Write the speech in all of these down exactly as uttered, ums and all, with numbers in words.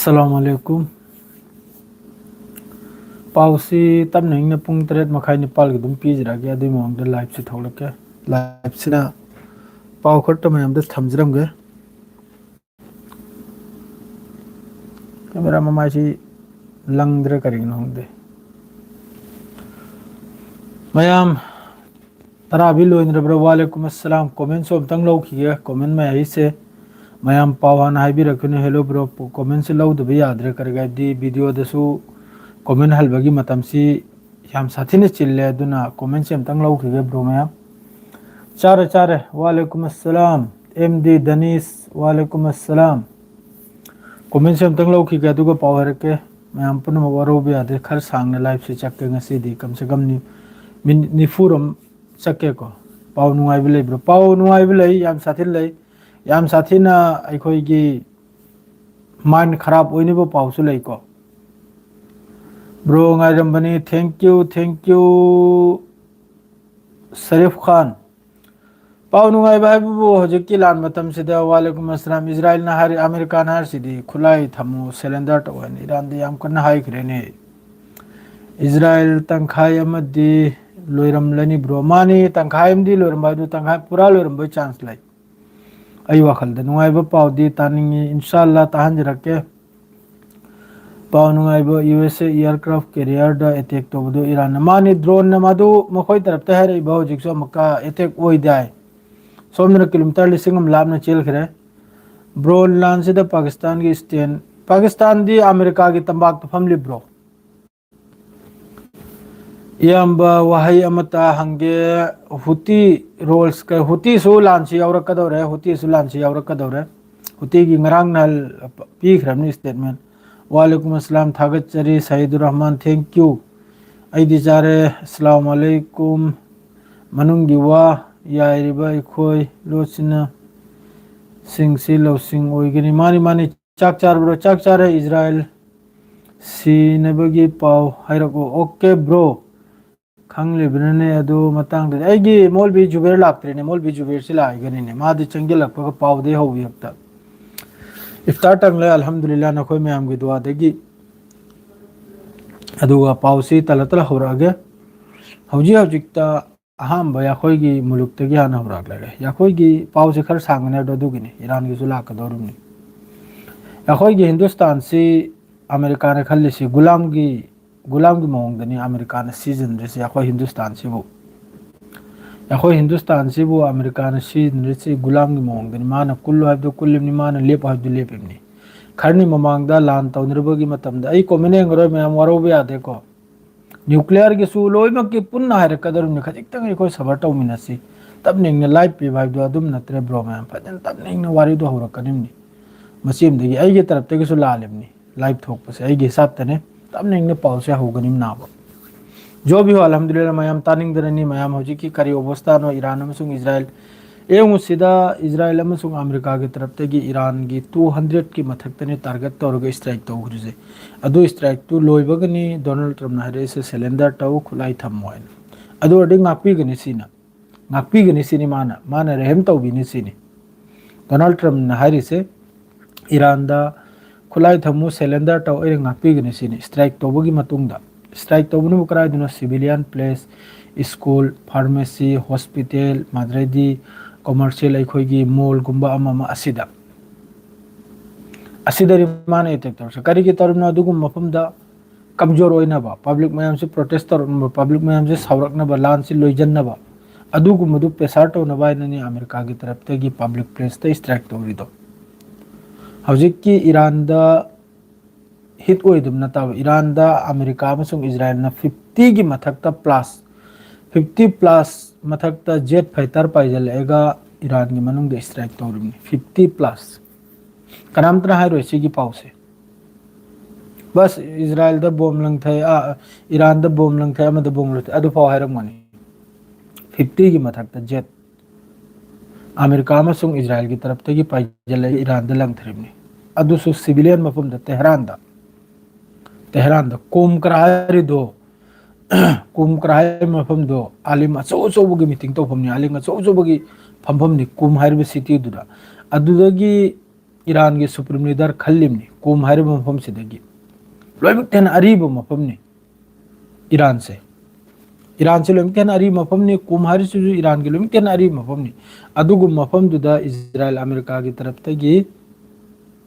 ꯑꯁꯂꯥꯃꯨ ꯑꯂꯩꯀꯨꯝ꯫ ꯄꯥꯎꯁꯤ ꯇꯞꯅ ꯏꯪꯅ ꯄꯨꯡ ꯇꯔꯦꯠ ꯃꯈꯥꯏ ꯅꯤꯄꯥꯜꯒꯤ ꯑꯗꯨꯝ ꯄꯤꯖꯔꯛꯑꯒꯦ, ꯑꯗꯨꯒꯤ ꯃꯃꯥꯡꯗ ꯂꯥꯏꯞꯁꯤ ꯊꯣꯛꯂꯛꯀꯦ꯫ ꯂꯥꯏꯞꯁꯤꯅ ꯄꯥꯎ ꯈꯔ ꯃꯌꯥꯝꯗ ꯊꯝꯖꯔꯝꯒꯦ꯫ ꯀꯦꯃꯦꯔꯥ ꯃꯃꯥꯏꯁꯤ ꯂꯪꯗ꯭ꯔꯦ, ꯀꯔꯤꯒꯤꯅꯣ ꯈꯪꯗꯦ꯫ ꯃꯌꯥꯝ, ꯇꯔꯥꯕꯤ ꯂꯣꯏꯗ꯭ꯔꯕ꯭ꯔꯥ? ꯋꯥꯂꯦꯀꯨꯝ ꯑꯁꯂꯥꯝ꯫ ꯀꯣꯃꯦꯟꯁꯨ ꯑꯝꯇꯪ ꯂꯧꯈꯤꯒꯦ꯫ ꯀꯣꯃꯦꯟ ꯃꯌꯥꯏꯁꯦ ꯃꯌꯥꯝ ꯄꯥꯎ ꯍꯥꯟꯅ ꯍꯥꯏꯕꯤꯔꯛꯀꯅꯤ꯫ ꯍꯦꯜꯂꯣ ꯕ꯭ꯔꯣ, ꯀꯣꯃꯦꯟꯁꯦ ꯂꯧꯗꯕ ꯌꯥꯗ꯭ꯔꯦ꯫ ꯀꯔꯤꯒꯤ ꯍꯥꯏꯕꯗꯤ ꯚꯤꯗꯤꯑꯣꯗꯁꯨ ꯀꯣꯃꯦꯟ ꯍꯜꯕꯒꯤ ꯃꯇꯝꯁꯤ ꯌꯥꯝ ꯁꯥꯊꯤꯅ ꯆꯤꯜꯂꯦ꯫ ꯑꯗꯨꯅ ꯀꯣꯃꯦꯟꯁꯦ ꯑꯝꯇꯪ ꯂꯧꯈꯤꯒꯦ ꯕ꯭ꯔꯣ ꯃꯌꯥꯝ꯫ ꯆꯥꯔꯦ, ꯆꯥꯔꯦ꯫ ꯋꯥꯂꯦꯀꯨꯝ ꯑꯁꯂꯥꯝ꯫ M D ꯗꯅꯤꯁ, ꯋꯥꯂꯦꯀꯨꯝ ꯑꯁꯂꯥꯝ꯫ ꯀꯣꯃꯦꯟꯁꯦ ꯑꯝꯇꯪ ꯂꯧꯈꯤꯒꯦ, ꯑꯗꯨꯒ ꯄꯥꯎ ꯍꯥꯏꯔꯛꯀꯦ꯫ ꯃꯌꯥꯝ ꯄꯨꯝꯅꯃꯛ ꯋꯥꯔꯧꯕ ꯌꯥꯗꯦ꯫ ꯈꯔ ꯁꯥꯡꯅ ꯂꯥꯏꯞꯁꯤ ꯆꯠꯀꯦ ꯉꯁꯤꯗꯤ꯫ ꯀꯝꯁꯦ ꯀꯝ ꯅꯤ-, ꯃꯤꯅꯤꯠ ꯅꯤꯐꯨꯔꯣꯝ ꯆꯠꯀꯦꯀꯣ꯫ ꯄꯥꯎ ꯅꯨꯡꯉꯥꯏꯕ ꯂꯩꯕ꯭ꯔꯣ? ꯄꯥꯎ ꯅꯨꯡꯉꯥꯏꯕ ꯂꯩ, ꯌꯥꯝ ꯁꯥꯊꯤꯅ ꯂꯩ꯫ ꯌꯥꯝ ꯁꯥꯊꯤꯅ ꯑꯩꯈꯣꯏꯒꯤ ꯃꯥꯏꯟ ꯈꯔꯥꯞ ꯑꯣꯏꯅꯕ ꯄꯥꯎꯁꯨ ꯂꯩꯀꯣ꯫ ꯕ꯭ꯔꯣ ꯉꯥꯏꯔꯝꯕꯅꯤ꯫ Thank you, thank you, Sharif Khan. ꯄꯥꯎ ꯅꯨꯡꯉꯥꯏꯕ ꯍꯥꯏꯕꯕꯨ ꯍꯧꯖꯤꯛꯀꯤ ꯂꯥꯟ ꯃꯇꯝꯁꯤꯗ, ꯋꯥꯂꯦꯀꯨꯝ ꯑꯁꯂꯥꯝ, ꯏꯖꯔꯥꯏꯜꯅ ꯍꯥꯏꯔꯤ, ꯑꯃꯦꯔꯤꯀꯥꯅ ꯍꯥꯏꯔꯤꯁꯤꯗꯤ ꯈꯨꯠꯂꯥꯏ ꯊꯝꯃꯨ, ꯁꯔꯦꯟꯗꯔ ꯇꯧ ꯍꯥꯏꯅ ꯏꯔꯥꯟꯗ ꯌꯥꯝ ꯀꯟꯅ ꯍꯥꯏꯈ꯭ꯔꯦꯅꯦ꯫ ꯏꯖꯔꯥꯏꯜ ꯇꯪꯈꯥꯏ ꯑꯃꯗꯤ ꯂꯣꯏꯔꯝꯂꯅꯤ ꯕ꯭ꯔꯣ꯫ ꯃꯥꯅꯤ, ꯇꯪꯈꯥꯏ ꯑꯃꯗꯤ ꯂꯣꯏꯔꯝꯕ ꯍꯥꯏꯗꯨ ꯇꯪꯈꯥꯏ ꯄꯨꯔꯥ ꯂꯣꯏꯔꯝꯕꯒꯤ ꯆꯥꯟꯁ ꯂꯩ꯫ ꯑꯩ ꯋꯥꯈꯜꯗ ꯅꯨꯡꯉꯥꯏꯕ ꯄꯥꯎꯗꯤ ꯇꯥꯅꯤꯡꯉꯤ꯫ ꯏꯟꯁꯥꯜꯂꯥ ꯇꯥꯍꯟꯖꯔꯛꯀꯦ꯫ ꯄꯥꯎ ꯅꯨꯡꯉꯥꯏꯕ, ꯌꯨ ꯑꯦꯁ ꯑꯦ aircraft carrierꯗ attack ꯇꯧꯕꯗꯨ ꯏꯔꯥꯟꯅ꯫ ꯃꯥꯅꯤ, droneꯅ ꯃꯗꯨ ꯃꯈꯣꯏ ꯇꯔꯞꯇ ꯍꯥꯏꯔꯛꯏꯕ ꯍꯧꯖꯤꯛꯁꯨ ꯑꯃꯨꯛꯀ attack ꯑꯣꯏꯗꯥꯏ꯫ ꯁꯣꯝꯗꯅ ꯀꯤꯂꯣꯃꯤꯇꯔ ꯂꯤꯁꯤꯡ ꯑꯃ ꯂꯥꯞꯅ ꯆꯦꯜꯈ꯭ꯔꯦ꯫ ꯕ꯭ꯔꯣ, ꯂꯥꯟꯁꯤꯗ ꯄꯥꯀꯤꯁꯇꯥꯟꯒꯤ stand, ꯄꯥꯀꯤꯁꯇꯥꯟꯗꯤ ꯑꯃꯦꯔꯤꯀꯥꯒꯤ ꯇꯝꯄꯥꯛꯇ ꯐꯝꯂꯤꯕ꯭ꯔꯣ? ꯏꯌꯥꯝꯕ, ꯋꯥꯍꯩ ꯑꯃꯇ ꯍꯪꯒꯦ꯫ ꯍꯨꯇꯤ ꯔꯣꯜꯁ, ꯀ-, ꯍꯨꯇꯤꯁꯨ ꯂꯥꯟꯁꯤ ꯌꯥꯎꯔꯛꯀꯗꯧꯔꯦ, ꯍꯨꯇꯤꯁꯨ ꯂꯥꯟꯁꯤ ꯌꯥꯎꯔꯛꯀꯗꯧꯔꯦ꯫ ꯍꯨꯇꯤꯒꯤ ꯉꯔꯥꯡ ꯅꯍꯥꯟ ꯄꯤꯈ꯭ꯔꯕꯅꯤ statement꯫ ꯋꯥꯂꯦꯀꯨꯝ ꯑꯁꯂꯥꯝ, ꯊꯥꯒꯠꯆꯔꯤ꯫ Sahidur Rahman, thank you꯫ ꯑꯩꯗꯤ ꯆꯥꯔꯦ꯫ ꯑꯁꯂꯥꯃꯨ ꯑꯂꯩꯀꯨꯝ꯫ ꯃꯅꯨꯡꯒꯤ ꯋꯥ ꯌꯥꯏꯔꯤꯕ ꯑꯩꯈꯣꯏ ꯂꯣꯠꯁꯤꯟꯅ ꯁꯤꯡꯁꯤ ꯂꯧꯁꯤꯡ ꯑꯣꯏꯒꯅꯤ꯫ ꯃꯥꯅꯤ, ꯃꯥꯅꯤ꯫ ꯆꯥꯛ ꯆꯥꯔꯕ꯭ꯔꯣ? ꯆꯥꯛ ꯆꯥꯔꯦ꯫ ꯏꯖꯔꯥꯏꯜ ꯁꯤꯅꯕꯒꯤ ꯄꯥꯎ ꯍꯥꯏꯔꯛꯑꯣ꯫ ꯑꯣꯀꯦ ꯕ꯭ꯔꯣ, ꯈꯪꯂꯤꯕꯅꯅꯦ ꯑꯗꯨ ꯃꯇꯥꯡꯗꯗꯤ꯫ ꯑꯩꯒꯤ ꯃꯣꯜꯕꯤ ꯖꯨꯕꯦꯔ ꯂꯥꯛꯇ꯭ꯔꯤꯅꯦ꯫ ꯃꯣꯜꯕꯤ ꯖꯨꯕꯦꯔꯁꯤ ꯂꯥꯛꯏꯒꯅꯤꯅꯦ, ꯃꯥꯗꯤ ꯆꯪꯁꯤꯜꯂꯛꯄꯒ ꯄꯥꯎꯗꯩ ꯍꯧꯕꯤ ꯍꯦꯛꯇ꯫ ꯏꯐꯇꯥꯔ ꯇꯪꯂꯦ, ꯑꯜꯍꯝꯗꯨꯂꯤꯜꯂꯥ, ꯅꯈꯣꯏ ꯃꯌꯥꯝꯒꯤ ꯗꯨꯋꯥꯗꯒꯤ꯫ ꯑꯗꯨꯒ ꯄꯥꯎꯁꯤ ꯇꯂ ꯇꯂ ꯍꯧꯔꯛꯑꯒꯦ꯫ ꯍꯧꯖꯤꯛ ꯍꯧꯖꯤꯛꯇ ꯑꯍꯥꯟꯕ ꯑꯩꯈꯣꯏꯒꯤ ꯃꯨꯂꯨꯛꯇꯒꯤ ꯍꯥꯟꯅ ꯍꯧꯔꯛꯂꯒꯦ꯫ ꯑꯩꯈꯣꯏꯒꯤ ꯄꯥꯎꯁꯦ ꯈꯔ ꯁꯥꯡꯒꯅꯤ, ꯑꯗꯣ ꯑꯗꯨꯒꯤꯅꯤ, ꯏꯔꯥꯟꯒꯤꯁꯨ ꯂꯥꯛꯀꯗꯧꯔꯤꯕꯅꯤ꯫ ꯑꯩꯈꯣꯏꯒꯤ ꯍꯤꯟꯗꯨꯁꯇꯥꯟꯁꯤ ꯑꯃꯦꯔꯤꯀꯥꯅ ꯈꯜꯂꯤꯁꯤ ꯒꯨꯂꯥꯝꯒꯤ, ꯒꯨꯂꯥꯝꯒꯤ ꯃꯑꯣꯡꯗꯅꯤ ꯑꯃꯦꯔꯤꯀꯥꯅ ꯁꯤꯖꯤꯟꯅꯔꯤꯁꯤ ꯑꯩꯈꯣꯏ ꯍꯤꯟꯗꯨꯁꯇꯥꯟꯁꯤꯕꯨ꯫ ꯑꯩꯈꯣꯏ ꯍꯤꯟꯗꯨꯁꯇꯥꯟꯁꯤꯕꯨ ꯑꯃꯦꯔꯤꯀꯥꯅ ꯁꯤꯖꯤꯟꯅꯔꯤꯁꯤ ꯒꯨꯂꯥꯝꯒꯤ ꯃꯑꯣꯡꯗꯅꯤ꯫ ꯃꯥꯅ ꯀꯨꯜꯂꯨ ꯍꯥꯏꯕꯗꯨ ꯀꯨꯜꯂꯤꯕꯅꯤ, ꯃꯥꯅ ꯂꯦꯞꯄꯨ ꯍꯥꯏꯕꯗꯨ ꯂꯦꯞꯄꯤꯕꯅꯤ꯫ ꯈꯔꯅꯤ ꯃꯃꯥꯡꯗ ꯂꯥꯟ ꯇꯧꯅꯔꯨꯕꯒꯤ ꯃꯇꯝꯗ, ꯑꯩ ꯀꯣꯃꯦꯟ ꯌꯦꯡꯉꯔꯣꯏ ꯃꯌꯥꯝ, ꯋꯥꯔꯧꯕ ꯌꯥꯗꯦꯀꯣ꯫ ꯅ꯭ꯌꯨꯀ꯭ꯂꯤꯌꯔꯒꯤꯁꯨ ꯂꯣꯏꯅꯃꯛꯀꯤ ꯄꯨꯟꯅ ꯍꯥꯏꯔꯛꯀꯗꯧꯔꯤꯕꯅꯤ꯫ ꯈꯖꯤꯛꯇꯪ ꯑꯩꯈꯣꯏ ꯁꯕꯔ ꯇꯧꯃꯤꯟꯅꯁꯤ꯫ ꯇꯞꯅ ꯏꯪꯅ ꯂꯥꯏꯚ ꯄꯤꯕ ꯍꯥꯏꯕꯗꯣ ꯑꯗꯨꯝ ꯅꯠꯇ꯭ꯔꯦ ꯕ꯭ꯔꯣ ꯃꯌꯥꯝ, ꯐꯖꯅ ꯇꯞꯅ ꯏꯪꯅ ꯋꯥꯔꯤꯗꯣ ꯍꯧꯔꯛꯀꯅꯤꯕꯅꯤ꯫ ꯃꯁꯤ ꯑꯃꯗꯒꯤ ꯑꯩꯒꯤ ꯇꯔꯞꯇꯒꯤꯁꯨ ꯂꯥꯜꯂꯤꯕꯅꯤ꯫ ꯂꯥꯏꯚ ꯊꯣꯛꯄꯁꯦ ꯑꯩꯒꯤ ꯍꯤꯁꯥꯞꯇꯅꯦ꯫ ꯇꯞꯅ ꯏꯪꯅ ꯄꯥꯎꯁꯦ ꯍꯧꯒꯅꯤꯕ ꯅꯥꯕ꯫ ꯖꯣ ꯚꯤ ꯍꯣ, ꯑꯜꯍꯝꯗꯨꯂꯤꯜꯂꯥ, ꯃꯌꯥꯝ ꯇꯥꯅꯤꯡꯗꯅꯅꯤ꯫ ꯃꯌꯥꯝ ꯍꯧꯖꯤꯛꯀꯤ ꯀꯔꯤ ꯑꯣꯕꯁꯊꯥꯅꯣ ꯏꯔꯥꯟ ꯑꯃꯁꯨꯡ ꯏꯖꯔꯥꯏꯜ? ꯌꯦꯡꯉꯨꯁꯤꯗ, ꯏꯖꯔꯥꯏꯜ ꯑꯃꯁꯨꯡ ꯑꯃꯦꯔꯤꯀꯥꯒꯤ ꯇꯔꯞꯇꯒꯤ ꯏꯔꯥꯟꯒꯤ ꯇꯨ ꯍꯟꯗ꯭ꯔꯦꯠꯀꯤ ꯃꯊꯛꯇꯅꯦ ꯇꯥꯔꯒꯦꯠ ꯇꯧꯔꯒ ꯏꯁꯇ꯭ꯔꯥꯏꯛ ꯇꯧꯈ꯭ꯔꯤꯁꯦ꯫ ꯑꯗꯨ ꯏꯁꯇ꯭ꯔꯥꯏꯛꯇꯨ ꯂꯣꯏꯕꯒꯅꯤ ꯗꯣꯅꯥꯜꯗ ꯇ꯭ꯔꯝꯞꯅ ꯍꯥꯏꯔꯛꯏꯁꯦ, "ꯁꯦꯂꯦꯟꯗꯔ ꯇꯧ, ꯈꯨꯠꯂꯥꯏ ꯊꯝꯃꯣ" ꯍꯥꯏꯅ꯫ ꯑꯗꯨ ꯑꯣꯏꯔꯗꯤ ꯉꯥꯛꯄꯤꯒꯅꯤ ꯁꯤꯅ, ꯉꯥꯛꯄꯤꯒꯅꯤ ꯁꯤꯅꯤ ꯃꯥꯅ, ꯃꯥꯅ ꯔꯦꯍꯝ ꯇꯧꯕꯤꯅꯤ ꯁꯤꯅꯤ꯫ ꯗꯣꯅꯥꯜꯗ ꯇ꯭ꯔꯝꯞꯅ ꯍꯥꯏꯔꯤꯁꯦ, ꯏꯔꯥꯟꯗ ꯈꯨꯠꯂꯥꯏ ꯊꯝꯃꯨ, ꯁꯦꯂꯦꯟꯗꯔ ꯇꯧ, ꯑꯩꯅ ꯉꯥꯛꯄꯤꯒꯅꯤ ꯁꯤꯅꯤ꯫ ꯏꯁꯇ꯭ꯔꯥꯏꯛ ꯇꯧꯕꯒꯤ ꯃꯇꯨꯡꯗ, ꯏꯁꯇ꯭ꯔꯥꯏꯛ ꯇꯧꯕꯅꯕꯨ ꯀꯗꯥꯏꯗꯅꯣ? Civilian place, school, pharmacy, hospital, ꯃꯗꯨꯗꯩꯗꯤ ꯀꯣꯃꯔꯁꯤꯌꯦꯜ, ꯑꯩꯈꯣꯏꯒꯤ ꯃꯣꯜꯒꯨꯝꯕ ꯑꯃ ꯑꯃ ꯑꯁꯤꯗ, ꯑꯁꯤꯗꯗꯤ ꯃꯥꯅ ꯑꯦꯇꯦꯛ ꯇꯧꯔꯁꯦ꯫ ꯀꯔꯤꯒꯤ ꯇꯧꯔꯤꯕꯅꯣ? ꯑꯗꯨꯒꯨꯝꯕ ꯃꯐꯝꯗ ꯀꯝꯖꯣꯔ ꯑꯣꯏꯅꯕ, ꯄꯕ꯭ꯂꯤꯛ ꯃꯌꯥꯝꯁꯦ ꯄ꯭ꯔꯣꯇꯦꯁ ꯇꯧꯔꯛꯅꯕ, ꯄꯕ꯭ꯂꯤꯛ ꯃꯌꯥꯝꯁꯦ ꯁꯥꯎꯔꯛꯅꯕ, ꯂꯥꯟꯁꯤ ꯂꯣꯏꯁꯤꯟꯅꯕ, ꯑꯗꯨꯒꯨꯝꯕꯗꯨ ꯄ꯭ꯔꯦꯁꯥꯔ ꯇꯧꯅꯕ ꯍꯥꯏꯅꯅꯤ ꯑꯃꯦꯔꯤꯀꯥꯒꯤ ꯇꯔꯞꯇꯒꯤ ꯄꯕ꯭ꯂꯤꯛ ꯄ꯭ꯂꯦꯁꯇ ꯏꯁꯇ꯭ꯔꯥꯏꯛ ꯇꯧꯔꯤꯗꯣ꯫ ꯍꯧꯖꯤꯛꯀꯤ ꯏꯔꯥꯟꯗ ꯍꯤꯠ ꯑꯣꯏꯗꯕ ꯅꯠꯇꯕ, ꯏꯔꯥꯟꯗ ꯑꯃꯦꯔꯤꯀꯥ ꯑꯃꯁꯨꯡ ꯏꯖꯔꯥꯏꯜꯅ ꯐꯤꯐꯇꯤꯒꯤ ꯃꯊꯛꯇ ꯄ꯭ꯂꯁ, ꯐꯤꯐꯇꯤ ꯄ꯭ꯂꯁ ꯃꯊꯛꯇ ꯖꯦꯠ ꯐꯥꯏꯇꯔ ꯄꯥꯏꯁꯤꯜꯂꯛꯑꯒ ꯏꯔꯥꯟꯒꯤ ꯃꯅꯨꯡꯗ ꯏꯁꯇ꯭ꯔꯥꯏꯛ ꯇꯧꯔꯤꯕꯅꯤ꯫ Fifty plus. ꯀꯅꯥꯝꯇꯅ ꯍꯥꯏꯔꯣꯏ ꯁꯤꯒꯤ ꯄꯥꯎꯁꯦ꯫ ꯕꯁ, ꯏꯖꯔꯥꯏꯜꯗ ꯕꯣꯝ ꯂꯪꯊꯩ, ꯑꯥ, ꯏꯔꯥꯟꯗ ꯕꯣꯝ ꯂꯪꯊꯩ, ꯑꯃꯗ ꯕꯣꯝ ꯂꯪꯊꯩ, ꯑꯗꯨꯐꯥꯎ ꯍꯥꯏꯔꯝꯒꯅꯤ꯫ ꯐꯤꯐꯇꯤꯒꯤ ꯃꯊꯛꯇ ꯖꯦꯠ ꯑꯃꯦꯔꯤꯀꯥ ꯑꯃꯁꯨꯡ ꯏꯖꯔꯥꯏꯜꯒꯤ ꯇꯔꯞꯇꯒꯤ ꯄꯥꯏꯖꯤꯜꯂꯒ ꯏꯔꯥꯟꯗ ꯂꯪꯊꯔꯤꯕꯅꯤ꯫ ꯑꯗꯨꯁꯨ ꯁꯤꯚꯤꯂꯤꯌꯟ ꯃꯐꯝꯗ, ꯇꯦꯍꯔꯥꯟꯗ꯫ ꯇꯦꯍꯔꯥꯟꯗ ꯀꯨꯝ ꯀꯔꯥ ꯍꯥꯏꯔꯤꯗꯣ, ꯀꯨꯝ ꯀꯔꯥ ꯍꯥꯏꯔꯤꯕ ꯃꯐꯝꯗꯣ ꯑꯥꯂꯤꯝ ꯑꯆꯧ ꯑꯆꯧꯕꯒꯤ ꯃꯤꯇꯤꯡ ꯇꯧꯐꯝꯅꯤ, ꯑꯥꯂꯤꯝ ꯑꯆꯧ ꯑꯆꯧꯕꯒꯤ ꯐꯝꯐꯝꯅꯤ ꯀꯨꯝ ꯍꯥꯏꯔꯤꯕ ꯁꯤꯇꯤꯗꯨꯗ꯫ ꯑꯗꯨꯗꯒꯤ ꯏꯔꯥꯟꯒꯤ ꯁꯨꯄ꯭ꯔꯤꯝ ꯂꯤꯗꯔ ꯈꯜꯂꯤꯕꯅꯤ ꯀꯨꯝ ꯍꯥꯏꯔꯤꯕ ꯃꯐꯝꯁꯤꯗꯒꯤ꯫ ꯂꯣꯏꯅꯃꯛꯇ ꯍꯦꯟꯅ ꯑꯔꯤꯕ ꯃꯐꯝꯅꯤ ꯏꯔꯥꯟꯁꯦ꯫ ꯏꯔꯥꯟꯁꯦ ꯂꯣꯏꯅꯃꯛꯇ ꯍꯦꯟꯅ ꯑꯔꯤꯕ ꯃꯐꯝꯅꯤ꯫ ꯀꯨꯝ ꯍꯥꯏꯔꯤꯁꯤꯁꯨ ꯏꯔꯥꯟꯒꯤ ꯂꯣꯏꯅꯃꯛꯇ ꯍꯦꯟꯅ ꯑꯔꯤꯕ ꯃꯐꯝꯅꯤ꯫ ꯑꯗꯨꯒꯨꯝꯕ ꯃꯐꯝꯗꯨꯗ ꯏꯖꯔꯥꯏꯜ ꯑꯃꯦꯔꯤꯀꯥꯒꯤ ꯇꯔꯞꯇꯒꯤ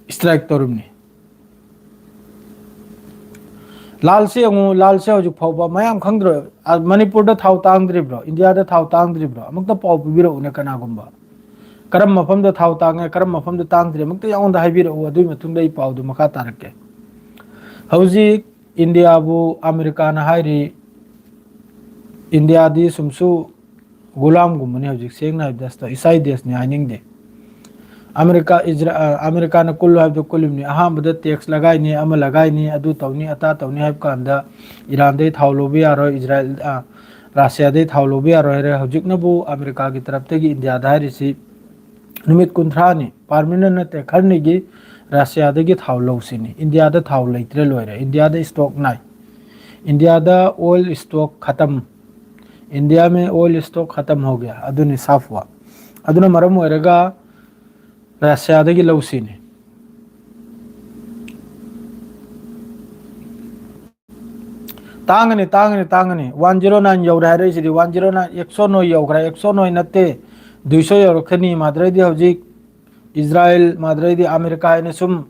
ꯁ꯭ꯇ꯭ꯔꯥꯏꯛ ꯇꯧꯔꯤꯕꯅꯤ꯫ ꯂꯥꯜꯁꯦ ꯌꯦꯡꯉꯨ, ꯂꯥꯜꯁꯦ ꯍꯧꯖꯤꯛ ꯐꯥꯎꯕ ꯃꯌꯥꯝ ꯈꯪꯗ꯭ꯔꯣ? ꯑ, ꯃꯅꯤꯄꯨꯔꯗ ꯊꯥꯎ ꯇꯥꯡꯗ꯭ꯔꯤꯕ꯭ꯔꯣ? ꯏꯟꯗꯤꯌꯥꯗ ꯊꯥꯎ ꯇꯥꯡꯗ꯭ꯔꯤꯕ꯭ꯔꯣ? ꯑꯃꯨꯛꯇ ꯄꯥꯎ ꯄꯤꯕꯤꯔꯛꯎꯅꯦ ꯀꯅꯥꯒꯨꯝꯕ꯫ ꯀꯔꯝꯕ ꯃꯐꯝꯗ ꯊꯥꯎ ꯇꯥꯡꯉꯦ, ꯀꯔꯝꯕ ꯃꯐꯝꯗ ꯇꯥꯡꯗ꯭ꯔꯤ, ꯑꯃꯨꯛꯇ ꯑꯩꯉꯣꯟꯗ ꯍꯥꯏꯕꯤꯔꯛꯎ, ꯑꯗꯨꯒꯤ ꯃꯇꯨꯡꯗ ꯑꯩ ꯄꯥꯎꯗꯨ ꯃꯈꯥ ꯇꯥꯔꯛꯀꯦ꯫ ꯍꯧꯖꯤꯛ ꯏꯟꯗꯤꯌꯥꯕꯨ ꯑꯃꯦꯔꯤꯀꯥꯅ ꯍꯥꯏꯔꯤ, ꯏꯟꯗꯤꯌꯥꯗꯤ ꯁꯨꯝꯁꯨ ꯒꯨꯂꯥꯝꯒꯨꯝꯕꯅꯤ ꯍꯧꯖꯤꯛ, ꯁꯦꯡꯅ ꯍꯥꯏꯕꯗ ꯑꯁ ꯏꯁꯥꯏ ꯗꯦꯁꯅꯤ ꯍꯥꯏꯅꯤꯡꯗꯦ꯫ ꯑꯃꯦꯔꯤꯀꯥ, ꯏꯖꯔꯥ-, ꯑ, ꯑꯃꯦꯔꯤꯀꯥꯅ ꯀꯨꯜꯂꯨ ꯍꯥꯏꯕꯗꯣ ꯀꯨꯜꯂꯤꯕꯅꯤ꯫ ꯑꯍꯥꯟꯕꯗ ꯇꯦꯛꯁ ꯂꯒꯥꯏꯅꯤ, ꯑꯃ ꯂꯒꯥꯏꯅꯤ, ꯑꯗꯨ ꯇꯧꯅꯤ, ꯑꯇꯥ ꯇꯧꯅꯤ ꯍꯥꯏꯕ ꯀꯥꯟꯗ ꯏꯔꯥꯟꯗꯩ ꯊꯥꯎ ꯂꯧꯕ ꯌꯥꯔꯣꯏ, ꯏꯖꯔꯥꯏꯜ, ꯑ, ꯔꯁꯤꯌꯥꯗꯩ ꯊꯥꯎ ꯂꯧꯕ ꯌꯥꯔꯣꯏ ꯍꯥꯏꯔꯦ꯫ ꯍꯧꯖꯤꯛꯅꯕꯨ ꯑꯃꯦꯔꯤꯀꯥꯒꯤ ꯇꯔꯞꯇꯒꯤ ꯏꯟꯗꯤꯌꯥꯗ ꯍꯥꯏꯔꯤꯁꯤ ꯅꯨꯃꯤꯠ ꯀꯨꯟꯊ꯭ꯔꯥꯅꯤ, ꯄꯥꯔꯃꯤꯅꯦꯟ ꯅꯠꯇꯦ, ꯈꯔꯅꯤꯒꯤ ꯔꯁꯤꯌꯥꯗꯒꯤ ꯊꯥꯎ ꯂꯧꯁꯤꯅꯤ꯫ ꯏꯟꯗꯤꯌꯥꯗ ꯊꯥꯎ ꯂꯩꯇ꯭ꯔꯦ, ꯂꯣꯏꯔꯦ꯫ ꯏꯟꯗꯤꯌꯥꯗ ꯁ꯭ꯇꯣꯛ ꯅꯥꯏ꯫ ꯏꯟꯗꯤꯌꯥꯗ ꯑꯣꯏꯜ ꯁ꯭ꯇꯣꯛ ꯈꯇꯝ꯫ ꯏꯟꯗꯤꯌꯥ ꯃꯦ ꯑꯣꯏꯜ ꯁ꯭ꯇꯣꯛ ꯈꯇꯝ ꯍꯣ ꯒꯌꯥ꯫ ꯑꯗꯨꯅꯤ ꯁꯥꯐ ꯋꯥ꯫ ꯑꯗꯨꯅ ꯃꯔꯝ ꯑꯣꯏꯔꯒ ꯔꯁꯤꯌꯥꯗꯒꯤ ꯂꯧꯁꯤꯅꯤ꯫ ꯇꯥꯡꯒꯅꯤ, ꯇꯥꯡꯒꯅꯤ, ꯇꯥꯡꯒꯅꯤ꯫ ꯋꯥꯟ ꯖꯤꯔꯣ ꯅꯥꯏꯟ ꯌꯧꯔꯦ ꯍꯥꯏꯔꯛꯏꯁꯤꯗꯤ, ꯋꯥꯟ ꯖꯤꯔꯣ ꯅꯥꯏꯟ, ꯑꯦꯛꯁꯣ ꯅꯣꯏ ꯌꯧꯈ꯭ꯔꯦ, ꯑꯦꯛꯁꯣ ꯅꯣꯏ ꯅꯠꯇꯦ, ꯗꯨꯏꯁꯣ ꯌꯧꯔꯛꯀꯅꯤ꯫ ꯃꯥꯗ꯭ꯔꯩꯗꯤ ꯍꯧꯖꯤꯛ ꯏꯖꯔꯥꯏꯜ, ꯃꯥꯗ꯭ꯔꯩꯗꯤ ꯑꯃꯦꯔꯤꯀꯥ ꯍꯥꯏꯅ ꯁꯨꯝ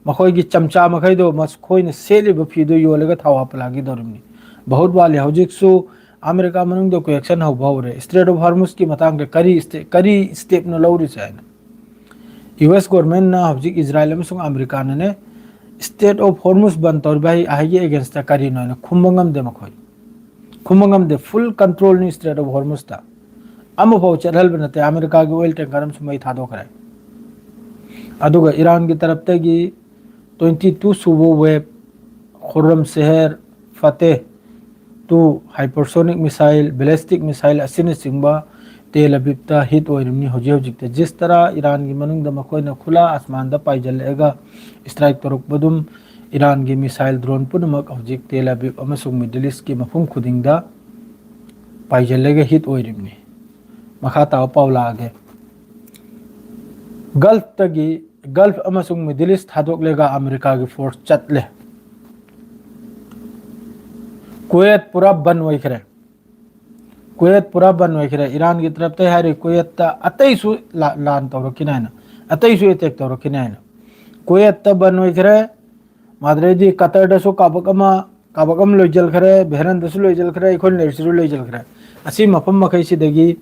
ꯃꯈꯣꯏꯒꯤ ꯆꯝꯆꯥ ꯃꯈꯩꯗꯣ, ꯃꯈꯣꯏꯅ ꯁꯦꯠꯂꯤꯕ ꯐꯤꯗꯨ ꯌꯣꯜꯂꯒ ꯊꯥꯎ ꯍꯥꯞꯄ ꯂꯥꯛꯈꯤꯗꯧꯔꯤꯕꯅꯤ꯫ ꯕꯍꯨꯠ ꯋꯥꯠꯂꯤ꯫ ꯍꯧꯖꯤꯛꯁꯨ ꯑꯃꯦꯔꯤꯀꯥ ꯃꯅꯨꯡꯗ ꯀ꯭ꯋꯦꯛꯁꯟ ꯍꯧꯕ ꯍꯧꯔꯦ꯫ ꯁ꯭ꯇ꯭ꯔꯦꯠ ꯑꯣꯐ ꯍꯣꯔꯃꯨꯁꯀꯤ ꯃꯇꯥꯡꯗ ꯀꯔꯤ ꯁ꯭ꯇꯦ-, ꯀꯔꯤ ꯁ꯭ꯇꯦꯞꯅꯣ ꯂꯧꯔꯤꯁꯦ ꯍꯥꯏꯅ꯫ ꯌꯨ ꯑꯦꯁ ꯒꯣꯔꯃꯦꯟꯅ ꯍꯧꯖꯤꯛ ꯏꯖꯔꯥꯏꯜ ꯑꯃꯁꯨꯡ ꯑꯃꯦꯔꯤꯀꯥꯅꯅꯦ ꯁ꯭ꯇ꯭ꯔꯦꯠ ꯑꯣꯐ ꯍꯣꯔꯃꯨꯁ ꯕꯟ ꯇꯧꯔꯤꯕ ꯍꯥꯏ-, ꯍꯥꯏꯒꯤ ꯑꯦꯒꯦꯟꯁꯇ ꯀꯔꯤꯅꯣ ꯍꯥꯏꯅ ꯈꯨꯝꯕ ꯉꯝꯗꯦ ꯃꯈꯣꯏ꯫ ꯈꯨꯝꯕ ꯉꯝꯗꯦ꯫ ꯐꯨꯜ ꯀꯟꯇ꯭ꯔꯣꯜꯅꯤ ꯁ꯭ꯇ꯭ꯔꯦꯠ ꯑꯣꯐ ꯍꯣꯔꯃꯨꯁꯇ꯫ ꯑꯃꯐꯥꯎ ꯆꯠꯍꯟꯕ ꯅꯠꯇꯦ꯫ ꯑꯃꯦꯔꯤꯀꯥꯒꯤ ꯑꯣꯏꯜ ꯇꯦꯡꯀꯔ ꯑꯃꯁꯨ ꯃꯩ ꯊꯥꯗꯣꯛꯈ꯭ꯔꯦ꯫ ꯑꯗꯨꯒ ꯏꯔꯥꯟꯒꯤ ꯇꯔꯞꯇꯒꯤ ꯇ꯭ꯋꯦꯟꯇꯤ ꯇꯨ ꯁꯨꯕ wave Khorramshahr Fattah two hypersonic missile, ballistic missile ꯑꯁꯤꯅꯆꯤꯡꯕ ꯇꯦꯜ ꯑꯕꯤꯕꯇ ꯍꯤꯠ ꯑꯣꯏꯔꯤꯕꯅꯤ꯫ ꯍꯧꯖꯤꯛ ꯍꯧꯖꯤꯛꯇ ꯖꯤꯁ ꯇꯔꯥ ꯏꯔꯥꯟꯒꯤ ꯃꯅꯨꯡꯗ ꯃꯈꯣꯏꯅ ꯈꯨꯂꯥ ꯑꯁꯃꯥꯟꯗ ꯄꯥꯏꯖꯜꯂꯛꯑꯒ ꯁ꯭ꯇ꯭ꯔꯥꯏꯛ ꯇꯧꯔꯛꯄ ꯑꯗꯨꯝ ꯏꯔꯥꯟꯒꯤ ꯃꯤꯁꯥꯏꯜ ꯗ꯭ꯔꯣꯟ ꯄꯨꯝꯅꯃꯛ ꯍꯧꯖꯤꯛ ꯇꯦꯜ ꯑꯕꯤꯕ ꯑꯃꯁꯨꯡ ꯃꯤꯗꯜ ꯏꯁꯀꯤ ꯃꯐꯝ ꯈꯨꯗꯤꯡꯗ ꯄꯥꯏꯖꯜꯂꯒ ꯍꯤꯠ ꯑꯣꯏꯔꯤꯕꯅꯤ꯫ ꯃꯈꯥ ꯇꯥꯕ ꯄꯥꯎ ꯂꯥꯛꯑꯒꯦ꯫ ꯒꯜꯐꯇꯒꯤ ꯒꯜꯐ ꯑꯃꯁꯨꯡ ꯃꯤꯗꯜ ꯏꯁ ꯊꯥꯗꯣꯛꯂꯒ ꯑꯃꯦꯔꯤꯀꯥꯒꯤ ꯐꯣꯔꯁ ꯆꯠꯂꯦ꯫ ꯀꯨꯋꯦꯠ ꯄꯨꯔꯥ ꯕꯟ ꯑꯣꯏꯈ꯭ꯔꯦ꯫ ꯀꯨꯋꯦꯠ ꯄꯨꯔꯥ ꯕꯟ ꯑꯣꯏꯈ꯭ꯔꯦ꯫ ꯏꯔꯥꯟꯒꯤ ꯇꯔꯞꯇ ꯍꯥꯏꯔꯤ, ꯀꯨꯋꯦꯠꯇ ꯑꯇꯩꯁꯨ ꯂꯥ-, ꯂꯥꯟ ꯇꯧꯔꯛꯈꯤꯅꯤ ꯍꯥꯏꯅ, ꯑꯇꯩꯁꯨ ꯑꯦꯇꯦꯛ ꯇꯧꯔꯛꯈꯤꯅꯤ ꯍꯥꯏꯅ꯫ ꯀꯨꯋꯦꯠꯇ ꯕꯟ ꯑꯣꯏꯈ꯭ꯔꯦ꯫ ꯃꯥꯗ꯭ꯔꯩꯗꯤ ꯀꯇꯔꯗꯁꯨ ꯀꯥꯕꯛ ꯑꯃ, ꯀꯥꯕꯛ ꯑꯃ ꯂꯣꯏꯁꯤꯟꯈ꯭ꯔꯦ, ꯚꯦꯔꯟꯗꯁꯨ ꯂꯣꯏꯁꯤꯟꯈ꯭ꯔꯦ, ꯑꯩꯈꯣꯏꯅ ꯂꯩꯔꯤꯁꯤꯁꯨ ꯂꯣꯏꯁꯤꯟꯈ꯭ꯔꯦ꯫ ꯑꯁꯤ ꯃꯐꯝ ꯃꯈꯩꯁꯤꯗꯒꯤ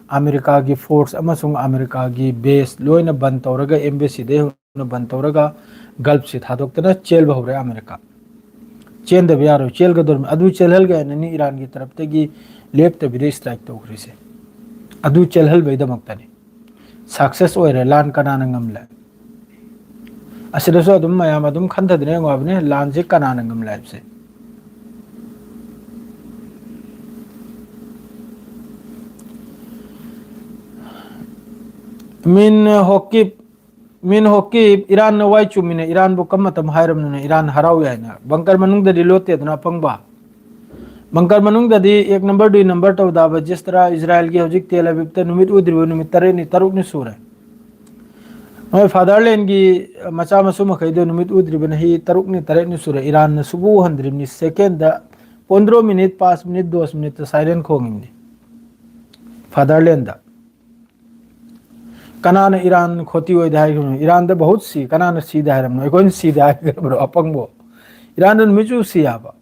ꯑꯃꯦꯔꯤꯀꯥꯒꯤ ꯐꯣꯔꯁ ꯑꯃꯁꯨꯡ ꯑꯃꯦꯔꯤꯀꯥꯒꯤ ꯕꯦꯁ ꯂꯣꯏꯅ ꯕꯟ ꯇꯧꯔꯒ, ꯑꯦꯝꯕꯦꯁꯤꯗꯩ ꯍꯧꯅ ꯕꯟ ꯇꯧꯔꯒ, ꯒꯜꯐꯁꯤ ꯊꯥꯗꯣꯛꯇꯅ ꯆꯦꯟꯕ ꯍꯧꯔꯦ ꯑꯃꯦꯔꯤꯀꯥ꯫ ꯆꯦꯟꯗꯕ ꯌꯥꯔꯣꯏ, ꯆꯦꯟꯒꯗꯧꯔꯤꯕꯅꯤ꯫ ꯑꯗꯨ ꯆꯦꯜꯍꯜꯒꯦ ꯍꯥꯏꯅꯅꯤ ꯏꯔꯥꯟꯒꯤ ꯇꯔꯞꯇꯒꯤ ꯂꯦꯞꯇꯕꯤꯗ ꯏꯁꯇ꯭ꯔꯥꯏꯛ ꯇꯧꯈ꯭ꯔꯤꯁꯦ꯫ ꯑꯗꯨ ꯆꯦꯜꯍꯜꯕꯩꯗꯃꯛꯇꯅꯤ꯫ ꯁꯛꯁꯦꯁ ꯑꯣꯏꯔꯦ꯫ ꯂꯥꯟ ꯀꯅꯥꯅ ꯉꯝꯂꯦ? ꯑꯁꯤꯗꯁꯨ ꯑꯗꯨꯝ ꯃꯌꯥꯝ ꯑꯗꯨꯝ ꯈꯟꯊꯗꯅ ꯌꯦꯡꯉꯣ ꯍꯥꯏꯕꯅꯤ, ꯂꯥꯟꯁꯦ ꯀꯅꯥꯅ ꯉꯝꯂꯦ ꯍꯥꯏꯕꯁꯦ꯫ ꯃꯤꯟ ꯍꯣꯀꯤꯞ, ꯃꯤꯟ ꯍꯣꯀꯤꯞ, ꯏꯔꯥꯟꯅ ꯋꯥꯏ ꯆꯨꯝꯃꯤꯅꯦ, ꯏꯔꯥꯟꯕꯨ ꯀꯔꯝꯕ ꯃꯇꯝ ꯍꯥꯏꯔꯝꯅꯤꯅ ꯏꯔꯥꯟ ꯍꯔꯥꯎꯏ ꯍꯥꯏꯅ? ꯕꯪꯀꯔ ꯃꯅꯨꯡꯗꯗꯤ ꯂꯣꯠꯇꯦꯗꯅ ꯑꯄꯪꯕ꯫ ꯕꯪꯀꯔ ꯃꯅꯨꯡꯗꯗꯤ ꯑꯦꯛ ꯅꯝꯕꯔ, ꯗꯨꯏ ꯅꯝꯕꯔ ꯇꯧꯗꯕ ꯖꯤꯁ ꯇꯔꯥ ꯏꯖꯔꯥꯏꯜꯒꯤ ꯍꯧꯖꯤꯛ ꯇꯦꯜ ꯑꯕꯤꯕꯇ ꯅꯨꯃꯤꯠ ꯎꯗ꯭ꯔꯤꯕ ꯅꯨꯃꯤꯠ ꯇꯔꯦꯠꯅꯤ, ꯇꯔꯨꯛꯅꯤ ꯁꯨꯔꯦ꯫ ꯃꯣꯏ ꯐꯥꯗꯔꯂꯦꯟꯒꯤ ꯃꯆꯥ ꯃꯁꯨ ꯃꯈꯩꯗꯣ ꯅꯨꯃꯤꯠ ꯎꯗ꯭ꯔꯤꯕꯅ ꯍꯤ ꯇꯔꯨꯛꯅꯤ, ꯇꯔꯦꯠꯅꯤ ꯁꯨꯔꯦ꯫ ꯏꯔꯥꯟꯅ ꯁꯨꯕꯨ ꯎꯍꯟꯗ꯭ꯔꯤꯕꯅꯤ꯫ ꯁꯦꯀꯦꯟꯗ ꯄꯣꯟꯗ꯭ꯔꯣ ꯃꯤꯅꯤꯠ, ꯄꯥꯁ ꯃꯤꯅꯤꯠ, ꯗꯣꯁ ꯃꯤꯅꯤꯠꯇ ꯁꯥꯏꯔꯦꯟ ꯈꯣꯡꯉꯤꯕꯅꯤ ꯐꯥꯗꯔꯂꯦꯟꯗ꯫ ꯀꯅꯥꯅ ꯏꯔꯥꯟ ꯈꯣꯇꯤ ꯑꯣꯏꯗꯦ ꯍꯥꯏꯈ꯭ꯔꯕꯅꯣ? ꯏꯔꯥꯟꯗ ꯕꯍꯨꯠ ꯁꯤ, ꯀꯅꯥꯅ ꯁꯤꯗꯦ ꯍꯥꯏꯔꯕꯅꯣ? ꯑꯩꯈꯣꯏꯅ ꯁꯤꯗꯦ ꯍꯥꯏꯈ꯭ꯔꯕ꯭ꯔꯣ? ꯑꯄꯪꯕꯣ꯫ ꯏꯔꯥꯟꯗ ꯅꯨꯃꯤꯠ ꯆꯨ ꯁꯤ ꯍꯥꯏꯕ꯫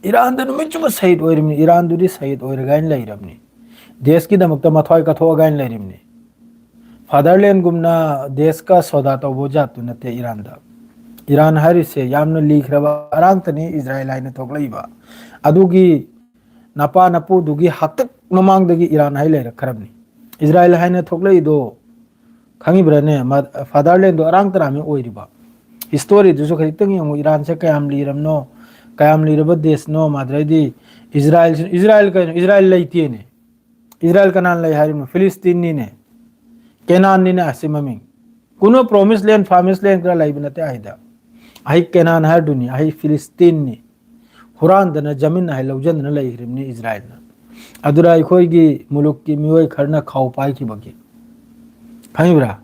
ꯏꯔꯥꯟꯗ ꯅꯨꯃꯤꯠ ꯆꯨꯞꯄ ꯁꯍꯤꯗ ꯑꯣꯏꯔꯤꯕꯅꯤ꯫ ꯏꯔꯥꯟꯗꯨꯗꯤ ꯁꯍꯤꯗ ꯑꯣꯏꯔꯒꯥꯏꯅ ꯂꯩꯔꯕꯅꯤ꯫ ꯗꯦꯁꯀꯤꯗꯃꯛꯇ ꯃꯊ꯭ꯋꯥꯏ ꯀꯠꯊꯣꯛꯑꯒꯥꯏꯅ ꯂꯩꯔꯤꯕꯅꯤ꯫ ꯐꯥꯗꯔꯂꯦꯟꯒꯨꯝꯅ ꯗꯦꯁꯀ ꯁꯣꯗꯥ ꯇꯧꯕ ꯖꯥꯠꯇꯨ ꯅꯠꯇꯦ ꯏꯔꯥꯟꯗ꯫ ꯏꯔꯥꯟ ꯍꯥꯏꯔꯤꯁꯦ ꯌꯥꯝꯅ ꯂꯤꯈ꯭ꯔꯕ ꯑꯔꯥꯡꯇꯅꯤ ꯏꯖꯔꯥꯌꯦꯜ ꯍꯥꯏꯅ ꯊꯣꯛꯂꯛꯏꯕ꯫ ꯑꯗꯨꯒꯤ ꯅꯄꯥ ꯅꯄꯨꯗꯨꯒꯤ ꯍꯥꯛꯇꯛ ꯃꯃꯥꯡꯗꯒꯤ ꯏꯔꯥꯟ ꯍꯥꯏ ꯂꯩꯔꯛꯈ꯭ꯔꯕꯅꯤ꯫ ꯏꯖꯔꯥꯌꯦꯜ ꯍꯥꯏꯅ ꯊꯣꯛꯂꯛꯏꯗꯣ ꯈꯪꯉꯤꯕ꯭ꯔꯥꯅꯦ? ꯃ-, ꯐꯥꯗꯔꯂꯦꯟꯗꯣ ꯑꯔꯥꯡ ꯇꯔꯥꯃꯤ ꯑꯣꯏꯔꯤꯕ꯫ ꯍꯤꯁꯇꯣꯔꯤꯗꯨꯁꯨ ꯈꯖꯤꯛꯇꯪ ꯌꯦꯡꯉꯨ, ꯏꯔꯥꯟꯁꯦ ꯀꯌꯥꯝ ꯂꯤꯔꯝꯅꯣ, ꯀꯌꯥꯝ ꯂꯤꯔꯕ ꯗꯦꯁꯅꯣ, ꯃꯥꯗ꯭ꯔꯩꯗꯤ ꯏꯖꯔꯥꯌꯦꯜꯁꯤ, ꯏꯖꯔꯥꯌꯦꯜ ꯀꯩꯅꯣ? ꯏꯖꯔꯥꯌꯦꯜ ꯂꯩꯇꯦꯅꯦ꯫ ꯏꯖꯔꯥꯌꯦꯜ ꯀꯅꯥꯅ ꯂꯩ ꯍꯥꯏꯔꯤꯕꯅꯣ? ꯐꯤꯂꯤꯁꯇꯤꯟꯅꯤꯅꯦ, ꯀꯦꯅꯥꯟꯅꯤꯅꯦ ꯑꯁꯤ ꯃꯃꯤꯡ꯫ ꯀꯨꯅꯣ ꯄ꯭ꯔꯣꯃꯤꯁ ꯂꯦꯟ, ꯐꯥꯔꯃꯤꯁ ꯂꯦꯟ ꯈꯔ ꯂꯩꯕ ꯅꯠꯇꯦ ꯑꯍꯤꯗ꯫ ꯑꯍꯤ ꯀꯦꯅꯥꯟ ꯍꯥꯏꯔꯗꯨꯅꯤ, ꯑꯍꯤ ꯐꯤꯂꯤꯁꯇꯤꯟꯅꯤ꯫ ꯍꯨꯔꯥꯟꯗꯅ ꯖꯃꯤꯟ ꯑꯍꯤ ꯂꯧꯖꯟꯗꯅ ꯂꯩꯈ꯭ꯔꯤꯕꯅꯤ ꯏꯖꯔꯥꯌꯦꯜꯅ꯫ ꯑꯗꯨꯗ ꯑꯩꯈꯣꯏꯒꯤ ꯃꯨꯂꯨꯛꯀꯤ ꯃꯤꯑꯣꯏ ꯈꯔꯅ ꯈꯥꯎ ꯄꯥꯏꯈꯤꯕꯒꯤ꯫ ꯈꯪꯉꯤꯕ꯭ꯔꯥ?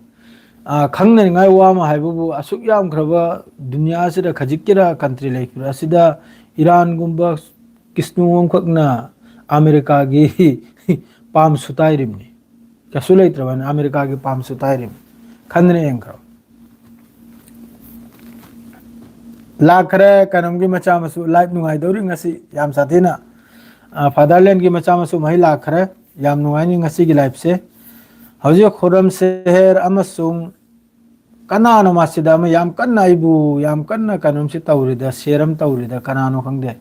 ꯑ, ꯈꯪꯅꯅꯤꯡꯉꯥꯏ ꯋꯥ ꯑꯃ ꯍꯥꯏꯕꯕꯨ, ꯑꯁꯨꯛ ꯌꯥꯝꯈ꯭ꯔꯕ ꯗꯨꯅꯤꯌꯥꯁꯤꯗ ꯈꯖꯤꯛꯀꯤꯔ ꯀꯟꯇ꯭ꯔꯤ ꯂꯩꯈꯤꯕ꯭ꯔꯥ? ꯑꯁꯤꯗ ꯏꯔꯥꯟꯒꯨꯝꯕ ꯀꯤꯁꯅꯨ ꯑꯃꯈꯛꯅ ꯑꯃꯦꯔꯤꯀꯥꯒꯤ ꯄꯥꯝ ꯁꯨꯇꯥꯏꯔꯤꯕꯅꯤ꯫ ꯀꯩꯁꯨ ꯂꯩꯇ꯭ꯔꯕꯅꯤ, ꯑꯃꯦꯔꯤꯀꯥꯒꯤ ꯄꯥꯝ ꯁꯨꯇꯥꯏꯔꯤꯕꯅꯤ꯫ ꯈꯟꯗꯅ ꯌꯦꯡꯈ꯭ꯔꯣ꯫ ꯂꯥꯛꯈ꯭ꯔꯦ ꯀꯩꯅꯣꯝꯒꯤ ꯃꯆꯥ ꯃꯁꯨ꯫ ꯂꯥꯏꯞ ꯅꯨꯡꯉꯥꯏꯗꯧꯔꯤ ꯉꯁꯤ ꯌꯥꯝ ꯁꯥꯊꯤꯅ꯫ ꯑ, ꯐꯥꯗꯔꯂꯦꯟꯒꯤ ꯃꯆꯥ ꯃꯁꯨ ꯃꯍꯩ ꯂꯥꯛꯈ꯭ꯔꯦ꯫ ꯌꯥꯝ ꯅꯨꯡꯉꯥꯏꯅꯤ ꯉꯁꯤꯒꯤ ꯂꯥꯏꯞꯁꯦ꯫ ꯍꯧꯖꯤꯛ ꯈꯨꯔꯝ ꯁꯦꯍꯦꯔ ꯑꯃꯁꯨꯡ ꯀꯅꯥꯅꯣ ꯃꯁꯤꯗ ꯑꯃ ꯌꯥꯝ ꯀꯟꯅ ꯑꯩꯕꯨ ꯌꯥꯝ ꯀꯟꯅ ꯀꯩꯅꯣꯝꯁꯤ ꯇꯧꯔꯤꯗ, ꯁꯦꯌꯔ ꯑꯃ ꯇꯧꯔꯤꯗ, ꯀꯅꯥꯅꯣ ꯈꯪꯗꯦ꯫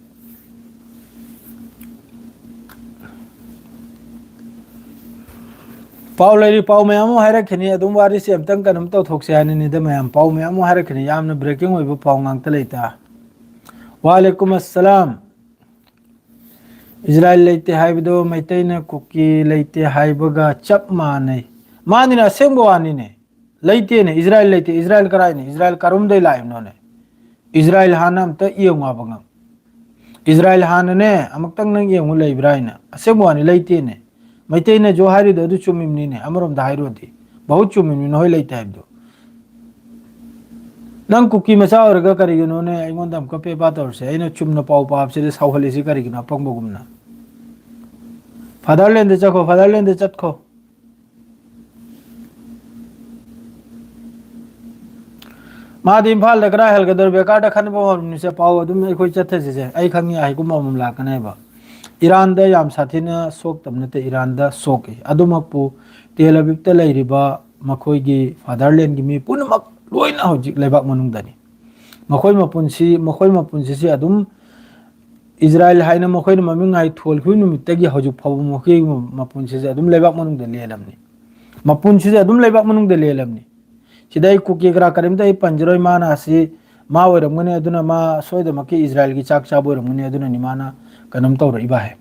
ꯄꯥꯎ ꯂꯩꯔꯤ, ꯄꯥꯎ ꯃꯌꯥꯝ ꯑꯃ ꯍꯥꯏꯔꯛꯈꯤꯅꯤ꯫ ꯑꯗꯨꯝ ꯋꯥꯔꯤꯁꯦ ꯑꯝꯇꯪ ꯀꯩꯅꯣꯝ ꯇꯧꯊꯣꯛꯁꯦ ꯍꯥꯏꯅꯤꯡꯉꯤꯗ ꯃꯌꯥꯝ꯫ ꯄꯥꯎ ꯃꯌꯥꯝ ꯑꯃ ꯍꯥꯏꯔꯛꯈꯤꯅꯤ꯫ ꯌꯥꯝꯅ ꯕ꯭ꯔꯦꯀꯤꯡ ꯑꯣꯏꯕ ꯄꯥꯎ ꯉꯥꯛꯇ ꯂꯩꯇ꯫ ꯋꯥꯂꯦꯀꯨꯝ ꯑꯁꯁꯂꯥꯝ꯫ ꯏꯖꯔꯥꯏꯜ ꯂꯩꯇꯦ ꯍꯥꯏꯕꯗꯣ ꯃꯩꯇꯩꯅ ꯀꯨꯀꯤ ꯂꯩꯇꯦ ꯍꯥꯏꯕꯒ ꯆꯞ ꯃꯥꯟꯅꯩ꯫ ꯃꯥꯅꯤꯅꯦ, ꯑꯁꯦꯡꯕ ꯋꯥꯅꯤꯅꯦ꯫ ꯂꯩꯇꯦꯅꯦ, ꯏꯖꯔꯥꯏꯜ ꯂꯩꯇꯦ꯫ ꯏꯖꯔꯥꯏꯜ ꯀꯔꯥꯏꯅꯦ? ꯏꯖꯔꯥꯏꯜ ꯀꯔꯣꯝꯗꯩ ꯂꯥꯛꯏꯕꯅꯣꯅꯦ? ꯏꯖꯔꯥꯏꯜ ꯍꯥꯟꯅ ꯑꯝꯇ ꯌꯦꯡꯉꯨ ꯍꯥꯏꯕ ꯉꯝ-, ꯏꯖꯔꯥꯏꯜ ꯍꯥꯟꯅꯅꯦ, ꯑꯃꯨꯛꯇꯪ ꯅꯪ ꯌꯦꯡꯉꯨ ꯂꯩꯕ꯭ꯔꯥ ꯍꯥꯏꯅ꯫ ꯑꯁꯦꯡꯕ ꯋꯥꯅꯤ, ꯂꯩꯇꯦꯅꯦ꯫ ꯃꯩꯇꯩꯅꯁꯨ ꯍꯥꯏꯔꯤꯗꯣ ꯑꯗꯨ ꯆꯨꯝꯃꯤꯕꯅꯤꯅꯦ, ꯑꯃꯔꯣꯝꯗ ꯍꯥꯏꯔꯨꯔꯗꯤ꯫ ꯕꯍꯨꯠ ꯆꯨꯝꯃꯤꯕꯅꯤ ꯅꯈꯣꯏ ꯂꯩꯇꯦ ꯍꯥꯏꯕꯗꯣ꯫ ꯅꯪ ꯀꯨꯀꯤ ꯃꯆꯥ ꯑꯣꯏꯔꯒ ꯀꯔꯤꯒꯤꯅꯣꯅꯦ ꯑꯩꯉꯣꯟꯗ ꯑꯃꯨꯛꯀ ꯄꯦꯄꯥ ꯇꯧꯔꯤꯁꯦ? ꯑꯩꯅ ꯆꯨꯝꯅ ꯄꯥꯎ ꯄꯥꯕꯁꯤꯗ ꯁꯥꯎꯍꯜꯂꯤꯁꯤ ꯀꯔꯤꯒꯤꯅꯣ, ꯑꯄꯪꯕꯒꯨꯝꯅ? ꯐꯥꯗꯔꯂꯦꯟꯗ ꯆꯠꯈꯣ, ꯐꯥꯗꯔꯂꯦꯟꯗ ꯆꯠꯈꯣ꯫ ꯃꯥꯗꯤ ꯏꯝꯐꯥꯜꯗ ꯀꯗꯥꯏ ꯍꯜꯒꯗꯧꯔꯤꯕ? ꯕꯦꯀꯥꯔꯗ ꯈꯟꯕ ꯍꯧꯔꯕꯅꯤꯁꯦ꯫ ꯄꯥꯎ ꯑꯗꯨꯝ ꯑꯩꯈꯣꯏ ꯆꯠꯊꯁꯤꯁꯦ꯫ ꯑꯩ ꯈꯪꯉꯤ ꯍꯥꯏꯒꯨꯝꯕ ꯑꯃꯃꯝ ꯂꯥꯛꯀꯅꯦꯕ꯫ ꯏꯔꯥꯟꯗ ꯌꯥꯝ ꯁꯥꯊꯤꯅ ꯁꯣꯛꯇꯕ ꯅꯠꯇꯦ, ꯏꯔꯥꯟꯗ ꯁꯣꯛꯏ꯫ ꯑꯗꯨꯃꯛꯄꯨ ꯇꯦꯜ ꯑꯕꯤꯕꯇ ꯂꯩꯔꯤꯕ ꯃꯈꯣꯏꯒꯤ ꯐꯥꯗꯔꯂꯦꯟꯒꯤ ꯃꯤ ꯄꯨꯝꯅꯃꯛ ꯂꯣꯏꯅ ꯍꯧꯖꯤꯛ ꯂꯩꯕꯥꯛ ꯃꯅꯨꯡꯗꯅꯤ꯫ ꯃꯈꯣꯏ ꯃꯄꯨꯟꯁꯤ, ꯃꯈꯣꯏ ꯃꯄꯨꯟꯁꯤꯁꯤ ꯑꯗꯨꯝ ꯏꯖꯔꯥꯏꯜ ꯍꯥꯏꯅ ꯃꯈꯣꯏꯅ ꯃꯃꯤꯡ ꯍꯥꯏ ꯊꯣꯜꯈꯤꯕ ꯅꯨꯃꯤꯠꯇꯒꯤ ꯍꯧꯖꯤꯛ ꯐꯥꯎꯕ ꯃꯈꯣꯏꯒꯤ ꯃꯄꯨꯟꯁꯤꯁꯦ ꯑꯗꯨꯝ ꯂꯩꯕꯥꯛ ꯃꯅꯨꯡꯗ ꯂꯦꯜꯂꯝꯅꯤ꯫ ꯃꯄꯨꯟꯁꯤꯁꯦ ꯑꯗꯨꯝ ꯂꯩꯕꯥꯛ ꯃꯅꯨꯡꯗ ꯂꯦꯜꯂꯝꯅꯤ꯫ ꯁꯤꯗ ꯑꯩ ꯀꯨꯀꯤ ꯀꯔꯥ ꯀꯔꯤꯝꯇ ꯑꯩ ꯄꯟꯖꯔꯣꯏ꯫ ꯃꯥꯅ ꯑꯁꯤ ꯃꯥ ꯑꯣꯏꯔꯝꯒꯅꯤ, ꯑꯗꯨꯅ ꯃꯥ ꯁꯣꯏꯗꯃꯛꯀꯤ ꯏꯖꯔꯥꯏꯜꯒꯤ ꯆꯥꯛ ꯆꯥꯕ ꯑꯣꯏꯔꯝꯒꯅꯤ, ꯑꯗꯨꯅꯅꯤ ꯃꯥꯅ ꯀꯩꯅꯣꯝ ꯇꯧꯔꯛꯏꯕ ꯍꯥꯏ꯫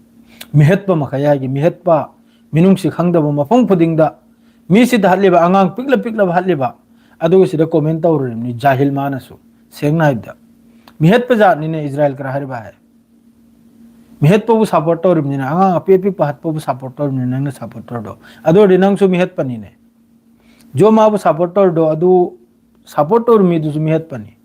ꯃꯤꯍꯠꯄ ꯃꯈꯩ ꯍꯥꯏꯒꯤ, ꯃꯤꯍꯠꯄ, ꯃꯤꯅꯨꯡꯁꯤ ꯈꯪꯗꯕ ꯃꯐꯝ ꯈꯨꯗꯤꯡꯗ ꯃꯤꯁꯤꯗ ꯍꯠꯂꯤꯕ, ꯑꯉꯥꯡ ꯄꯤꯛꯂ ꯄꯤꯛꯂꯕ ꯍꯠꯂꯤꯕ, ꯑꯗꯨꯒ ꯁꯤꯗ ꯀꯣꯃꯦꯟ ꯇꯧꯔꯤꯕꯅꯤ ꯖꯥꯍꯤꯜ ꯃꯥꯅꯁꯨ꯫ ꯁꯦꯡꯅ ꯍꯥꯏꯕꯗ ꯃꯤꯍꯠꯄ ꯖꯥꯠꯅꯤꯅꯦ ꯏꯖꯔꯥꯏꯜ ꯀꯔꯥ ꯍꯥꯏꯔꯤꯕ ꯍꯥꯏ꯫ ꯃꯤꯍꯠꯄꯕꯨ ꯁꯞꯄꯣꯔꯠ ꯇꯧꯔꯤꯕꯅꯤꯅ, ꯑꯉꯥꯡ ꯑꯄꯤꯛ ꯑꯄꯤꯛꯄ ꯍꯠꯄꯕꯨ ꯁꯞꯄꯣꯔꯠ ꯇꯧꯔꯤꯕꯅꯤꯅ, ꯅꯪꯅ ꯁꯞꯄꯣꯔꯠ ꯇꯧꯔꯗꯣ꯫ ꯑꯗꯨ ꯑꯣꯏꯔꯗꯤ ꯅꯪꯁꯨ ꯃꯤꯍꯠꯄꯅꯤꯅꯦ꯫ ꯖꯣ ꯃꯥꯕꯨ ꯁꯞꯄꯣꯔꯠ ꯇꯧꯔꯤꯗꯣ ꯑꯗꯨ ꯁꯞꯄꯣꯔꯠ ꯇꯧꯔꯤ ꯃꯤꯗꯨꯁꯨ ꯃꯤꯍꯠꯄꯅꯤ꯫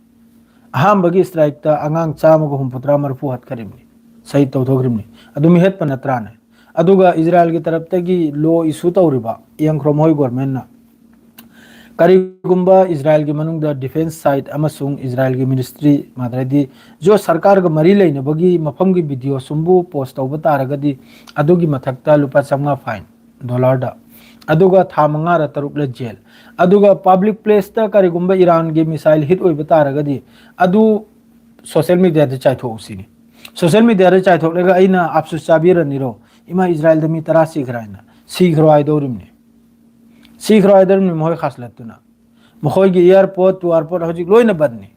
ꯑꯍꯥꯟꯕꯒꯤ ꯏꯁꯇ꯭ꯔꯥꯏꯛꯇ ꯑꯉꯥꯡ ꯆꯥꯝꯃꯒ ꯍꯨꯝꯐꯨꯇꯔꯥ ꯃꯔꯤꯐꯨ ꯍꯥꯠꯈ꯭ꯔꯤꯕꯅꯤ, ꯁꯍꯤꯗ ꯇꯧꯊꯣꯛꯈ꯭ꯔꯤꯕꯅꯤ꯫ ꯑꯗꯨ ꯃꯤꯍꯠꯄ ꯅꯠꯇ꯭ꯔꯥꯅꯦ? ꯑꯗꯨꯒ ꯏꯖꯔꯥꯏꯜꯒꯤ ꯇꯔꯞꯇꯒꯤ ꯂꯣ ꯏꯁꯨ ꯇꯧꯔꯤꯕ ꯌꯦꯡꯈ꯭ꯔꯣ ꯃꯣꯏ ꯒꯣꯔꯃꯦꯟꯅ꯫ ꯀꯔꯤꯒꯨꯝꯕ ꯏꯖꯔꯥꯏꯜꯒꯤ ꯃꯅꯨꯡꯗ ꯗꯤꯐꯦꯟꯁ ꯁꯥꯏꯠ ꯑꯃꯁꯨꯡ ꯏꯖꯔꯥꯏꯜꯒꯤ ꯃꯤꯅꯤꯁꯇ꯭ꯔꯤ ꯃꯥꯗ꯭ꯔꯗꯤ ꯖꯣ ꯁꯔꯀꯥꯔꯒ ꯃꯔꯤ ꯂꯩꯅꯕꯒꯤ ꯃꯐꯝꯒꯤ ꯚꯤꯗꯤꯑꯣ ꯁꯨꯝꯕꯨ ꯄꯣꯁ ꯇꯧꯕ ꯇꯥꯔꯒꯗꯤ ꯑꯗꯨꯒꯤ ꯃꯊꯛꯇ ꯂꯨꯄꯥ ꯆꯥꯝꯃꯉꯥ ꯐꯥꯏꯟ ꯗꯣꯂꯔꯗ, ꯑꯗꯨꯒ ꯊꯥ ꯃꯉꯥꯔ ꯇꯔꯨꯛꯂ ꯖꯦꯜ, ꯑꯗꯨꯒ ꯄꯕ꯭ꯂꯤꯛ ꯄ꯭ꯂꯦꯁꯇ ꯀꯔꯤꯒꯨꯝꯕ ꯏꯔꯥꯟꯒꯤ ꯃꯤꯁꯥꯏꯜ ꯍꯤꯠ ꯑꯣꯏꯕ ꯇꯥꯔꯒꯗꯤ ꯑꯗꯨ ꯁꯣꯁꯦꯜ ꯃꯤꯗꯤꯌꯥꯗ ꯆꯥꯏꯊꯣꯛꯎ ꯁꯤꯅꯤ꯫ ꯁꯣꯁꯦꯜ ꯃꯤꯗꯤꯌꯥꯗ ꯆꯥꯏꯊꯣꯛꯂꯒ ꯑꯩꯅ ꯑꯞꯁꯨ ꯆꯥꯕꯤꯔꯅꯤꯔꯣ? ꯏꯃꯥ, ꯏꯖꯔꯥꯏꯜꯗ ꯃꯤ ꯇꯔꯥ ꯁꯤꯈ꯭ꯔꯥ ꯍꯥꯏꯅ, ꯁꯤꯈ꯭ꯔꯣ ꯍꯥꯏꯗꯧꯔꯤꯕꯅꯤ꯫ ꯁꯤꯈ꯭ꯔꯣ ꯍꯥꯏꯗꯧꯔꯤꯕꯅꯤ ꯃꯈꯣꯏ ꯈꯥꯁꯂꯠꯇꯨꯅ꯫ ꯃꯈꯣꯏꯒꯤ ꯑꯦꯌꯥꯔꯄꯣꯔꯠ ꯇꯨ ꯑꯦꯌꯥꯔꯄꯣꯔꯠ ꯍꯧꯖꯤꯛ ꯂꯣꯏꯅ ꯕꯟꯅꯤ꯫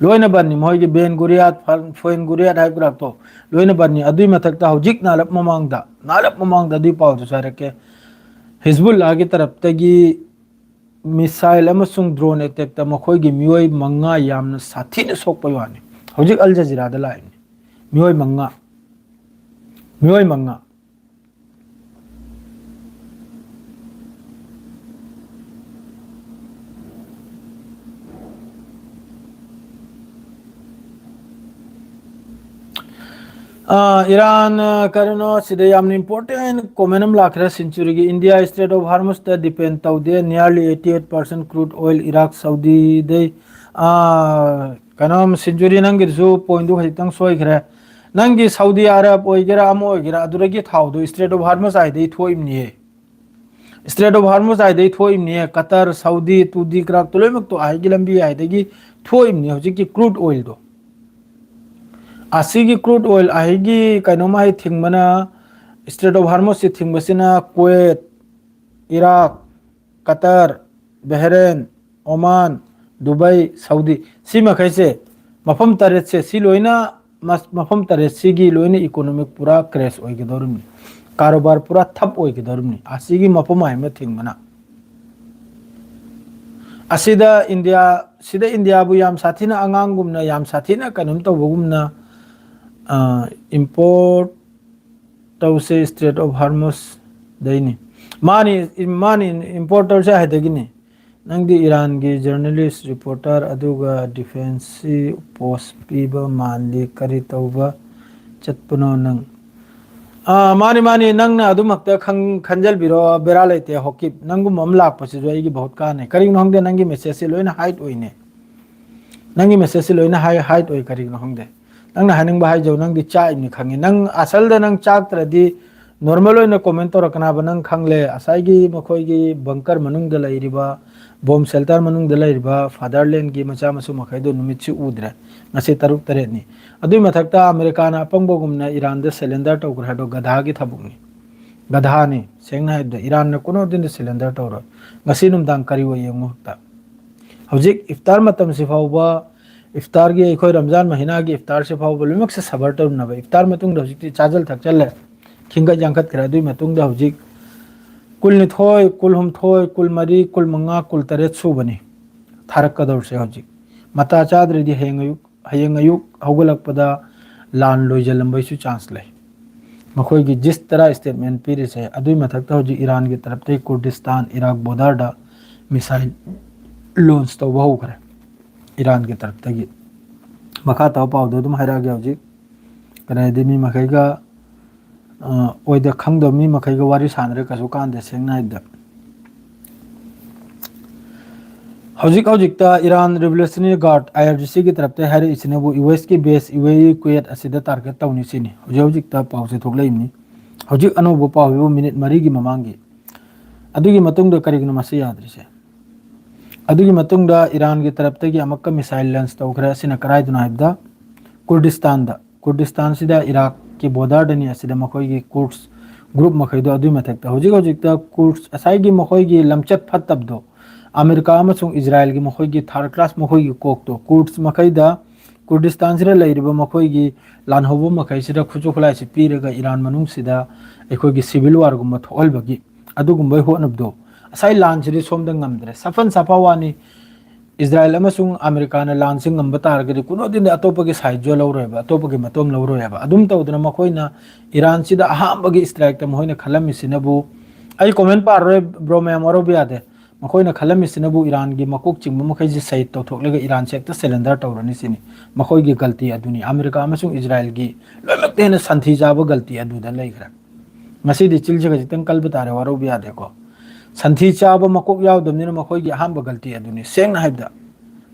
ꯂꯣꯏꯅ ꯕꯟꯅꯤ꯫ ꯃꯈꯣꯏꯒꯤ ꯕꯦꯟ ꯒꯨꯔꯤꯌꯥꯠ, ꯐ-, ꯐꯣꯏꯟ ꯒꯨꯔꯤꯌꯥꯠ ꯍꯥꯏꯕ ꯀ꯭ꯔꯥꯞꯇꯣ ꯂꯣꯏꯅ ꯕꯟꯅꯤ꯫ ꯑꯗꯨꯒꯤ ꯃꯊꯛꯇ ꯍꯧꯖꯤꯛ ꯅꯥꯂꯞ ꯃꯃꯥꯡꯗ, ꯅꯥꯂꯞ ꯃꯃꯥꯡꯗ ꯑꯗꯨꯒꯤ ꯄꯥꯎꯗꯨꯁꯨ ꯍꯥꯏꯔꯛꯀꯦ꯫ ꯍꯤꯖꯕꯨꯜꯂꯥꯒꯤ ꯇꯔꯞꯇꯒꯤ ꯃꯤꯁꯥꯏꯜ ꯑꯃꯁꯨꯡ ꯗ꯭ꯔꯣꯟ ꯑꯦꯇꯦꯛꯇ ꯃꯈꯣꯏꯒꯤ ꯃꯤꯑꯣꯏ ꯃꯉꯥ ꯌꯥꯝꯅ ꯁꯥꯊꯤꯅ ꯁꯣꯛꯄꯒꯤ ꯋꯥꯅꯤ꯫ ꯍꯧꯖꯤꯛ ꯑꯜ ꯖꯖꯤꯔꯥꯗ ꯂꯥꯛꯏꯕꯅꯤ꯫ ꯃꯤꯑꯣꯏ ꯃꯉꯥ꯫ ꯃꯤꯑꯣꯏ ꯃꯉꯥ꯫ ꯑꯥ, ꯏꯔꯥꯟ, ꯑꯥ, ꯀꯔꯤꯅꯣ ꯁꯤꯗ ꯌꯥꯝꯅ ꯏꯝꯄꯣꯔꯇꯦꯟ ꯀꯣꯃꯦꯟ ꯑꯃ ꯂꯥꯛꯈ꯭ꯔꯦ꯫ ꯁꯦꯟꯆꯨꯔꯤꯒꯤ ꯏꯟꯗꯤꯌꯥ ꯏꯁꯇ꯭ꯔꯦꯠ ꯑꯣꯐ ꯍꯥꯔꯃꯨꯁꯇ ꯗꯤꯄꯦꯟ ꯇꯧꯗꯦ꯫ Nearly eighty eight percent crude oil Iraq ꯁꯥꯎꯗꯤꯗꯩ, ꯑꯥ, ꯀꯩꯅꯣ, ꯁꯦꯟꯆꯨꯔꯤ, ꯅꯪꯒꯤꯗꯨꯁꯨ ꯄꯣꯏꯟꯗꯨ ꯈꯖꯤꯛꯇꯪ ꯁꯣꯏꯈ꯭ꯔꯦ꯫ ꯅꯪꯒꯤ ꯁꯥꯎꯗꯤ ꯑꯔꯕ ꯑꯣꯏꯒꯦꯔꯥ ꯑꯃ ꯑꯣꯏꯒꯦꯔꯥ, ꯑꯗꯨꯗꯒꯤ ꯊꯥꯎꯗꯨ ꯏꯁꯇ꯭ꯔꯦꯠ ꯑꯣꯐ ꯍꯥꯔꯃꯨꯁ ꯍꯥꯏꯗꯒꯤ ꯊꯣꯛꯏꯕꯅꯤꯌꯦ꯫ ꯏꯁꯇ꯭ꯔꯦꯠ ꯑꯣꯐ ꯍꯥꯔꯃꯨꯁ ꯍꯥꯏꯗꯒꯤ ꯊꯣꯛꯏꯕꯅꯤꯌꯦ꯫ ꯀꯇꯔ, ꯁꯥꯎꯗꯤ, ꯇꯨꯗꯤ, ꯀ꯭ꯔꯥꯛꯇꯣ ꯂꯣꯏꯅꯃꯛꯇꯣ ꯑꯥꯏꯒꯤ ꯂꯝꯕꯤ ꯍꯥꯏꯗꯒꯤ ꯊꯣꯛꯏꯕꯅꯤ꯫ ꯍꯧꯖꯤꯛꯀꯤ ꯀ꯭ꯔꯨꯗ ꯑꯣꯏꯜꯗꯣ, ꯑꯁꯤꯒꯤ ꯀ꯭ꯔꯨꯗ ꯑꯣꯏꯜ ꯑꯥꯏꯒꯤ ꯀꯩꯅꯣꯝ ꯍꯥꯏ ꯊꯤꯡꯕꯅ, ꯏꯁꯇ꯭ꯔꯦꯠ ꯑꯣꯐ ꯍꯥꯔꯃꯨꯁꯁꯤ ꯊꯤꯡꯕꯁꯤꯅ Kuwait, Iraq, Qatar, Bahrain, Oman, Dubai, Saudi, ꯁꯤ ꯃꯈꯩꯁꯦ, ꯃꯐꯝ ꯇꯔꯦꯠꯁꯦ, ꯁꯤ ꯂꯣꯏꯅ, ꯃꯐꯝ ꯇꯔꯦꯠꯁꯤꯒꯤ ꯂꯣꯏꯅ ꯏꯀꯣꯅꯣꯃꯤꯛ ꯄꯨꯔꯥ ꯀ꯭ꯔꯦꯁ ꯑꯣꯏꯒꯗꯧꯔꯤꯕꯅꯤ꯫ ꯀꯥꯔꯣꯕꯥꯔ ꯄꯨꯔꯥ ꯊꯞ ꯑꯣꯏꯒꯗꯧꯔꯤꯕꯅꯤ ꯑꯁꯤꯒꯤ ꯃꯐꯝ ꯍꯥꯏ ꯑꯃ ꯊꯤꯡꯕꯅ꯫ ꯑꯁꯤꯗ ꯏꯟꯗꯤꯌꯥ, ꯁꯤꯗ ꯏꯟꯗꯤꯌꯥꯕꯨ ꯌꯥꯝ ꯁꯥꯊꯤꯅ ꯑꯉꯥꯡꯒꯨꯝꯅ, ꯌꯥꯝ ꯁꯥꯊꯤꯅ ꯀꯩꯅꯣꯝ ꯇꯧꯕꯒꯨꯝꯅ, ꯏꯝꯄꯣꯔꯠ ꯇꯧꯁꯦ ꯏꯁꯇ꯭ꯔꯦꯠ ꯑꯣꯐ ꯍꯥꯔꯃꯨꯁꯗꯩꯅꯤ꯫ ꯃꯥꯅꯤ, ꯃꯥꯅꯤ, ꯏꯝꯄꯣꯔꯇꯔꯁꯦ ꯍꯥꯏꯗꯒꯤꯅꯤ꯫ ꯅꯪꯗꯤ ꯏꯔꯥꯟꯒꯤ ꯖꯔꯅꯦꯂꯤꯁ, ꯔꯤꯄꯣꯔꯇꯔ, ꯑꯗꯨꯒ ꯗꯤꯐꯦꯟꯁꯁꯤ ꯄꯣꯁ ꯄꯤꯕ ꯃꯥꯜꯂꯤ, ꯀꯔꯤ ꯇꯧꯕ ꯆꯠꯄꯅꯣ ꯅꯪ? ꯑꯥ, ꯃꯥꯅꯤ, ꯃꯥꯅꯤ, ꯅꯪꯅ ꯑꯗꯨꯃꯛꯇ ꯈꯪ-, ꯈꯟꯖꯜꯕꯤꯔꯣ, ꯕꯦꯔꯥ ꯂꯩꯇꯦ꯫ ꯍꯣꯀꯤꯞ, ꯅꯪꯒꯨꯝꯕ ꯑꯃ ꯂꯥꯛꯄꯁꯤꯁꯨ ꯑꯩꯒꯤ ꯕꯍꯨꯠ ꯀꯥꯟꯅꯩ꯫ ꯀꯔꯤꯒꯤꯅꯣ ꯈꯪꯗꯦ, ꯅꯪꯒꯤ ꯃꯦꯁꯦꯖꯁꯤ ꯂꯣꯏꯅ ꯍꯥꯏꯠ ꯑꯣꯏꯅꯦ꯫ ꯅꯪꯒꯤ ꯃꯦꯁꯦꯖꯁꯤ ꯂꯣꯏꯅ ꯍꯥꯏ-, ꯍꯥꯏꯠ ꯑꯣꯏ, ꯀꯔꯤꯒꯤꯅꯣ ꯈꯪꯗꯦ꯫ ꯅꯪꯅ ꯍꯥꯏꯅꯤꯡꯕ ꯍꯥꯏꯖꯧ, ꯅꯪꯗꯤ ꯆꯥꯛꯏꯕꯅꯤ ꯈꯪꯉꯤ꯫ ꯅꯪ ꯑꯁꯜꯗ ꯅꯪ ꯆꯥꯛꯇ꯭ꯔꯗꯤ ꯅꯣꯔꯃꯦꯜ ꯑꯣꯏꯅ ꯀꯣꯃꯦꯟ ꯇꯧꯔꯛꯀꯅꯕ ꯅꯪ ꯈꯪꯂꯦ꯫ ꯉꯁꯥꯏꯒꯤ ꯃꯈꯣꯏꯒꯤ ꯕꯪꯀꯔ ꯃꯅꯨꯡꯗ ꯂꯩꯔꯤꯕ, ꯕꯣꯝ ꯁꯦꯜꯇꯔ ꯃꯅꯨꯡꯗ ꯂꯩꯔꯤꯕ ꯐꯥꯗꯔꯂꯦꯟꯒꯤ ꯃꯆꯥ ꯃꯁꯨ ꯃꯈꯩꯗꯨ ꯅꯨꯃꯤꯠꯁꯤ ꯎꯗ꯭ꯔꯦ꯫ ꯉꯁꯤ ꯇꯔꯨꯛ ꯇꯔꯦꯠꯅꯤ꯫ ꯑꯗꯨꯏ ꯃꯊꯛꯇ ꯑꯃꯦꯔꯤꯀꯥꯅ ꯑꯄꯪꯕꯒꯨꯝꯅ ꯏꯔꯥꯟꯗ ꯁꯦꯂꯦꯟꯗꯔ ꯇꯧꯈ꯭ꯔꯦ ꯍꯥꯏꯕꯗꯣ ꯒꯙꯥꯒꯤ ꯊꯕꯛꯅꯤ꯫ ꯒꯙꯥꯅꯤ꯫ ꯁꯦꯡꯅ ꯍꯥꯏꯕꯗ ꯏꯔꯥꯟꯅ ꯀꯣꯟꯅꯗꯤꯟꯗ ꯁꯦꯂꯦꯟꯗꯔ ꯇꯧꯔꯣꯏ꯫ ꯉꯁꯤ ꯅꯨꯡꯗꯥꯡ ꯀꯔꯤ ꯑꯣꯏ ꯌꯦꯡꯉꯨ ꯍꯦꯛꯇ꯫ ꯍꯧꯖꯤꯛ ꯏꯐꯇꯥꯔ ꯃꯇꯝꯁꯤ ꯐꯥꯎꯕ, ꯏꯐꯇꯥꯔꯒꯤ, ꯑꯩꯈꯣꯏ ꯔꯝꯖꯥꯟ ꯃꯍꯤꯅꯥꯒꯤ ꯏꯐꯇꯥꯔꯁꯤ ꯐꯥꯎꯕ ꯂꯣꯏꯅꯃꯛꯁꯦ ꯁꯕꯔ ꯇꯧꯅꯕ꯫ ꯏꯐꯇꯥꯔ ꯃꯇꯨꯡꯗ ꯍꯧꯖꯤꯛꯇꯤ ꯆꯥꯖꯜ ꯊꯛꯆꯜꯂꯦ, ꯈꯤꯡꯒꯠ ꯌꯥꯡꯈꯠꯈ꯭ꯔꯦ꯫ ꯑꯗꯨꯒꯤ ꯃꯇꯨꯡꯗ ꯍꯧꯖꯤꯛ ꯀꯨꯟꯅꯤꯊꯣꯏ, ꯀꯨꯟꯍꯨꯝꯗꯣꯏ, ꯀꯨꯟꯃꯔꯤ, ꯀꯨꯟꯃꯉꯥ, ꯀꯨꯟꯇꯔꯦꯠ ꯁꯨꯕꯅꯤ ꯊꯥꯔꯛꯀꯗꯧꯔꯤꯁꯦ ꯍꯧꯖꯤꯛ꯫ ꯃꯇꯥ ꯆꯥꯗ꯭ꯔꯗꯤ ꯍꯌꯦꯡ ꯑꯌꯨꯛ, ꯍꯌꯦꯡ ꯑꯌꯨꯛ ꯍꯧꯒꯠꯂꯛꯄꯗ ꯂꯥꯟ ꯂꯣꯏꯁꯤꯜꯂꯝꯕꯩꯁꯨ ꯆꯥꯟꯁ ꯂꯩ꯫ ꯃꯈꯣꯏꯒꯤ ꯖꯤꯁ ꯇꯔꯥ ꯁ꯭ꯇꯦꯠꯃꯦꯟ ꯄꯤꯔꯤꯁꯦ꯫ ꯑꯗꯨꯒꯤ ꯃꯊꯛꯇ ꯍꯧꯖꯤꯛ ꯏꯔꯥꯟꯒꯤ ꯇꯔꯞꯇꯒꯤ ꯀꯨꯔꯗꯤꯁꯇꯥꯟ, ꯏꯔꯥꯛ ꯕꯣꯔꯗꯔꯗ ꯃꯤꯁꯥꯏꯜ ꯂꯣꯟꯁ ꯇꯧꯕ ꯍꯧꯈ꯭ꯔꯦ꯫ ꯏꯔꯥꯟꯒꯤ ꯇꯔꯞꯇꯒꯤ꯫ ꯃꯈꯥ ꯇꯥꯕ ꯄꯥꯎꯗꯣ ꯑꯗꯨꯝ ꯍꯥꯏꯔꯛꯑꯒꯦ ꯍꯧꯖꯤꯛ꯫ ꯀꯔꯤ ꯍꯥꯏꯗꯤ, ꯃꯤ ꯃꯈꯩꯒ, ꯑ, ꯑꯣꯏꯗ ꯈꯪꯗꯕ ꯃꯤ ꯃꯈꯩꯒ ꯋꯥꯔꯤ ꯁꯥꯟꯅꯔꯦ, ꯀꯩꯁꯨ ꯀꯥꯟꯗꯦ, ꯁꯦꯡꯅ ꯍꯥꯏꯕꯗ꯫ ꯍꯧꯖꯤꯛ ꯍꯧꯖꯤꯛꯇ ꯏꯔꯥꯟ ꯔꯤꯚꯣꯂꯨꯁꯅꯔꯤ ꯒꯥꯔꯗ, ꯑꯥꯏ ꯑꯥꯔ ꯖꯤ ꯁꯤꯒꯤ ꯇꯔꯞꯇ ꯍꯥꯏꯔꯛꯏꯁꯤꯅꯕꯨ ꯌꯨ ꯑꯦꯁꯀꯤ ꯕꯦꯁ ꯌꯨ ꯑꯦ ꯏ ꯀꯨꯋꯦꯠ ꯑꯁꯤꯗ ꯇꯥꯔꯒꯦꯠ ꯇꯧꯅꯤ ꯁꯤꯅꯤ꯫ ꯍꯧꯖꯤꯛ ꯍꯧꯖꯤꯛꯇ ꯄꯥꯎꯁꯦ ꯊꯣꯛꯂꯛꯏꯕꯅꯤ꯫ ꯍꯧꯖꯤꯛ ꯑꯅꯧꯕ ꯄꯥꯎꯁꯤꯕꯨ ꯃꯤꯅꯤꯠ ꯃꯔꯤꯒꯤ ꯃꯃꯥꯡꯒꯤ꯫ ꯑꯗꯨꯒꯤ ꯃꯇꯨꯡꯗ ꯀꯔꯤꯒꯤꯅꯣ ꯃꯁꯤ ꯌꯥꯗ꯭ꯔꯤꯁꯦ? ꯑꯗꯨꯒꯤ ꯃꯇꯨꯡꯗ ꯏꯔꯥꯟꯒꯤ ꯇꯔꯞꯇꯒꯤ ꯑꯃꯨꯛꯀ ꯃꯤꯁꯥꯏꯜ ꯂꯣꯟꯁ ꯇꯧꯈ꯭ꯔꯦ꯫ ꯑꯁꯤꯅ ꯀꯗꯥꯏꯗꯅꯣ ꯍꯥꯏꯕꯗ ꯀꯨꯔꯗꯤꯁꯇꯥꯟꯗ꯫ ꯀꯨꯔꯗꯤꯁꯇꯥꯟꯁꯤꯗ ꯏꯔꯥꯛꯀꯤ ꯕꯣꯔꯗꯔꯗꯅꯤ꯫ ꯑꯁꯤꯗ ꯃꯈꯣꯏꯒꯤ ꯀꯨꯔꯗꯁ ꯒ꯭ꯔꯨꯞ ꯃꯈꯩꯗꯣ꯫ ꯑꯗꯨꯒꯤ ꯃꯊꯛꯇ ꯍꯧꯖꯤꯛ ꯍꯧꯖꯤꯛꯇ ꯀꯨꯔꯗꯁ ꯉꯁꯥꯏꯒꯤ ꯃꯈꯣꯏꯒꯤ ꯂꯝꯆꯠ ꯐꯠꯇꯕꯗꯣ, ꯑꯃꯦꯔꯤꯀꯥ ꯑꯃꯁꯨꯡ ꯏꯖꯔꯥꯏꯜꯒꯤ ꯃꯈꯣꯏꯒꯤ ꯊꯥꯔꯠ ꯀ꯭ꯂꯥꯁ ꯃꯈꯣꯏꯒꯤ ꯀꯣꯛꯇꯣ, ꯀꯨꯔꯗꯁ ꯃꯈꯩꯗ, ꯀꯨꯔꯗꯤꯁꯇꯥꯟꯁꯤꯗ ꯂꯩꯔꯤꯕ ꯃꯈꯣꯏꯒꯤ ꯂꯥꯟꯍꯧꯕ ꯃꯈꯩꯁꯤꯗ ꯈꯨꯠꯁꯨ ꯈꯨꯠꯂꯥꯏꯁꯤ ꯄꯤꯔꯒ ꯏꯔꯥꯟ ꯃꯅꯨꯡꯁꯤꯗ ꯑꯩꯈꯣꯏꯒꯤ ꯁꯤꯚꯤꯜ ꯋꯥꯔꯒꯨꯝꯕ ꯊꯣꯛꯍꯟꯕꯒꯤ ꯑꯗꯨꯒꯨꯝꯕꯒꯤ ꯍꯣꯠꯅꯕꯗꯣ, ꯉꯁꯥꯏ ꯂꯥꯟꯁꯤꯗꯤ ꯁꯣꯝꯗ ꯉꯝꯗ꯭ꯔꯦ꯫ ꯁꯐꯟ ꯁꯥꯐꯥ ꯋꯥꯅꯤ꯫ ꯏꯖꯔꯥꯏꯜ ꯑꯃꯁꯨꯡ ꯑꯃꯦꯔꯤꯀꯥꯅ ꯂꯥꯟꯁꯤ ꯉꯝꯕ ꯇꯥꯔꯒꯗꯤ ꯀꯨꯅꯣꯗꯤꯟꯗꯤ ꯑꯇꯣꯞꯄꯒꯤ ꯁꯥꯏꯠꯁꯨ ꯂꯧꯔꯣꯏꯕ, ꯑꯇꯣꯞꯄꯒꯤ ꯃꯇꯣꯝ ꯂꯧꯔꯣꯏꯕ꯫ ꯑꯗꯨꯝ ꯇꯧꯗꯅ ꯃꯈꯣꯏꯅ ꯏꯔꯥꯟꯁꯤꯗ ꯑꯍꯥꯟꯕꯒꯤ ꯏꯁꯇ꯭ꯔꯥꯏꯛꯇ ꯃꯈꯣꯏꯅ ꯈꯜꯂꯝꯃꯤꯁꯤꯅꯕꯨ ꯑꯩ ꯀꯣꯃꯦꯟ ꯄꯥꯔꯔꯣꯏ, ꯕ꯭ꯔꯣ, ꯃꯌꯥꯝ ꯋꯥꯔꯧꯕ ꯌꯥꯗꯦ꯫ ꯃꯈꯣꯏꯅ ꯈꯜꯂꯝꯃꯤꯁꯤꯅꯕꯨ ꯏꯔꯥꯟꯒꯤ ꯃꯀꯣꯛ ꯆꯤꯡꯕ ꯃꯈꯩꯁꯤ ꯁꯍꯤꯗ ꯇꯧꯊꯣꯛꯂꯒ ꯏꯔꯥꯟꯁꯦ ꯍꯦꯛꯇ ꯁꯔꯦꯟꯗꯔ ꯇꯧꯔꯅꯤ ꯁꯤꯅꯤ꯫ ꯃꯈꯣꯏꯒꯤ ꯒꯜꯇꯤ ꯑꯗꯨꯅꯤ꯫ ꯑꯃꯦꯔꯤꯀꯥ ꯑꯃꯁꯨꯡ ꯏꯖꯔꯥꯏꯜꯒꯤ ꯂꯣꯏꯅꯃꯛꯇ ꯍꯦꯟꯅ ꯁꯟꯊꯤ ꯆꯥꯕ ꯒꯜꯇꯤ ꯑꯗꯨꯗ ꯂꯩꯈ꯭ꯔꯦ꯫ ꯉꯁꯤꯗꯤ ꯆꯤꯜꯁꯦ ꯈꯖꯤꯛꯇꯪ ꯀꯜꯕ ꯇꯥꯔꯦ, ꯋꯥꯔꯧꯕ ꯌꯥꯗꯦꯀꯣ꯫ ꯁꯟꯊꯤ ꯆꯥꯕ ꯃꯀꯣꯛ ꯌꯥꯎꯗꯕꯅꯤꯅ ꯃꯈꯣꯏꯒꯤ ꯑꯍꯥꯟꯕ ꯒꯜꯇꯤ ꯑꯗꯨꯅꯤ꯫ ꯁꯦꯡꯅ ꯍꯥꯏꯕꯗ,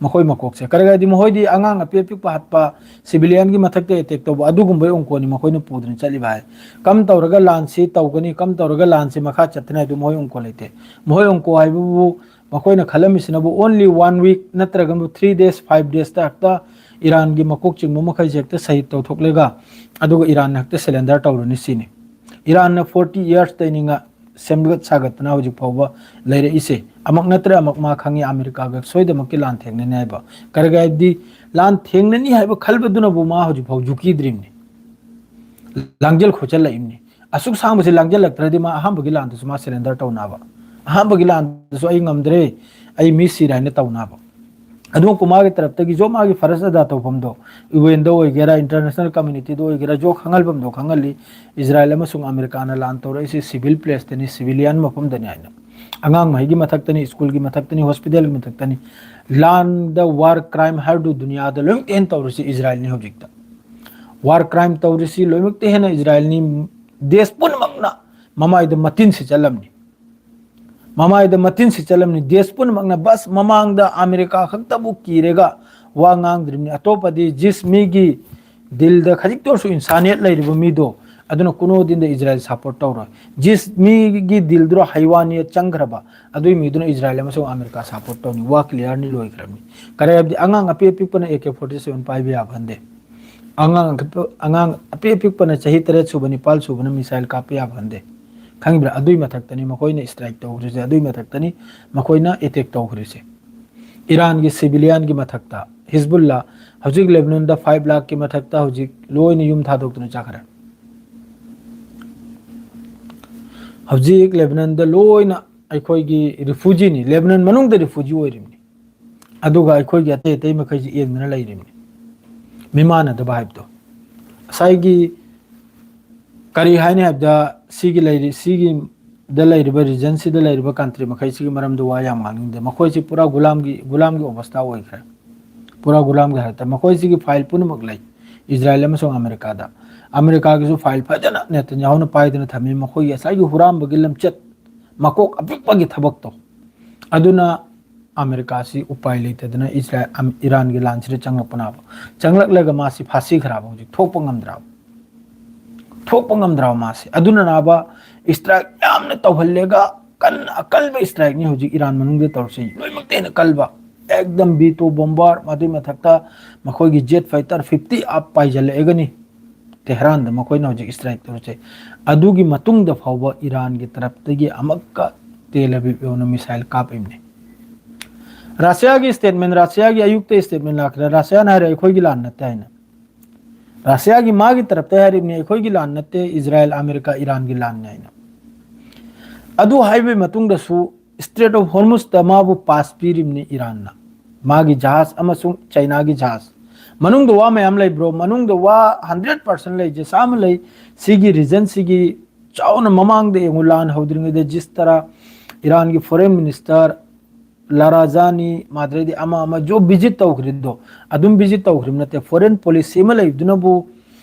ꯃꯈꯣꯏ ꯃꯀꯣꯛꯁꯦ ꯀꯔꯤ ꯍꯥꯏꯗꯤ, ꯃꯈꯣꯏꯗꯤ ꯑꯉꯥꯡ ꯑꯄꯤ ꯑꯄꯤꯛꯄ ꯍꯥꯠꯄ, ꯁꯤꯚꯤꯂꯤꯌꯟꯒꯤ ꯃꯊꯛꯇ ꯑꯦꯇꯦꯛ ꯇꯧꯕ, ꯑꯗꯨꯒꯨꯝꯕꯒꯤ ꯑꯣꯡꯀꯣꯅꯤ ꯃꯈꯣꯏꯅ ꯄꯨꯗꯨꯅ ꯆꯠꯂꯤꯕ ꯍꯥꯏ꯫ ꯀꯝ ꯇꯧꯔꯒ ꯂꯥꯟꯁꯤ ꯇꯧꯒꯅꯤ, ꯀꯝ ꯇꯧꯔꯒ ꯂꯥꯟꯁꯤ ꯃꯈꯥ ꯆꯠꯊꯅꯤ ꯍꯥꯏꯗꯨ ꯃꯈꯣꯏ ꯑꯣꯡꯀꯣ ꯂꯩꯇꯦ꯫ ꯃꯈꯣꯏ ꯑꯣꯡꯀꯣ ꯍꯥꯏꯕꯕꯨ ꯃꯈꯣꯏꯅ ꯈꯜꯂꯝꯃꯤꯁꯤꯅꯕꯨ only one week ꯅꯠꯇ꯭ꯔꯒ three days, five days ꯇ ꯍꯦꯛꯇ ꯏꯔꯥꯟꯒꯤ ꯃꯀꯣꯛ ꯆꯤꯡꯕ ꯃꯈꯩꯁꯦ ꯍꯦꯛꯇ ꯁꯍꯤꯗ ꯇꯧꯊꯣꯛꯂꯒ ꯑꯗꯨꯒ ꯏꯔꯥꯟꯅ ꯍꯦꯛꯇ ꯁꯔꯦꯟꯗꯔ ꯇꯧꯔꯅꯤ ꯁꯤꯅꯤ꯫ ꯏꯔꯥꯟꯅ forty years ꯇꯩꯅꯤꯡꯉ ꯁꯦꯝꯒꯠ ꯁꯥꯒꯠꯇꯅ ꯍꯧꯖꯤꯛ ꯐꯥꯎꯕ ꯂꯩꯔꯛꯏꯁꯦ꯫ ꯑꯃꯛ ꯅꯠꯇ꯭ꯔꯦ ꯑꯃꯛ ꯃꯥ ꯈꯪꯉꯤ, ꯑꯃꯦꯔꯤꯀꯥꯒ ꯁꯣꯏꯗꯃꯛꯀꯤ ꯂꯥꯟ ꯊꯦꯡꯅꯅꯤ ꯍꯥꯏꯕ꯫ ꯀꯔꯤꯒꯤ ꯍꯥꯏꯕꯗꯤ, ꯂꯥꯟ ꯊꯦꯡꯅꯅꯤ ꯍꯥꯏꯕ ꯈꯜꯕꯗꯨꯅꯕꯨ ꯃꯥ ꯍꯧꯖꯤꯛ ꯐꯥꯎ ꯖꯨꯀꯤꯗ꯭ꯔꯤꯝꯅꯤ, ꯂꯥꯡꯖꯦꯜ ꯈꯣꯠꯆꯜꯂꯛꯏꯕꯅꯤ꯫ ꯑꯁꯨꯛ ꯁꯥꯡꯕꯁꯤ ꯂꯥꯡꯖꯜꯂꯛꯇ꯭ꯔꯗꯤ ꯃꯥ ꯑꯍꯥꯟꯕꯒꯤ ꯂꯥꯟꯗꯁꯨ ꯃꯥ ꯁꯔꯦꯟꯗꯔ ꯇꯧꯅꯕ, ꯑꯍꯥꯟꯕꯒꯤ ꯂꯥꯟꯗꯁꯨ "ꯑꯩ ꯉꯝꯗ꯭ꯔꯦ, ꯑꯩ ꯃꯤ ꯁꯤꯔꯦ" ꯍꯥꯏꯅ ꯇꯧꯅꯕ꯫ ꯑꯗꯨ ꯀꯨꯃꯥꯔꯒꯤ ꯇꯔꯞꯇꯒꯤꯁꯨ ꯃꯥꯒꯤ ꯐꯔꯁ ꯑꯗꯥ ꯇꯧꯐꯝꯗꯣ, ꯌꯨ ꯑꯦꯟꯗ ꯑꯣꯏꯒꯦꯔꯥ, ꯏꯟꯇꯔꯅꯦꯁꯅꯦꯜ ꯀꯝꯃ꯭ꯌꯨꯅꯤꯇꯤꯗ ꯑꯣꯏꯒꯦꯔꯥ, ꯖꯣ ꯈꯪꯍꯟꯐꯝꯗꯣ ꯈꯪꯍꯜꯂꯤ꯫ ꯏꯖꯔꯥꯏꯜ ꯑꯃꯁꯨꯡ ꯑꯃꯦꯔꯤꯀꯥꯅ ꯂꯥꯟ ꯇꯧꯔꯛꯏꯁꯤ ꯁꯤꯚꯤꯜ ꯄ꯭ꯂꯦꯁꯇꯅꯤ, ꯁꯤꯚꯤꯂꯤꯌꯟ ꯃꯐꯝꯗꯅꯤ ꯍꯥꯏꯅ꯫ ꯑꯉꯥꯡ ꯃꯍꯩꯒꯤ ꯃꯊꯛꯇꯅꯤ, ꯁ꯭ꯀꯨꯜꯒꯤ ꯃꯊꯛꯇꯅꯤ, ꯍꯣꯁꯄꯤꯇꯥꯜꯒꯤ ꯃꯊꯛꯇꯅꯤ꯫ ꯂꯥꯟꯗ ꯋꯥꯔ ꯀ꯭ꯔꯥꯏꯝ ꯍꯥꯏꯔꯗꯨ ꯗꯨꯅꯤꯌꯥꯗ ꯂꯣꯏꯅꯃꯛꯇ ꯍꯦꯟꯅ ꯇꯧꯔꯤꯁꯤ ꯏꯖꯔꯥꯏꯜꯅꯤ ꯍꯧꯖꯤꯛꯇ꯫ ꯋꯥꯔ ꯀ꯭ꯔꯥꯏꯝ ꯇꯧꯔꯤꯁꯤ ꯂꯣꯏꯅꯃꯛꯇ ꯍꯦꯟꯅ ꯏꯖꯔꯥꯏꯜꯅꯤ꯫ ꯗꯦꯁ ꯄꯨꯝꯅꯃꯛꯅ ꯃꯃꯥꯏꯗ ꯃꯇꯤꯟ ꯁꯤꯠꯆꯜꯂꯝꯅꯤ꯫ ꯃꯃꯥꯏꯗ ꯃꯇꯤꯟ ꯁꯤꯠꯆꯜꯂꯝꯅꯤ꯫ ꯗꯦꯁ ꯄꯨꯝꯅꯃꯛꯅ ꯕꯁ ꯃꯃꯥꯡꯗ ꯑꯃꯦꯔꯤꯀꯥ ꯈꯛꯇꯕꯨ ꯀꯤꯔꯒ ꯋꯥ ꯉꯥꯡꯗ꯭ꯔꯤꯕꯅꯤ꯫ ꯑꯇꯣꯞꯄꯗꯤ ꯖꯤꯁ ꯃꯤꯒꯤ ꯗꯤꯜꯗ ꯈꯖꯤꯛꯇ ꯑꯣꯏꯔꯁꯨ ꯏꯟꯁꯥꯅꯤꯌꯠ ꯂꯩꯔꯤꯕ ꯃꯤꯗꯣ, ꯑꯗꯨꯅ ꯀꯨꯅꯣ ꯗꯤꯟꯗ ꯏꯖꯔꯥꯏꯜ ꯁꯄꯣꯔꯠ ꯇꯧꯔꯣꯏ꯫ ꯖꯤꯁ ꯃꯤꯒꯤ ꯗꯤꯜꯗꯨꯗ ꯍꯩꯋꯥꯅꯤꯌꯠ ꯆꯪꯈ꯭ꯔꯕ, ꯑꯗꯨꯒꯤ ꯃꯤꯗꯨꯅ ꯏꯖꯔꯥꯏꯜ ꯑꯃꯁꯨꯡ ꯑꯃꯦꯔꯤꯀꯥ ꯁꯄꯣꯔꯠ ꯇꯧꯅꯤ꯫ ꯋꯥ ꯀ꯭ꯂꯤꯌꯥꯔꯅꯤ, ꯂꯣꯏꯈ꯭ꯔꯕꯅꯤ꯫ ꯀꯔꯤ ꯍꯥꯏꯕꯗꯤ, ꯑꯉꯥꯡ ꯑꯄꯤꯛ ꯑꯄꯤꯛꯄꯅ ꯑꯦ ꯀꯦ ꯐꯣꯔꯇꯤ ꯁꯚꯦꯟ ꯄꯥꯏꯕ ꯌꯥꯕ ꯍꯟꯗꯦ꯫ ꯑꯉꯥꯡ ꯑꯄꯤꯛꯄ, ꯑꯉꯥꯡ ꯑꯄꯤꯛ ꯑꯄꯤꯛꯄꯅ ꯆꯍꯤ ꯇꯔꯦꯠ ꯁꯨꯕ, ꯅꯤꯄꯥꯜ ꯁꯨꯕꯅ ꯃꯤꯁꯥꯏꯜ ꯀꯥꯞꯄ ꯌꯥꯕ ꯍꯟꯗꯦ꯫ ꯈꯪꯕ꯭ꯔꯥ? ꯑꯗꯨꯏ ꯃꯊꯛꯇꯅꯤ ꯃꯈꯣꯏꯅ ꯏꯁꯇ꯭ꯔꯥꯏꯛ ꯇꯧꯈ꯭ꯔꯤꯁꯦ, ꯑꯗꯨꯏ ꯃꯊꯛꯇꯅꯤ ꯃꯈꯣꯏꯅ ꯑꯦꯇꯦꯛ ꯇꯧꯈ꯭ꯔꯤꯁꯦ꯫ ꯏꯔꯥꯟꯒꯤ ꯁꯤꯚꯤꯂꯤꯌꯟꯒꯤ ꯃꯊꯛꯇ, ꯍꯤꯖꯕꯨꯜꯂꯥ ꯍꯧꯖꯤꯛ ꯂꯦꯕꯅꯟꯗ five ꯂꯥꯈꯀꯤ ꯃꯊꯛꯇ ꯍꯧꯖꯤꯛ ꯂꯣꯏꯅ ꯌꯨꯝ ꯊꯥꯗꯣꯛꯇꯨꯅ ꯆꯠꯈ꯭ꯔꯦ꯫ ꯍꯧꯖꯤꯛ ꯂꯦꯕꯅꯟꯗ ꯂꯣꯏꯅ ꯑꯩꯈꯣꯏꯒꯤ ꯔꯤꯐ꯭ꯌꯨꯖꯤꯅꯤ, ꯂꯦꯕꯅꯟ ꯃꯅꯨꯡꯗ ꯔꯤꯐ꯭ꯌꯨꯖꯤ ꯑꯣꯏꯔꯤꯕꯅꯤ꯫ ꯑꯗꯨꯒ ꯑꯩꯈꯣꯏꯒꯤ ꯑꯇꯩ ꯑꯇꯩ ꯃꯈꯩꯁꯤ ꯌꯦꯡꯗꯅ ꯂꯩꯔꯤꯕꯅꯤ꯫ ꯃꯤꯃꯥꯟꯅꯗꯕ ꯍꯥꯏꯕꯗꯣ꯫ ꯉꯁꯥꯏꯒꯤ ꯀꯔꯤ ꯍꯥꯏꯅꯤ ꯍꯥꯏꯕꯗ, ꯁꯤꯒꯤ ꯂꯩꯔꯤ, ꯁꯤꯒꯤ ꯗ ꯂꯩꯔꯤꯕ, ꯔꯤꯖꯟꯁꯤꯗ ꯂꯩꯔꯤꯕ ꯀꯟꯇ꯭ꯔꯤ ꯃꯈꯩꯁꯤꯒꯤ ꯃꯔꯝꯗ ꯋꯥ ꯌꯥꯝ ꯉꯥꯡꯅꯤꯡꯗꯦ꯫ ꯃꯈꯣꯏꯁꯤ ꯄꯨꯔꯥ ꯒꯨꯂꯥꯝꯒꯤ, ꯒꯨꯂꯥꯝꯒꯤ ꯑꯣꯕꯁꯊꯥ ꯑꯣꯏꯈ꯭ꯔꯦ꯫ ꯄꯨꯔꯥ ꯒꯨꯂꯥꯝꯒꯤ ꯍꯥꯏꯔꯛꯇ ꯃꯈꯣꯏꯁꯤꯒꯤ ꯐꯥꯏꯜ ꯄꯨꯝꯅꯃꯛ ꯂꯩ, ꯏꯖꯔꯥꯌꯦꯜ ꯑꯃꯁꯨꯡ ꯑꯃꯦꯔꯤꯀꯥꯗ꯫ ꯑꯃꯦꯔꯤꯀꯥꯒꯤꯁꯨ ꯐꯥꯏꯜ ꯐꯖꯅ ꯅꯦꯇꯟꯌꯥꯍꯨꯅ ꯄꯥꯏꯗꯨꯅ ꯊꯝꯃꯤ꯫ ꯃꯈꯣꯏꯒꯤ ꯉꯁꯥꯏꯒꯤ ꯍꯨꯔꯥꯟꯕꯒꯤ ꯂꯝꯆꯠ, ꯃꯀꯣꯛ ꯑꯄꯤꯛꯄꯒꯤ ꯊꯕꯛꯇꯣ, ꯑꯗꯨꯅ ꯑꯃꯦꯔꯤꯀꯥꯁꯤ ꯎꯄꯥꯏ ꯂꯩꯇꯗꯅ ꯏꯖꯔꯥꯌꯦꯜ, ꯑꯝ, ꯏꯔꯥꯟꯒꯤ ꯂꯥꯟꯁꯤꯗ ꯆꯪꯂꯛꯄꯅꯦꯕ꯫ ꯆꯪꯂꯛꯂꯒ ꯃꯥꯁꯤ ꯐꯥꯁꯤꯈ꯭ꯔꯕ, ꯍꯧꯖꯤꯛ ꯊꯣꯛꯄ ꯉꯝꯗ꯭ꯔꯕ꯫ ꯊꯣꯛꯄ ꯉꯝꯗ꯭ꯔꯕ ꯃꯥꯁꯤ꯫ ꯑꯗꯨꯅꯅꯦꯕ ꯏꯁꯇ꯭ꯔꯥꯏꯛ ꯌꯥꯝꯅ ꯇꯧꯍꯜꯂꯦꯒ, ꯀꯟꯅ ꯑꯀꯜꯕ ꯏꯁꯇ꯭ꯔꯥꯏꯛꯅꯤ ꯍꯧꯖꯤꯛ ꯏꯔꯥꯟ ꯃꯅꯨꯡꯗ ꯇꯧꯔꯤꯁꯦ, ꯂꯣꯏꯅꯃꯛꯇꯩ ꯍꯦꯟꯅ ꯀꯜꯕ꯫ ꯑꯦꯛꯗꯝ ꯕꯤ ꯇꯨ ꯕꯣꯝꯕꯥꯔ, ꯑꯗꯨꯏ ꯃꯊꯛꯇ ꯃꯈꯣꯏꯒꯤ ꯖꯦꯠ ꯐꯥꯏꯇꯔ ꯐꯤꯐꯇꯤ ꯑꯞ ꯄꯥꯏꯁꯤꯜꯂꯛꯑꯒꯅꯤ ꯇꯦꯍꯔꯥꯟꯗ ꯃꯈꯣꯏꯅ ꯍꯧꯖꯤꯛ ꯏꯁꯇ꯭ꯔꯥꯏꯛ ꯇꯧꯔꯤꯁꯦ꯫ ꯑꯗꯨꯒꯤ ꯃꯇꯨꯡꯗ ꯐꯥꯎꯕ ꯏꯔꯥꯟꯒꯤ ꯇꯔꯞꯇꯒꯤ ꯑꯃꯨꯛꯀ ꯇꯦꯜ ꯑꯕꯤꯕ ꯌꯧꯅ ꯃꯤꯁꯥꯏꯜ ꯀꯥꯞꯄꯤꯕꯅꯤ꯫ ꯔꯁꯤꯌꯥꯒꯤ ꯁ꯭ꯇꯦꯠꯃꯦꯟ, ꯔꯁꯤꯌꯥꯒꯤ ꯑꯌꯨꯛꯇ ꯁ꯭ꯇꯦꯠꯃꯦꯟ ꯂꯥꯛꯈ꯭ꯔꯦ꯫ ꯔꯁꯤꯌꯥꯅ ꯍꯥꯏꯔꯦ, "ꯑꯩꯈꯣꯏꯒꯤ ꯂꯥꯟ ꯅꯠꯇꯦ" ꯍꯥꯏꯅ꯫ ꯔꯁꯤꯌꯥꯒꯤ ꯃꯥꯒꯤ ꯇꯔꯞꯇ ꯍꯥꯏꯔꯤꯕꯅꯤ, "ꯑꯩꯈꯣꯏꯒꯤ ꯂꯥꯟ ꯅꯠꯇꯦ, ꯏꯖꯔꯥꯌꯦꯜ, ꯑꯃꯦꯔꯤꯀꯥ, ꯏꯔꯥꯟꯒꯤ ꯂꯥꯟꯅꯤ" ꯍꯥꯏꯅ꯫ ꯑꯗꯨ ꯍꯥꯏꯕꯒꯤ ꯃꯇꯨꯡꯗꯁꯨ ꯁ꯭ꯇ꯭ꯔꯦꯠ ꯑꯣꯐ ꯍꯣꯔꯃꯨꯖꯇ ꯃꯥꯕꯨ ꯄꯥꯁ ꯄꯤꯔꯤꯕꯅꯤ ꯏꯔꯥꯟꯅ, ꯃꯥꯒꯤ ꯖꯍꯥꯖ ꯑꯃꯁꯨꯡ ꯆꯩꯅꯥꯒꯤ ꯖꯍꯥꯖ꯫ ꯃꯅꯨꯡꯗ ꯋꯥ ꯃꯌꯥꯝ ꯂꯩꯕ꯭ꯔꯣ? ꯃꯅꯨꯡꯗ ꯋꯥ ꯍꯟꯗ꯭ꯔꯦꯠ ꯄꯥꯔꯁꯦꯟ ꯂꯩꯁꯦ, ꯆꯥꯝꯃ ꯂꯩ꯫ ꯁꯤꯒꯤ ꯔꯤꯖꯟꯁꯤꯒꯤ ꯆꯥꯎꯅ ꯃꯃꯥꯡꯗ ꯌꯦꯡꯉꯨ, ꯂꯥꯟ ꯍꯧꯗ꯭ꯔꯤꯉꯩꯗ ꯖꯤꯁ ꯇꯔꯥ, ꯏꯔꯥꯟꯒꯤ ꯐꯣꯔꯦꯟ ꯃꯤꯅꯤꯁꯇꯔ ꯂꯥꯔꯥꯖꯥꯅꯤ, ꯃꯥꯗ꯭ꯔꯩꯗꯤ ꯑꯃ ꯑꯃ ꯖꯣ ꯚꯤꯖꯤꯠ ꯇꯧꯈ꯭ꯔꯤꯗꯣ, ꯑꯗꯨꯝ ꯚꯤꯖꯤꯠ ꯇꯧꯈ꯭ꯔꯤꯕ ꯅꯠꯇꯦ꯫ ꯐꯣꯔꯦꯟ ꯄꯣꯂꯤꯁꯤ ꯑꯃ ꯂꯩꯕꯗꯨꯅꯕꯨ,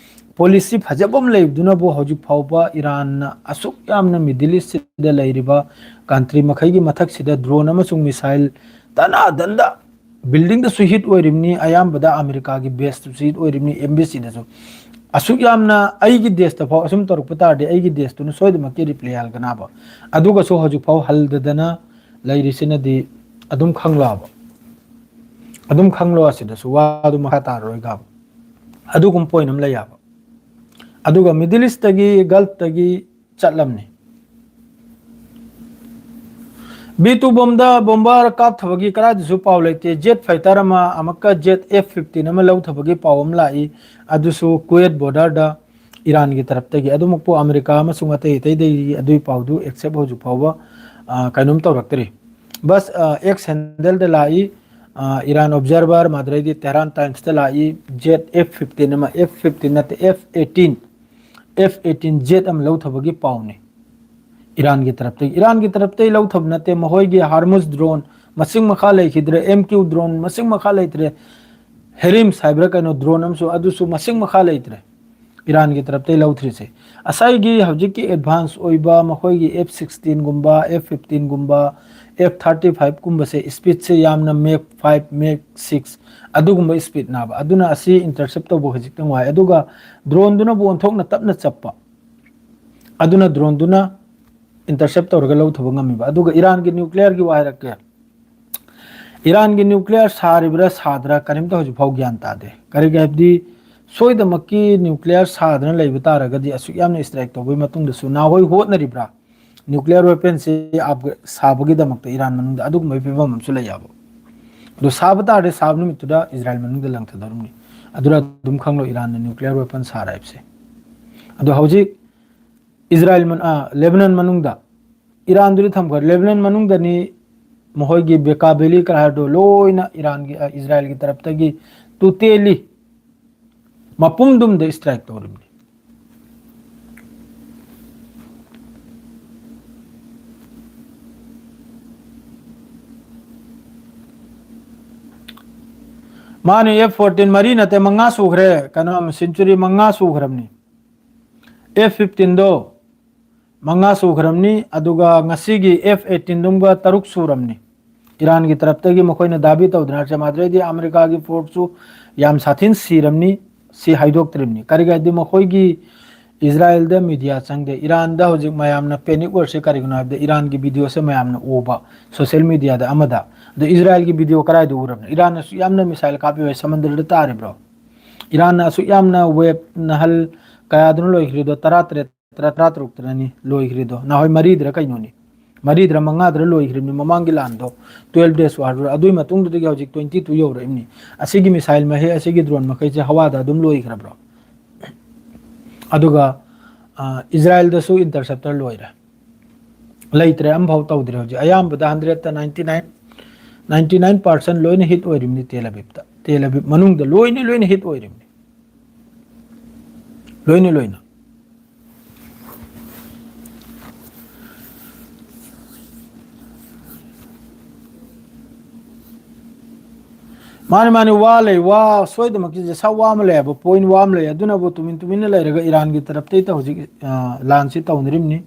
ꯄꯣꯂꯤꯁꯤ ꯐꯖꯕ ꯑꯃ ꯂꯩꯕꯗꯨꯅꯕꯨ ꯍꯧꯖꯤꯛ ꯐꯥꯎꯕ ꯏꯔꯥꯟꯅ ꯑꯁꯨꯛ ꯌꯥꯝꯅ ꯃꯤꯗꯜ ꯏꯁꯁꯤꯗ ꯂꯩꯔꯤꯕ ꯀꯟꯇ꯭ꯔꯤ ꯃꯈꯩꯒꯤ ꯃꯊꯛꯁꯤꯗ ꯗ꯭ꯔꯣꯟ ꯑꯃꯁꯨꯡ ꯃꯤꯁꯥꯏꯜ ꯇꯅꯥꯗꯟꯗ, ꯕꯤꯜꯗꯤꯡꯗꯁꯨ ꯍꯤꯠ ꯑꯣꯏꯔꯤꯕꯅꯤ, ꯑꯌꯥꯝꯕꯗ ꯑꯃꯦꯔꯤꯀꯥꯒꯤ ꯕꯦꯁꯇꯁꯨ ꯍꯤꯠ ꯑꯣꯏꯔꯤꯕꯅꯤ, ꯑꯦꯝꯕꯦꯁꯤꯗꯁꯨ꯫ ꯑꯁꯨꯛ ꯌꯥꯝꯅ ꯑꯩꯒꯤ ꯗꯦꯁꯇ ꯐꯥꯎ ꯑꯁꯨꯝ ꯇꯧꯔꯛꯄ ꯇꯥꯔꯗꯤ ꯑꯩꯒꯤ ꯗꯦꯁꯇꯨꯅ ꯁꯣꯏꯗꯃꯛꯀꯤ ꯔꯤꯄ꯭ꯂꯥꯏ ꯍꯜꯒꯅꯕ꯫ ꯑꯗꯨꯒꯁꯨ ꯍꯧꯖꯤꯛ ꯐꯥꯎ ꯍꯜꯗꯗꯅ ꯂꯩꯔꯤꯁꯤꯅꯗꯤ ꯑꯗꯨꯝ ꯈꯪꯂꯣꯕ, ꯑꯗꯨꯝ ꯈꯪꯂꯣ, ꯑꯁꯤꯗꯁꯨ ꯋꯥꯗꯨ ꯃꯈꯥ ꯇꯥꯔꯔꯣꯏꯒꯕ꯫ ꯑꯗꯨꯒꯨꯝꯕ ꯄꯣꯏꯟ ꯑꯃ ꯂꯩ ꯌꯥꯕ꯫ ꯑꯗꯨꯒ ꯃꯤꯗꯜ ꯏꯁꯇꯒꯤ, ꯒꯜꯐꯇꯒꯤ ꯆꯠꯂꯝꯅꯤ꯫ ꯕꯤ ꯇꯨ ꯕꯣꯝꯗ ꯕꯣꯝꯕꯥꯔ ꯀꯥꯞꯊꯕꯒꯤ ꯀꯗꯥꯏꯗꯁꯨ ꯄꯥꯎ ꯂꯩꯇꯦ꯫ ꯖꯦꯠ ꯐꯥꯏꯇꯔ ꯑꯃ, ꯑꯃꯨꯛꯀ ꯖꯦꯠ ꯑꯦꯐ ꯐꯤꯐꯇꯤꯟ ꯑꯃ ꯂꯧꯊꯕꯒꯤ ꯄꯥꯎ ꯑꯃ ꯂꯥꯛꯏ꯫ ꯑꯗꯨꯁꯨ ꯀꯨꯋꯦꯠ ꯕꯣꯔꯗꯔꯗ ꯏꯔꯥꯟꯒꯤ ꯇꯔꯞꯇꯒꯤ꯫ ꯑꯗꯨꯃꯛꯄꯨ ꯑꯃꯦꯔꯤꯀꯥ ꯑꯃꯁꯨꯡ ꯑꯇꯩ ꯑꯇꯩꯗꯒꯤ ꯑꯗꯨꯒꯤ ꯄꯥꯎꯗꯨ ꯑꯦꯛꯁꯦꯞ ꯍꯧꯖꯤꯛ ꯐꯥꯎꯕ, ꯑ, ꯀꯩꯅꯣꯝ ꯇꯧꯔꯛꯇ꯭ꯔꯤ꯫ ꯕꯁ, ꯑ, ꯑꯦꯛꯁ ꯍꯦꯟꯗꯜꯗ ꯂꯥꯛꯏ, ꯑ, ꯏꯔꯥꯟ ꯑꯣꯕꯖꯥꯔꯚꯔ, ꯃꯥꯗ꯭ꯔꯩꯗꯤ ꯇꯦꯍꯔꯥꯟ ꯇꯥꯏꯝꯁꯇ ꯂꯥꯛꯏ, ꯖꯦꯠ ꯑꯦꯐ ꯐꯤꯐꯇꯤꯟ ꯑꯃ, ꯑꯦꯐ ꯐꯤꯐꯇꯤꯟ ꯅꯠꯇꯦ, F eighteen, F eighteen Z ꯑꯃ ꯂꯧꯊꯕꯒꯤ ꯄꯥꯎꯅꯤ꯫ ꯏꯔꯥꯟꯒꯤ ꯇꯔꯞꯇꯒꯤ, ꯏꯔꯥꯟꯒꯤ ꯇꯔꯞꯇꯒꯤ ꯂꯧꯊꯕ ꯅꯠꯇꯦ, ꯃꯈꯣꯏꯒꯤ ꯍꯥꯔꯃꯨꯁ ꯗ꯭ꯔꯣꯟ ꯃꯁꯤꯡ ꯃꯈꯥ ꯂꯩꯈꯤꯗ꯭ꯔꯦ, ꯑꯦꯝ ꯀ꯭ꯌꯨ ꯗ꯭ꯔꯣꯟ ꯃꯁꯤꯡ ꯃꯈꯥ ꯂꯩꯇ꯭ꯔꯦ, ꯍꯦꯔꯤꯝꯁ ꯍꯥꯏꯕ꯭ꯔꯥ ꯀꯩꯅꯣ, ꯗ꯭ꯔꯣꯟ ꯑꯃꯁꯨ, ꯑꯗꯨꯁꯨ ꯃꯁꯤꯡ ꯃꯈꯥ ꯂꯩꯇ꯭ꯔꯦ꯫ ꯏꯔꯥꯟꯒꯤ ꯇꯔꯞꯇꯒꯤ ꯂꯧꯊ꯭ꯔꯤꯁꯦ꯫ ꯉꯁꯥꯏꯒꯤ ꯍꯧꯖꯤꯛꯀꯤ ꯑꯦꯗꯚꯥꯟꯁ ꯑꯣꯏꯕ ꯃꯈꯣꯏꯒꯤ ꯑꯦꯐ ꯁꯤꯛꯁꯇꯤꯟꯒꯨꯝꯕ, ꯑꯦꯐ ꯐꯤꯐꯇꯤꯟꯒꯨꯝꯕ, ꯑꯦꯐ ꯊꯥꯔꯇꯤ ꯐꯥꯏꯚꯀꯨꯝꯕꯁꯦ ꯏꯁꯄꯤꯠꯁꯦ ꯌꯥꯝꯅ ꯃꯦꯛ ꯐꯥꯏꯚ, ꯃꯦꯛ ꯁꯤꯛꯁ ꯑꯗꯨꯒꯨꯝꯕ ꯏꯁꯄꯤꯠꯅꯦꯕ꯫ ꯑꯗꯨꯅ ꯑꯁꯤ ꯏꯟꯇꯔꯁꯦꯞ ꯇꯧꯕ ꯈꯖꯤꯛꯇꯪ ꯋꯥꯏ꯫ ꯑꯗꯨꯒ ꯗ꯭ꯔꯣꯟꯗꯨꯅꯕꯨ ꯑꯣꯟꯊꯣꯛꯅ ꯇꯞꯅ ꯆꯠꯄ, ꯑꯗꯨꯅ ꯗ꯭ꯔꯣꯟꯗꯨꯅ ꯏꯟꯇꯔꯁꯦꯞ ꯇꯧꯔꯒ ꯂꯧꯊꯕ ꯉꯝꯃꯤꯕ꯫ ꯑꯗꯨꯒ ꯏꯔꯥꯟꯒꯤ ꯅ꯭ꯌꯨꯀ꯭ꯂꯤꯌꯔꯒꯤ ꯋꯥ ꯍꯥꯏꯔꯛꯀꯦ꯫ ꯏꯔꯥꯟꯒꯤ ꯅ꯭ꯌꯨꯀ꯭ꯂꯤꯌꯔ ꯁꯥꯔꯤꯕ꯭ꯔꯥ ꯁꯥꯗ꯭ꯔꯥ ꯀꯔꯤꯝꯇ ꯍꯧꯖꯤꯛ ꯐꯥꯎ ꯒ꯭ꯌꯥꯟ ꯇꯥꯗꯦ꯫ ꯀꯔꯤꯒꯤ ꯍꯥꯏꯕꯗꯤ ꯁꯣꯏꯗꯃꯛꯀꯤ ꯅ꯭ꯌꯨꯀ꯭ꯂꯤꯌꯔ ꯁꯥꯗꯅ ꯂꯩꯕ ꯇꯥꯔꯒꯗꯤ ꯑꯁꯨꯛ ꯌꯥꯝꯅ ꯏꯁꯇ꯭ꯔꯥꯏꯛ ꯇꯧꯕꯒꯤ ꯃꯇꯨꯡꯗꯁꯨ ꯅꯍꯥꯟꯋꯥꯏ ꯍꯣꯠꯅꯔꯤꯕ꯭ꯔꯥ ꯅ꯭ꯌꯨꯀ꯭ꯂꯤꯌꯔ ꯋꯦꯄꯟꯁꯤ ꯑꯞꯒ꯭ꯔꯦ-, ꯁꯥꯕꯒꯤꯗꯃꯛꯇ ꯏꯔꯥꯟ ꯃꯅꯨꯡꯗ ꯑꯗꯨꯒꯨꯝꯕꯒꯤ ꯐꯤꯕꯝ ꯑꯃꯁꯨ ꯂꯩꯌꯦꯕ꯫ ꯑꯗꯨ ꯁꯥꯕ ꯇꯥꯔꯗꯤ ꯁꯥꯕ ꯅꯨꯃꯤꯠꯇꯨꯗ ꯏꯖꯔꯥꯏꯜ ꯃꯅꯨꯡꯗ ꯂꯪꯊꯗꯧꯔꯝꯅꯤ꯫ ꯑꯗꯨꯅ ꯑꯗꯨꯝ ꯈꯪꯂꯣ ꯏꯔꯥꯟꯅ ꯅ꯭ꯌꯨꯀ꯭ꯂꯤꯌꯔ ꯋꯦꯄꯟ ꯁꯥꯔꯦ ꯍꯥꯏꯕꯁꯦ꯫ ꯑꯗꯣ ꯍꯧꯖꯤꯛ ꯏꯖꯔꯥꯏꯜ ꯃꯅꯨꯡꯗ, ꯂꯦꯕꯅꯟ ꯃꯅꯨꯡꯗ, ꯏꯔꯥꯟꯗꯨꯗꯤ ꯊꯝꯈ꯭ꯔꯦ, ꯂꯦꯕꯅꯟ ꯃꯅꯨꯡꯗꯅꯤ ꯃꯈꯣꯏꯒꯤ ꯕꯦꯀꯥ ꯚꯦꯂꯤ ꯀꯔꯥꯏꯗꯣ ꯂꯣꯏꯅ ꯏꯔꯥꯟꯒꯤ, ꯑ, ꯏꯖꯔꯥꯏꯜꯒꯤ ꯇꯔꯞꯇꯒꯤ ꯇꯣꯇꯦꯜꯂꯤ ꯃꯄꯨꯝꯗꯨꯝꯗ ꯏꯁꯇ꯭ꯔꯥꯏꯛ ꯇꯧꯔꯤꯕꯅꯤ꯫ ꯃꯥꯅꯤ, ꯑꯦꯐ ꯐꯣꯔꯇꯤꯟ ꯃꯔꯤ ꯅꯠꯇꯦ, ꯃꯉꯥ ꯁꯨꯈ꯭ꯔꯦ꯫ ꯀꯩꯅꯣ, ꯁꯦꯟꯆꯨꯔꯤ ꯃꯉꯥ ꯁꯨꯈ꯭ꯔꯕꯅꯤ꯫ ꯑꯦꯐ ꯐꯤꯐꯇꯤꯟꯗꯣ ꯃꯉꯥ ꯁꯨꯈ꯭ꯔꯕꯅꯤ, ꯑꯗꯨꯒ ꯉꯁꯤꯒꯤ ꯑꯦꯐ ꯑꯩꯠꯇꯤꯟꯗꯨꯝꯒ ꯇꯔꯨꯛ ꯁꯨꯔꯕꯅꯤ꯫ ꯏꯔꯥꯟꯒꯤ ꯇꯔꯞꯇꯒꯤ ꯃꯈꯣꯏꯅ ꯗꯥꯕꯤ ꯇꯧꯗꯅ ꯍꯥꯏꯔꯁꯦ, ꯃꯥꯗ꯭ꯔꯦꯗꯤ ꯑꯃꯦꯔꯤꯀꯥꯒꯤ ꯐꯣꯔꯁꯁꯨ ꯌꯥꯝ ꯁꯥꯊꯤꯅ ꯁꯤꯔꯝꯅꯤ, ꯁꯤ ꯍꯥꯏꯗꯣꯛꯇ꯭ꯔꯤꯕꯅꯤ꯫ ꯀꯔꯤꯒꯤ ꯍꯥꯏꯗꯤ ꯃꯈꯣꯏꯒꯤ ꯏꯖꯔꯥꯏꯜꯗ ꯃꯤꯗꯤꯌꯥ ꯆꯪꯗꯦ꯫ ꯏꯔꯥꯟꯗ ꯍꯧꯖꯤꯛ ꯃꯌꯥꯝꯅ ꯄꯦꯅꯤꯛ ꯑꯣꯏꯔꯤꯁꯦ ꯀꯔꯤꯒꯤꯅꯣ ꯍꯥꯏꯕꯗ ꯏꯔꯥꯟꯒꯤ ꯚꯤꯗꯤꯑꯣꯁꯦ ꯃꯌꯥꯝꯅ ꯎꯕ ꯁꯣꯁꯦꯜ ꯃꯤꯗꯤꯌꯥꯗ ꯑꯃꯗ꯫ ꯑꯗꯣ ꯏꯖꯔꯥꯏꯜꯒꯤ ꯚꯤꯗꯤꯑꯣ ꯀꯗꯥꯏꯗ ꯎꯔꯕꯅꯣ? ꯏꯔꯥꯟꯅꯁꯨ ꯌꯥꯝꯅ ꯃꯤꯁꯥꯏꯜ ꯀꯥꯞꯄꯤꯕ ꯁꯃꯨꯗ꯭ꯔꯗ ꯇꯥꯔꯤꯕ꯭ꯔꯣ? ꯏꯔꯥꯟꯅ ꯑꯁꯨꯛ ꯌꯥꯝꯅ ꯋꯦꯕ ꯅꯍꯜ ꯀꯌꯥꯗꯨꯅ ꯂꯣꯏꯈ꯭ꯔꯤꯗꯣ? ꯇꯔꯥ ꯇꯔꯦꯠ ꯇꯔꯥ, ꯇꯔꯥ ꯇꯔꯨꯛ ꯇꯔꯥꯅꯤ ꯂꯣꯏꯈ꯭ꯔꯤꯗꯣ꯫ ꯅꯍꯥꯟꯋꯥꯏ ꯃꯔꯤꯗꯔ ꯀꯩꯅꯣꯅꯤ, ꯃꯔꯤꯗꯔ ꯃꯉꯥꯗꯔ ꯂꯣꯏꯈ꯭ꯔꯤꯕꯅꯤ ꯃꯃꯥꯡꯒꯤ ꯂꯥꯟꯗꯣ, ꯇꯨꯌꯦꯜꯐ ꯗꯦꯖ ꯋꯥꯔꯗꯨꯗ꯫ ꯑꯗꯨꯒꯤ ꯃꯇꯨꯡꯗꯨꯗꯒꯤ ꯍꯧꯖꯤꯛ ꯇ꯭ꯋꯦꯟꯇꯤ ꯇꯨ ꯌꯧꯔꯛꯏꯕꯅꯤ꯫ ꯑꯁꯤꯒꯤ ꯃꯤꯁꯥꯏꯜ ꯃꯍꯩ, ꯑꯁꯤꯒꯤ ꯗ꯭ꯔꯣꯟ ꯃꯈꯩꯁꯦ ꯍꯋꯥꯗ ꯑꯗꯨꯝ ꯂꯣꯏꯈ꯭ꯔꯕ꯭ꯔꯣ? ꯑꯗꯨꯒ, ꯑ, ꯏꯖꯔꯥꯏꯜꯗꯁꯨ ꯏꯟꯇꯔꯁꯦꯞꯇꯔ ꯂꯣꯏꯔꯦ, ꯂꯩꯇ꯭ꯔꯦ, ꯑꯃꯐꯥꯎ ꯇꯧꯗ꯭ꯔꯦ꯫ ꯍꯧꯖꯤꯛ ꯑꯌꯥꯝꯕꯗ ꯍꯟꯗ꯭ꯔꯦꯠꯇ ninety nine, ninety nine percent ꯂꯣꯏꯅ ꯍꯤꯠ ꯑꯣꯏꯔꯤꯕꯅꯤ ꯇꯦꯜ ꯑꯕꯤꯕꯇ꯫ ꯇꯦꯜ ꯑꯕꯤꯕ ꯃꯅꯨꯡꯗ ꯂꯣꯏꯅ, ꯂꯣꯏꯅ ꯍꯤꯠ ꯑꯣꯏꯔꯤꯕꯅꯤ, ꯂꯣꯏꯅ, ꯂꯣꯏꯅ꯫ ꯃꯥꯅꯤ, ꯃꯥꯅꯤ, ꯋꯥ ꯂꯩ, ꯋꯥ ꯁꯣꯏꯗꯃꯛꯀꯤ ꯖꯦꯁꯥ ꯋꯥ ꯑꯃ ꯂꯩ ꯍꯥꯏꯕ, ꯄꯣꯏꯟ ꯋꯥ ꯑꯃ ꯂꯩ꯫ ꯑꯗꯨꯅꯕꯨ ꯇꯨꯃꯤꯟ ꯇꯨꯃꯤꯟꯅ ꯂꯩꯔꯒ ꯏꯔꯥꯟꯒꯤ ꯇꯔꯞꯇꯩ ꯇ-, ꯍꯧꯖꯤꯛ, ꯑ, ꯂꯥꯟꯁꯤ ꯇꯧꯅꯔꯤꯕꯅꯤ꯫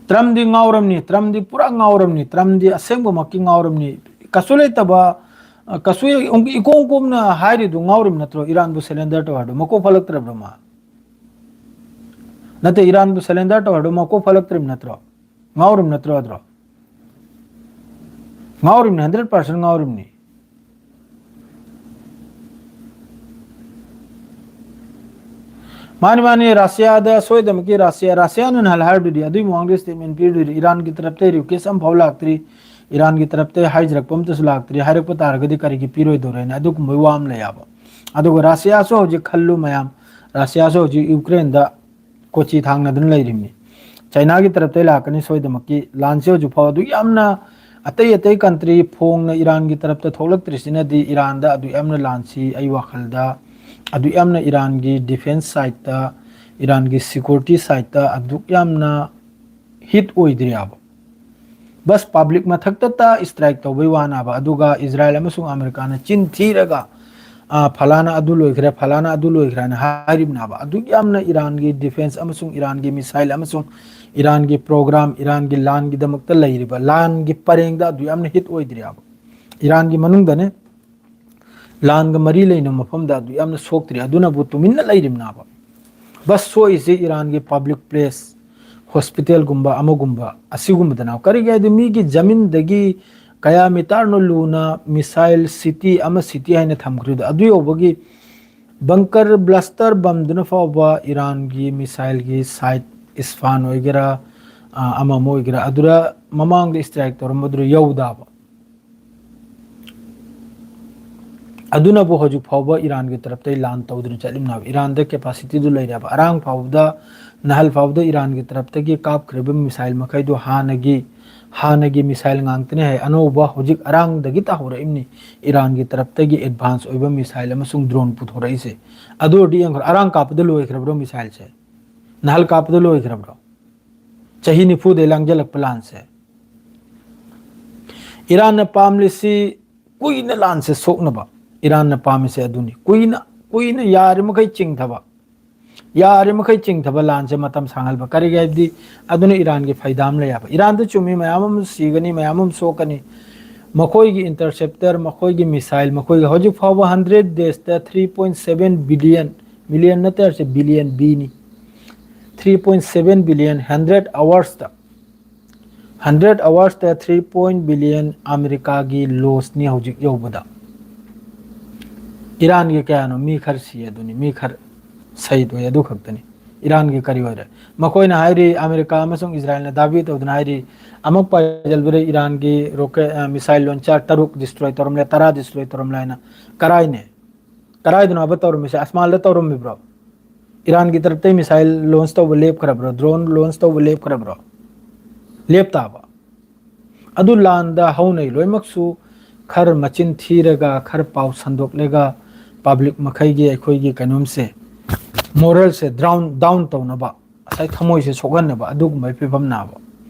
ꯇ꯭ꯔꯝꯗꯤ ꯉꯥꯎꯔꯝꯅꯤ, ꯇ꯭ꯔꯝꯗꯤ ꯄꯨꯔꯥ ꯉꯥꯎꯔꯝꯅꯤ, ꯇ꯭ꯔꯝꯗꯤ ꯑꯁꯦꯡꯕꯃꯛꯀꯤ ꯉꯥꯎꯔꯝꯅꯤ꯫ ꯀꯩꯁꯨ ꯂꯩꯇꯕ, ꯑ, ꯀꯩꯁꯨ ꯏꯀꯣꯝ ꯀꯣꯝꯅ ꯍꯥꯏꯔꯤꯗꯨ ꯉꯥꯎꯔꯤꯕ ꯅꯠꯇ꯭ꯔꯣ? ꯏꯔꯥꯟꯕꯨ ꯁꯦꯂꯦꯟꯗꯔ ꯇꯧ ꯍꯥꯏꯗꯣ ꯃꯀꯣꯛ ꯐꯠꯂꯛꯇ꯭ꯔꯕ꯭ꯔꯣ ꯃꯥ? ꯅꯠꯇꯦ, ꯏꯔꯥꯟꯕꯨ ꯁꯦꯂꯦꯟꯗꯔ ꯇꯧ ꯍꯥꯏꯗꯣ ꯃꯀꯣꯛ ꯐꯠꯂꯛꯇ꯭ꯔꯤꯕ ꯅꯠꯇ꯭ꯔꯣ? ꯉꯥꯎꯔꯤꯕ ꯅꯠꯇ꯭ꯔꯣ ꯑꯗ꯭ꯔꯣ? ꯉꯥꯎꯔꯤꯕꯅꯤ, ꯍꯟꯗ꯭ꯔꯦꯠ ꯄꯥꯔꯁꯦꯟ ꯉꯥꯎꯔꯤꯕꯅꯤ꯫ ꯃꯥꯅꯤ, ꯃꯥꯅꯤ, ꯔꯁꯤꯌꯥꯗ ꯁꯣꯏꯗꯃꯛꯀꯤ ꯔꯁꯤꯌꯥ, ꯔꯁꯤꯌꯥꯅ ꯅꯍꯥꯟ ꯍꯥꯏꯔꯗꯨꯗꯤ, ꯑꯗꯨꯒꯤ ꯃꯃꯥꯡꯗ ꯁ꯭ꯇꯦꯠꯃꯦꯟ ꯄꯤꯔꯗꯨꯗꯤ, ꯏꯔꯥꯟꯒꯤ ꯇꯔꯞꯇ ꯔꯤꯀ꯭ꯋꯦꯁ ꯑꯃꯐꯥꯎ ꯂꯥꯛꯇ꯭ꯔꯤ, ꯏꯔꯥꯟꯒꯤ ꯇꯔꯞꯇ ꯍꯥꯏꯖꯔꯛꯄ ꯑꯝꯇꯁꯨ ꯂꯥꯛꯇ꯭ꯔꯤ, ꯍꯥꯏꯔꯛꯄ ꯇꯥꯔꯒꯗꯤ ꯀꯔꯤꯒꯤ ꯄꯤꯔꯣꯏꯗꯧꯔꯦꯅ ꯑꯗꯨꯒꯨꯝꯕꯒꯤ ꯋꯥ ꯑꯃ ꯂꯩ ꯍꯥꯏꯕ꯫ ꯑꯗꯨꯒ ꯔꯁꯤꯌꯥꯁꯨ ꯍꯧꯖꯤꯛ ꯈꯜꯂꯨ ꯃꯌꯥꯝ, ꯔꯁꯤꯌꯥꯁꯨ ꯍꯧꯖꯤꯛ ꯌꯨꯀ꯭ꯔꯦꯟꯗ ꯀꯣꯆꯤ ꯊꯥꯡꯅꯗꯨꯅ ꯂꯩꯔꯤꯕꯅꯤ꯫ ꯆꯥꯏꯅꯥꯒꯤ ꯇꯔꯞꯇꯩ ꯂꯥꯛꯀꯅꯤ ꯁꯣꯏꯗꯃꯛꯀꯤ꯫ ꯂꯥꯟꯁꯦ ꯍꯧꯖꯤꯛ ꯐꯥꯎ ꯑꯗꯨꯛ ꯌꯥꯝꯅ ꯑꯇꯩ ꯑꯇꯩ ꯀꯟꯇ꯭ꯔꯤ ꯐꯣꯡꯅ ꯏꯔꯥꯟꯒꯤ ꯇꯔꯞꯇ ꯊꯣꯛꯂꯛꯇ꯭ꯔꯤꯁꯤꯅꯗꯤ ꯏꯔꯥꯟꯗ ꯑꯗꯨꯛ ꯌꯥꯝꯅ ꯂꯥꯟꯁꯤ ꯑꯩ ꯋꯥꯈꯜꯗ ꯑꯗꯨꯛ ꯌꯥꯝꯅ ꯏꯔꯥꯟꯒꯤ ꯗꯤꯐꯦꯟꯁ ꯁꯥꯏꯠꯇ, ꯏꯔꯥꯟꯒꯤ ꯁꯤꯀ꯭ꯌꯨꯔꯤꯇꯤ ꯁꯥꯏꯠꯇ ꯑꯗꯨꯛ ꯌꯥꯝꯅ ꯍꯤꯠ ꯑꯣꯏꯗ꯭ꯔꯤꯑꯕ꯫ ꯕꯁ ꯄꯕ꯭ꯂꯤꯛ ꯃꯊꯛꯇꯇ ꯏꯁꯇ꯭ꯔꯥꯏꯛ ꯇꯧꯕꯩ ꯋꯥꯅꯕ, ꯑꯗꯨꯒ ꯏꯖꯔꯥꯏꯜ ꯑꯃꯁꯨꯡ ꯑꯃꯦꯔꯤꯀꯥꯅ ꯆꯤꯟ ꯊꯤꯔꯒ, "ꯑꯥ, ꯐꯂꯥꯅ ꯑꯗꯨ ꯂꯣꯏꯈ꯭ꯔꯦ, ꯐꯂꯥꯅ ꯑꯗꯨ ꯂꯣꯏꯈ꯭ꯔꯦꯅ" ꯍꯥꯏꯔꯤꯕꯅꯦꯕ꯫ ꯑꯗꯨꯛ ꯌꯥꯝꯅ ꯏꯔꯥꯟꯒꯤ ꯗꯤꯐꯦꯟꯁ ꯑꯃꯁꯨꯡ ꯏꯔꯥꯟꯒꯤ ꯃꯤꯁꯥꯏꯜ ꯑꯃꯁꯨꯡ ꯏꯔꯥꯟꯒꯤ ꯄ꯭ꯔꯣꯒ꯭ꯔꯥꯝ, ꯏꯔꯥꯟꯒꯤ ꯂꯥꯟꯒꯤꯗꯃꯛꯇ ꯂꯩꯔꯤꯕ ꯂꯥꯟꯒꯤ ꯄꯔꯦꯡꯗ ꯑꯗꯨꯛ ꯌꯥꯝꯅ ꯍꯤꯠ ꯑꯣꯏꯗ꯭ꯔꯤꯑꯕ꯫ ꯏꯔꯥꯟꯒꯤ ꯃꯅꯨꯡꯗꯅꯦ, ꯂꯥꯟꯒ ꯃꯔꯤ ꯂꯩꯅꯕ ꯃꯐꯝꯗ ꯑꯗꯨꯛ ꯌꯥꯝꯅ ꯁꯣꯛꯇ꯭ꯔꯤ, ꯑꯗꯨꯅꯕꯨ ꯇꯨꯃꯤꯟꯅ ꯂꯩꯔꯤꯕꯅꯦꯕ꯫ ꯕꯁ ꯁꯣꯛꯏꯁꯦ ꯏꯔꯥꯟꯒꯤ ꯄꯕ꯭ꯂꯤꯛ ꯄ꯭ꯂꯦꯁ, ꯍꯣꯁꯄꯤꯇꯥꯜꯒꯨꯝꯕ ꯑꯃꯒꯨꯝꯕ ꯑꯁꯤꯒꯨꯝꯕꯗꯅ꯫ ꯀꯔꯤꯒꯤ ꯍꯥꯏꯗꯤ ꯃꯤꯒꯤ ꯖꯃꯤꯟꯗꯒꯤ ꯀꯌꯥ ꯃꯤꯇꯔꯅꯣ ꯂꯨꯅ ꯃꯤꯁꯥꯏꯜ ꯁꯤꯇꯤ ꯑꯃ ꯁꯤꯇꯤ ꯍꯥꯏꯅ ꯊꯝꯈ꯭ꯔꯤꯗꯣ, ꯑꯗꯨ ꯌꯧꯕꯒꯤ ꯕꯪꯀꯔ ꯕ꯭ꯂꯥꯁꯇꯔ ꯕꯝꯗꯨꯅ ꯐꯥꯎꯕ ꯏꯔꯥꯟꯒꯤ ꯃꯤꯁꯥꯏꯜꯒꯤ ꯁꯥꯏꯠ ꯏꯁꯐꯥꯟ ꯑꯣꯏꯒꯦꯔꯥ, ꯑ, ꯑꯃ ꯑꯃ ꯑꯣꯏꯒꯦꯔꯥ, ꯑꯗꯨꯗ ꯃꯃꯥꯡꯗ ꯏꯁꯇ꯭ꯔꯥꯏꯛ ꯇꯧꯔꯝꯕꯗꯨꯗ ꯌꯧꯗꯕ꯫ ꯑꯗꯨꯅꯕꯨ ꯍꯧꯖꯤꯛ ꯐꯥꯎꯕ ꯏꯔꯥꯟꯒꯤ ꯇꯔꯞꯇꯩ ꯂꯥꯟ ꯇꯧꯗꯨꯅ ꯆꯠꯂꯤꯕꯅꯦꯕ꯫ ꯏꯔꯥꯟꯗ ꯀꯦꯄꯥꯁꯤꯇꯤꯗꯨ ꯂꯩꯔꯦꯕ꯫ ꯑꯔꯥꯡ ꯐꯥꯎꯕꯗ, ꯅꯍꯜ ꯐꯥꯎꯕꯗ ꯏꯔꯥꯟꯒꯤ ꯇꯔꯞꯇꯒꯤ ꯀꯥꯞꯈ꯭ꯔꯤꯕ ꯃꯤꯁꯥꯏꯜ ꯃꯈꯩꯗꯣ ꯍꯥꯟꯅꯒꯤ, ꯍꯥꯟꯅꯒꯤ ꯃꯤꯁꯥꯏꯜ ꯉꯥꯛꯇꯅꯦ ꯍꯥꯏ꯫ ꯑꯅꯧꯕ ꯍꯧꯖꯤꯛ ꯑꯔꯥꯡꯗꯒꯤ ꯇꯥꯍꯧꯔꯛꯏꯕꯅꯤ ꯏꯔꯥꯟꯒꯤ ꯇꯔꯞꯇꯒꯤ ꯑꯦꯗꯚꯥꯟꯁ ꯑꯣꯏꯕ ꯃꯤꯁꯥꯏꯜ ꯑꯃꯁꯨꯡ ꯗ꯭ꯔꯣꯟ ꯄꯨꯊꯣꯔꯛꯏꯁꯦ꯫ ꯑꯗꯨ ꯑꯣꯏꯔꯗꯤ ꯌꯦꯡꯈ꯭ꯔꯣ, ꯑꯔꯥꯡ ꯀꯥꯞꯄꯗ ꯂꯣꯏꯈ꯭ꯔꯕ꯭ꯔꯣ ꯃꯤꯁꯥꯏꯜꯁꯦ? ꯅꯍꯜ ꯀꯥꯞꯄꯗ ꯂꯣꯏꯈ꯭ꯔꯕ꯭ꯔꯣ? ꯆꯍꯤ ꯅꯤꯐꯨꯗꯩ ꯂꯥꯡꯖꯜꯂꯛꯄ ꯂꯥꯟꯁꯦ꯫ ꯏꯔꯥꯟꯅ ꯄꯥꯝꯂꯤꯁꯤ ꯀꯨꯏꯅ ꯂꯥꯟꯁꯦ ꯁꯣꯛꯅꯕ꯫ ꯏꯔꯥꯟꯅ ꯄꯥꯝꯃꯤꯁꯦ ꯑꯗꯨꯅꯤ, ꯀꯨꯏꯅ ꯀꯨꯏꯅ ꯌꯥꯔꯤꯃꯈꯩ ꯆꯤꯡꯊꯕ, ꯌꯥꯔꯤꯃꯈꯩ ꯆꯤꯡꯊꯕ, ꯂꯥꯟꯁꯦ ꯃꯇꯝ ꯁꯥꯡꯍꯟꯕ꯫ ꯀꯔꯤꯒꯤ ꯍꯥꯏꯕꯗꯤ ꯑꯗꯨꯅ ꯏꯔꯥꯟꯒꯤ ꯐꯥꯏꯗꯥ ꯑꯃ ꯂꯩ ꯍꯥꯏꯕ꯫ ꯏꯔꯥꯟꯗ ꯆꯨꯝꯃꯤ, ꯃꯌꯥꯝ ꯑꯃ ꯁꯤꯒꯅꯤ, ꯃꯌꯥꯝ ꯑꯃ ꯁꯣꯛꯀꯅꯤ꯫ ꯃꯈꯣꯏꯒꯤ ꯏꯟꯇꯔꯁꯦꯞꯇꯔ, ꯃꯈꯣꯏꯒꯤ ꯃꯤꯁꯥꯏꯜ, ꯃꯈꯣꯏꯒꯤ ꯍꯧꯖꯤꯛ ꯐꯥꯎꯕ ꯍꯟꯗ꯭ꯔꯦꯠ ꯗꯦꯖꯇ three point seven billion, million ꯅꯠꯇꯦ ꯍꯥꯏꯔꯤꯁꯦ, ꯕꯤꯂꯤꯌꯟ, ꯕꯤꯅꯤ, three point seven billion hundred ꯑꯋꯥꯔꯁꯇ, ꯍꯟꯗ꯭ꯔꯦꯠ ꯑꯋꯥꯔꯁꯇ ꯊ꯭ꯔꯤ ꯄꯣꯏꯟ ꯕꯤꯂꯤꯌꯟ ꯑꯃꯦꯔꯤꯀꯥꯒꯤ ꯂꯣꯁꯅꯤ ꯍꯧꯖꯤꯛ ꯌꯧꯕꯗ꯫ ꯏꯔꯥꯟꯒꯤ ꯀꯌꯥꯅꯣ? ꯃꯤ ꯈꯔ ꯁꯤ ꯑꯗꯨꯅꯤ, ꯃꯤ ꯈꯔ ꯁꯍꯤꯗ ꯑꯣꯏ, ꯑꯗꯨ ꯈꯛꯇꯅꯤ꯫ ꯏꯔꯥꯟꯒꯤ ꯀꯔꯤ ꯑꯣꯏꯔꯦ? ꯃꯈꯣꯏꯅ ꯍꯥꯏꯔꯤ, ꯑꯃꯦꯔꯤꯀꯥ ꯑꯃꯁꯨꯡ ꯏꯖꯔꯥꯏꯜꯅ ꯗꯥꯕꯤ ꯇꯧꯗꯨꯅ ꯍꯥꯏꯔꯤ, ꯑꯃꯨꯛ ꯄꯥꯏꯖꯜꯕꯗ ꯏꯔꯥꯟꯒꯤ ꯔꯣꯀꯦꯠ, ꯑ, ꯃꯤꯁꯥꯏꯜ ꯂꯣꯟꯆꯔ ꯇꯔꯨꯛ ꯗꯤꯁꯇ꯭ꯔꯣꯏ ꯇꯧꯔꯝꯂꯦ, ꯇꯔꯥ ꯗꯤꯁꯇ꯭ꯔꯣꯏ ꯇꯧꯔꯝꯂꯦ ꯍꯥꯏꯅ꯫ ꯀꯔꯥꯏꯅꯦ? ꯀꯔꯥꯏꯗꯅꯣ ꯍꯥꯏꯕ ꯇꯧꯔꯝꯃꯤꯁꯦ? ꯑꯁꯃꯥꯟꯗ ꯇꯧꯔꯝꯃꯤꯕ꯭ꯔꯣ? ꯏꯔꯥꯟꯒꯤ ꯇꯔꯞꯇꯩ ꯃꯤꯁꯥꯏꯜ ꯂꯣꯟꯆ ꯇꯧꯕ ꯂꯦꯞꯈ꯭ꯔꯕ꯭ꯔꯣ? ꯗ꯭ꯔꯣꯟ ꯂꯣꯟꯆ ꯇꯧꯕ ꯂꯦꯞꯈ꯭ꯔꯕ꯭ꯔꯣ? ꯂꯦꯞꯇꯥꯕ꯫ ꯑꯗꯨ ꯂꯥꯟꯗ ꯍꯧꯅꯩ ꯂꯣꯏꯅꯃꯛꯁꯨ ꯈꯔ ꯃꯆꯤꯟ ꯊꯤꯔꯒ, ꯈꯔ ꯄꯥꯎ ꯁꯟꯗꯣꯛꯂꯒ, ꯄꯕ꯭ꯂꯤꯛ ꯃꯈꯩꯒꯤ ꯑꯩꯈꯣꯏꯒꯤ ꯀꯩꯅꯣꯝꯁꯦ, ꯃꯣꯔꯦꯜꯁꯦ ꯗ꯭ꯔꯥꯎꯟ ꯗꯥꯎꯟ ꯇꯧꯅꯕ, ꯉꯁꯥꯏ ꯊꯃꯣꯏꯁꯦ ꯁꯣꯛꯍꯟꯅꯕ ꯑꯗꯨꯒꯨꯝꯕꯒꯤ ꯐꯤꯕꯝ ꯅꯥꯕ,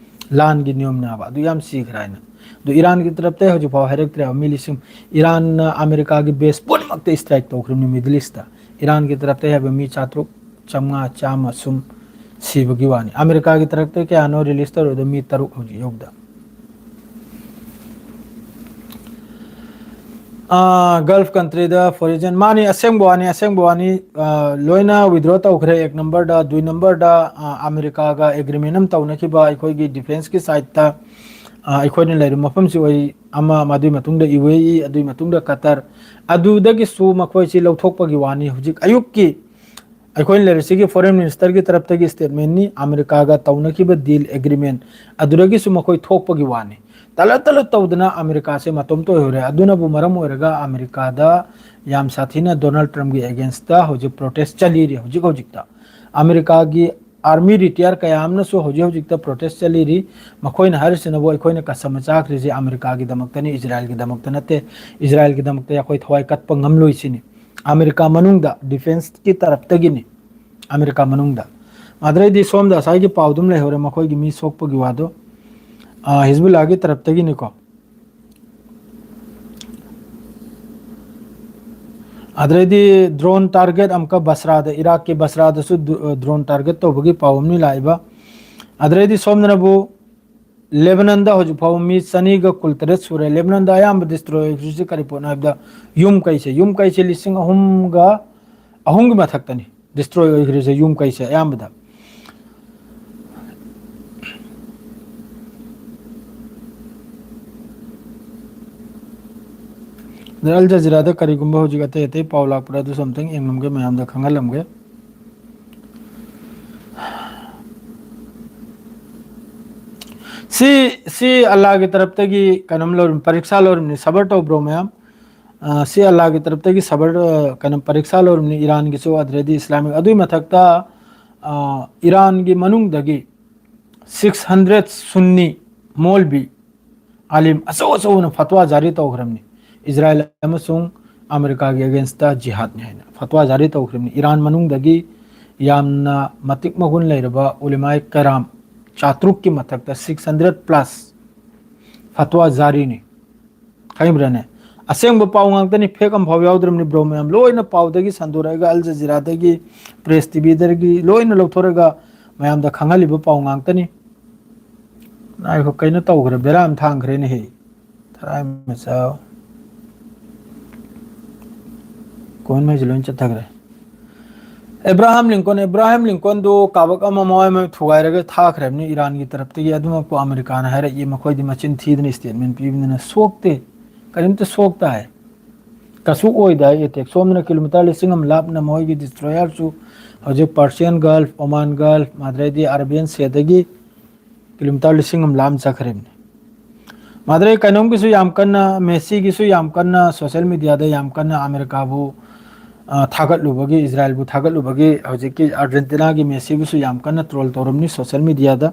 ꯂꯥꯟꯒꯤ ꯅꯤꯌꯣꯝ ꯅꯥꯕ ꯑꯗꯨ ꯌꯥꯝ ꯁꯤꯈ꯭ꯔꯦ ꯍꯥꯏꯅ꯫ ꯑꯗꯨ ꯏꯔꯥꯟꯒꯤ ꯇꯔꯞꯇꯩ ꯍꯧꯖꯤꯛ ꯐꯥꯎ ꯍꯥꯏꯔꯛꯇ꯭ꯔꯦꯕ꯫ ꯃꯤ ꯂꯤꯁꯤꯡ, ꯏꯔꯥꯟꯅ ꯑꯃꯦꯔꯤꯀꯥꯒꯤ ꯕꯦꯁ ꯄꯨꯝꯅꯃꯛꯇ ꯏꯁꯇ꯭ꯔꯥꯏꯛ ꯇꯧꯈ꯭ꯔꯤꯕꯅꯤ ꯃꯤꯗꯜ ꯏꯁꯇ꯫ ꯏꯔꯥꯟꯒꯤ ꯇꯔꯞꯇꯩ ꯍꯥꯏꯕ ꯃꯤ ꯆꯥꯇ꯭ꯔꯨꯛ, ꯆꯥꯝꯃꯉꯥ, ꯆꯥꯝꯃ ꯁꯨꯝ ꯁꯤꯕꯒꯤ ꯋꯥꯅꯤ꯫ ꯑꯃꯦꯔꯤꯀꯥꯒꯤ ꯇꯔꯞꯇꯩ ꯀꯌꯥꯅꯣ ꯔꯤꯂꯤꯁ ꯇꯧꯔꯤꯗꯣ? ꯃꯤ ꯇꯔꯨꯛ ꯍꯧꯖꯤꯛ ꯌꯧꯕꯗ꯫ ꯑꯥ, ꯒꯜꯐ ꯀꯟꯇ꯭ꯔꯤꯗ ꯐꯣꯔꯤꯖꯟ, ꯃꯥꯅꯤ, ꯑꯁꯦꯡꯕ ꯋꯥꯅꯤ, ꯑꯁꯦꯡꯕ ꯋꯥꯅꯤ꯫ ꯑꯥ, ꯂꯣꯏꯅ ꯋꯤꯗ꯭ꯔꯣ ꯇꯧꯈ꯭ꯔꯦ꯫ ꯑꯦꯛ ꯅꯝꯕꯔꯗ, ꯗꯨꯏ ꯅꯝꯕꯔꯗ, ꯑꯥ, ꯑꯃꯦꯔꯤꯀꯥꯒ ꯑꯦꯒ꯭ꯔꯤꯃꯦꯟ ꯑꯃ ꯇꯧꯅꯈꯤꯕ ꯑꯩꯈꯣꯏꯒꯤ ꯗꯤꯐꯦꯟꯁꯀꯤ ꯁꯥꯏꯠꯇ, ꯑꯥ, ꯑꯩꯈꯣꯏꯅ ꯂꯩꯔꯤꯕ ꯃꯐꯝꯁꯤ ꯑꯣꯏ ꯑꯃ, ꯃꯗꯨꯒꯤ ꯃꯇꯨꯡꯗ ꯌꯨ ꯑꯦ ꯏ, ꯑꯗꯨꯒꯤ ꯃꯇꯨꯡꯗ ꯀꯇꯔ, ꯑꯗꯨꯗꯒꯤꯁꯨ ꯃꯈꯣꯏꯁꯤ ꯂꯧꯊꯣꯛꯄꯒꯤ ꯋꯥꯅꯤ꯫ ꯍꯧꯖꯤꯛ ꯑꯌꯨꯛꯀꯤ ꯑꯩꯈꯣꯏꯅ ꯂꯩꯔꯤꯁꯤꯒꯤ ꯐꯣꯔꯦꯟ ꯃꯤꯅꯤꯁꯇꯔꯒꯤ ꯇꯔꯞꯇꯒꯤ ꯁ꯭ꯇꯦꯠꯃꯦꯟꯅꯤ, ꯑꯃꯦꯔꯤꯀꯥꯒ ꯇꯧꯅꯈꯤꯕ ꯗꯤꯜ, ꯑꯦꯒ꯭ꯔꯤꯃꯦꯟ, ꯑꯗꯨꯗꯒꯤꯁꯨ ꯃꯈꯣꯏ ꯊꯣꯛꯄꯒꯤ ꯋꯥꯅꯤ꯫ ꯇꯂꯠ ꯇꯂꯠ ꯇꯧꯗꯅ ꯑꯃꯦꯔꯤꯀꯥꯁꯦ ꯃꯇꯣꯝꯇ ꯑꯣꯏꯍꯧꯔꯦ꯫ ꯑꯗꯨꯅꯕꯨ ꯃꯔꯝ ꯑꯣꯏꯔꯒ ꯑꯃꯦꯔꯤꯀꯥꯗ ꯌꯥꯝ ꯁꯥꯊꯤꯅ ꯗꯣꯅꯥꯜꯗ ꯇ꯭ꯔꯝꯞꯀꯤ ꯑꯦꯒꯦꯟꯁꯇ ꯍꯧꯖꯤꯛ ꯄ꯭ꯔꯣꯇꯦꯁ ꯆꯠꯂꯤꯔꯤ꯫ ꯍꯧꯖꯤꯛ ꯍꯧꯖꯤꯛꯇ ꯑꯃꯦꯔꯤꯀꯥꯒꯤ ꯑꯥꯔꯃꯤ ꯔꯤꯇꯤꯌꯥꯔ ꯀꯌꯥ ꯑꯃꯅꯁꯨ ꯍꯧꯖꯤꯛ ꯍꯧꯖꯤꯛꯇ ꯄ꯭ꯔꯣꯇꯦꯁ ꯆꯠꯂꯤꯔꯤ꯫ ꯃꯈꯣꯏꯅ ꯍꯥꯏꯔꯤꯁꯤꯅꯕꯨ ꯑꯩꯈꯣꯏꯅ ꯀꯁꯇꯃꯔ ꯆꯥꯈ꯭ꯔꯤꯁꯦ ꯑꯃꯦꯔꯤꯀꯥꯒꯤꯗꯃꯛꯇꯅꯤ, ꯏꯖꯔꯥꯏꯜꯒꯤꯗꯃꯛꯇ ꯅꯠꯇꯦ꯫ ꯏꯖꯔꯥꯏꯜꯒꯤꯗꯃꯛꯇ ꯑꯩꯈꯣꯏ ꯊꯋꯥꯏ ꯀꯠꯄ ꯉꯝꯂꯣꯏ ꯁꯤꯅꯤ꯫ ꯑꯃꯦꯔꯤꯀꯥ ꯃꯅꯨꯡꯗ ꯗꯤꯐꯦꯟꯁꯀꯤ ꯇꯔꯞꯇꯒꯤꯅꯤ꯫ ꯑꯃꯦꯔꯤꯀꯥ ꯃꯅꯨꯡꯗ꯫ ꯑꯗꯩꯗꯤ ꯁꯣꯝꯗ ꯉꯁꯥꯏꯒꯤ ꯄꯥꯎꯗꯨꯝ ꯂꯩꯍꯧꯔꯦ, ꯃꯈꯣꯏꯒꯤ ꯃꯤ ꯁꯣꯛꯄꯒꯤ ꯋꯥꯗꯣ꯫ ꯑꯥ, ꯍꯤꯖꯕꯨꯜꯂꯥꯒꯤ ꯇꯔꯞꯇꯒꯤꯅꯤꯀꯣ꯫ ꯑꯗꯩꯗꯤ drone target ꯑꯃꯨꯛꯀ ꯕꯁ꯭ꯔꯥꯗ, ꯏꯔꯥꯛꯀꯤ ꯕꯁ꯭ꯔꯥꯗꯁꯨ ꯗꯨ-, drone target ꯇꯧꯕꯒꯤ ꯄꯥꯎ ꯑꯃꯅꯤ ꯂꯥꯛꯏꯕ꯫ ꯑꯗꯩꯗꯤ ꯁꯣꯝꯗꯅꯕꯨ ꯂꯦꯕꯅꯟꯗ ꯍꯧꯖꯤꯛ ꯐꯥꯎꯕ ꯃꯤ ꯆꯅꯤꯒ ꯀꯨꯟꯇꯔꯦꯠ ꯁꯨꯔꯦ꯫ ꯂꯦꯕꯅꯟꯗ ꯑꯌꯥꯝꯕ destroy ꯑꯣꯏꯈ꯭ꯔꯤꯁꯤ ꯀꯔꯤ ꯄꯣꯠꯅꯣ ꯍꯥꯏꯕꯗ, ꯌꯨꯝ ꯀꯩꯁꯦ, ꯌꯨꯝ ꯀꯩꯁꯦ ꯂꯤꯁꯤꯡ ꯑꯍꯨꯝꯒ ꯑꯍꯨꯝꯒꯤ ꯃꯊꯛꯇꯅꯤ destroy ꯑꯣꯏꯈ꯭ꯔꯤꯁꯦ, ꯌꯨꯝ ꯀꯩꯁꯦ ꯑꯌꯥꯝꯕꯗ꯫ ꯑꯗ ꯑꯜ ꯖꯖꯤꯔꯥꯗ ꯀꯔꯤꯒꯨꯝꯕ ꯍꯧꯖꯤꯛ ꯑꯇꯩ ꯑꯇꯩ ꯄꯥꯎ ꯂꯥꯛꯄ꯭ꯔꯥ, ꯑꯗꯨꯁꯨ ꯑꯝꯇꯪ ꯌꯦꯡꯂꯝꯒꯦ, ꯃꯌꯥꯝꯗ ꯈꯪꯍꯜꯂꯝꯒꯦ꯫ ꯁꯤ, ꯁꯤ ꯑꯜꯂꯥꯒꯤ ꯇꯔꯞꯇꯒꯤ ꯀꯩꯅꯣꯝ ꯂꯧꯔꯤꯕꯅꯤ, ꯄꯔꯤꯛꯁꯥ ꯂꯧꯔꯤꯕꯅꯤ, ꯁꯕꯔ ꯇꯧꯕ꯭ꯔꯣ ꯃꯌꯥꯝ? ꯑ, ꯁꯤ ꯑꯜꯂꯥꯒꯤ ꯇꯔꯞꯇꯒꯤ ꯁꯕꯔ, ꯑ, ꯀꯩꯅꯣ, ꯄꯔꯤꯛꯁꯥ ꯂꯧꯔꯤꯕꯅꯤ, ꯏꯔꯥꯟꯒꯤꯁꯨ, ꯑꯗꯨꯗꯩꯗꯤ ꯏꯁꯂꯥꯃꯤꯛ꯫ ꯑꯗꯨꯒꯤ ꯃꯊꯛꯇ, ꯑ, ꯏꯔꯥꯟꯒꯤ ꯃꯅꯨꯡꯗꯒꯤ six hundred ꯁꯨꯟꯅꯤ ꯃꯧꯂꯕꯤ ꯑꯥꯂꯤꯝ ꯑꯆꯧ ꯑꯆꯧꯕꯅ ꯐꯠꯋꯥ ꯖꯥꯔꯤ ꯇꯧꯈ꯭ꯔꯕꯅꯤ, ꯏꯖꯔꯥꯏꯜ ꯑꯃꯁꯨꯡ ꯑꯃꯦꯔꯤꯀꯥꯒꯤ against ꯇ ꯖꯤꯍꯥꯗꯅꯤ ꯍꯥꯏꯅ ꯐꯠꯋꯥ ꯖꯥꯔꯤ ꯇꯧꯈ꯭ꯔꯕꯅꯤ꯫ ꯏꯔꯥꯟ ꯃꯅꯨꯡꯗꯒꯤ ꯌꯥꯝꯅ ꯃꯇꯤꯛ ꯃꯒꯨꯟ ꯂꯩꯔꯕ ꯎꯂꯦꯃꯥꯏ ꯀꯔꯥꯝ ꯆꯥꯇ꯭ꯔꯨꯛꯀꯤ ꯃꯊꯛꯇ six hundred plus ꯐꯠꯋꯥ ꯖꯥꯔꯤꯅꯤ꯫ ꯈꯪꯕ꯭ꯔꯥꯅꯦ? ꯑꯁꯦꯡꯕ ꯄꯥꯎ ꯉꯥꯛꯇꯅꯤ, fake ꯑꯃꯐꯥꯎ ꯌꯥꯎꯗ꯭ꯔꯕꯅꯤ꯫ ꯕ꯭ꯔꯣ ꯃꯌꯥꯝ ꯂꯣꯏꯅ ꯄꯥꯎꯗꯒꯤ ꯁꯟꯗꯣꯔꯛꯑꯒ, ꯑꯜ ꯖꯖꯤꯔꯥꯗꯒꯤ, ꯄ꯭ꯔꯦꯁ ꯇꯤꯚꯤꯗꯒꯤ ꯂꯣꯏꯅ ꯂꯧꯊꯣꯔꯒ ꯃꯌꯥꯝꯗ ꯈꯪꯍꯜꯂꯤꯕ ꯄꯥꯎ ꯉꯥꯛꯇꯅꯤ꯫ ꯉꯥꯏꯈꯣ, ꯀꯩꯅꯣ ꯇꯧꯈ꯭ꯔꯦ, ꯕꯦꯔꯥ ꯑꯃ ꯊꯥꯡꯈ꯭ꯔꯦꯅꯦꯍꯦ꯫ ꯊꯔꯥꯏ ꯃꯆꯥ꯫ ꯀꯣꯟꯃꯩꯁꯦ ꯂꯣꯏ ꯆꯠꯊꯈ꯭ꯔꯦ꯫ ꯑꯦꯕ꯭ꯔꯥꯍꯥꯝ ꯂꯤꯡꯀꯣꯟ, ꯑꯦꯕ꯭ꯔꯥꯍꯥꯝ ꯂꯤꯡꯀꯣꯟꯗꯨ ꯀꯥꯕꯛ ꯑꯃ ꯃꯋꯥꯏ ꯃꯣꯏ ꯊꯨꯒꯥꯏꯔꯒ ꯊꯥꯈ꯭ꯔꯕꯅꯤ ꯏꯔꯥꯟꯒꯤ ꯇꯔꯞꯇꯒꯤ꯫ ꯑꯗꯨꯃꯛꯄꯨ ꯑꯃꯦꯔꯤꯀꯥꯅ ꯍꯥꯏꯔꯛꯏ, ꯃꯈꯣꯏꯗꯤ ꯃꯆꯤꯟ ꯊꯤꯗꯅ statement ꯄꯤꯕꯅꯤꯅ ꯁꯣꯛꯇꯦ, ꯀꯔꯤꯝꯇ ꯁꯣꯛꯇꯦ ꯍꯥꯏ꯫ ꯀꯩꯁꯨ ꯑꯣꯏꯗꯦ ꯍꯥꯏ ꯑꯦꯇꯦꯛ꯫ ꯁꯣꯝꯗꯅ ꯀꯤꯂꯣꯃꯤꯇꯔ ꯂꯤꯁꯤꯡ ꯑꯃ ꯂꯥꯞꯅ ꯃꯈꯣꯏꯒꯤ ꯗꯤꯁꯇ꯭ꯔꯣꯌꯔꯁꯨ ꯍꯧꯖꯤꯛ Persian Gulf, Oman Gulf, ꯑꯗꯩꯗꯤ Arabian Sea ꯗꯒꯤ ꯀꯤꯂꯣꯃꯤꯇꯔ ꯂꯤꯁꯤꯡ ꯑꯃ ꯂꯥꯞꯅ ꯆꯠꯈ꯭ꯔꯤꯕꯅꯤ꯫ ꯃꯥꯗ꯭ꯔꯦ ꯀꯩꯅꯣꯝꯒꯤꯁꯨ ꯌꯥꯝ ꯀꯟꯅ, ꯃꯦꯁꯤꯒꯤꯁꯨ ꯌꯥꯝ ꯀꯟꯅ social media ꯗ ꯌꯥꯝ ꯀꯟꯅ ꯑꯃꯦꯔꯤꯀꯥꯕꯨ, ꯑ, ꯊꯥꯒꯠꯂꯨꯕꯒꯤ, ꯏꯖꯔꯥꯏꯜꯕꯨ ꯊꯥꯒꯠꯂꯨꯕꯒꯤ ꯍꯧꯖꯤꯛꯀꯤ ꯑꯥꯔꯖꯦꯟꯇꯤꯅꯥꯒꯤ ꯃꯦꯁꯤꯕꯨꯁꯨ ꯌꯥꯝ ꯀꯟꯅ troll ꯇꯧꯔꯝꯅꯤ social media ꯗ꯫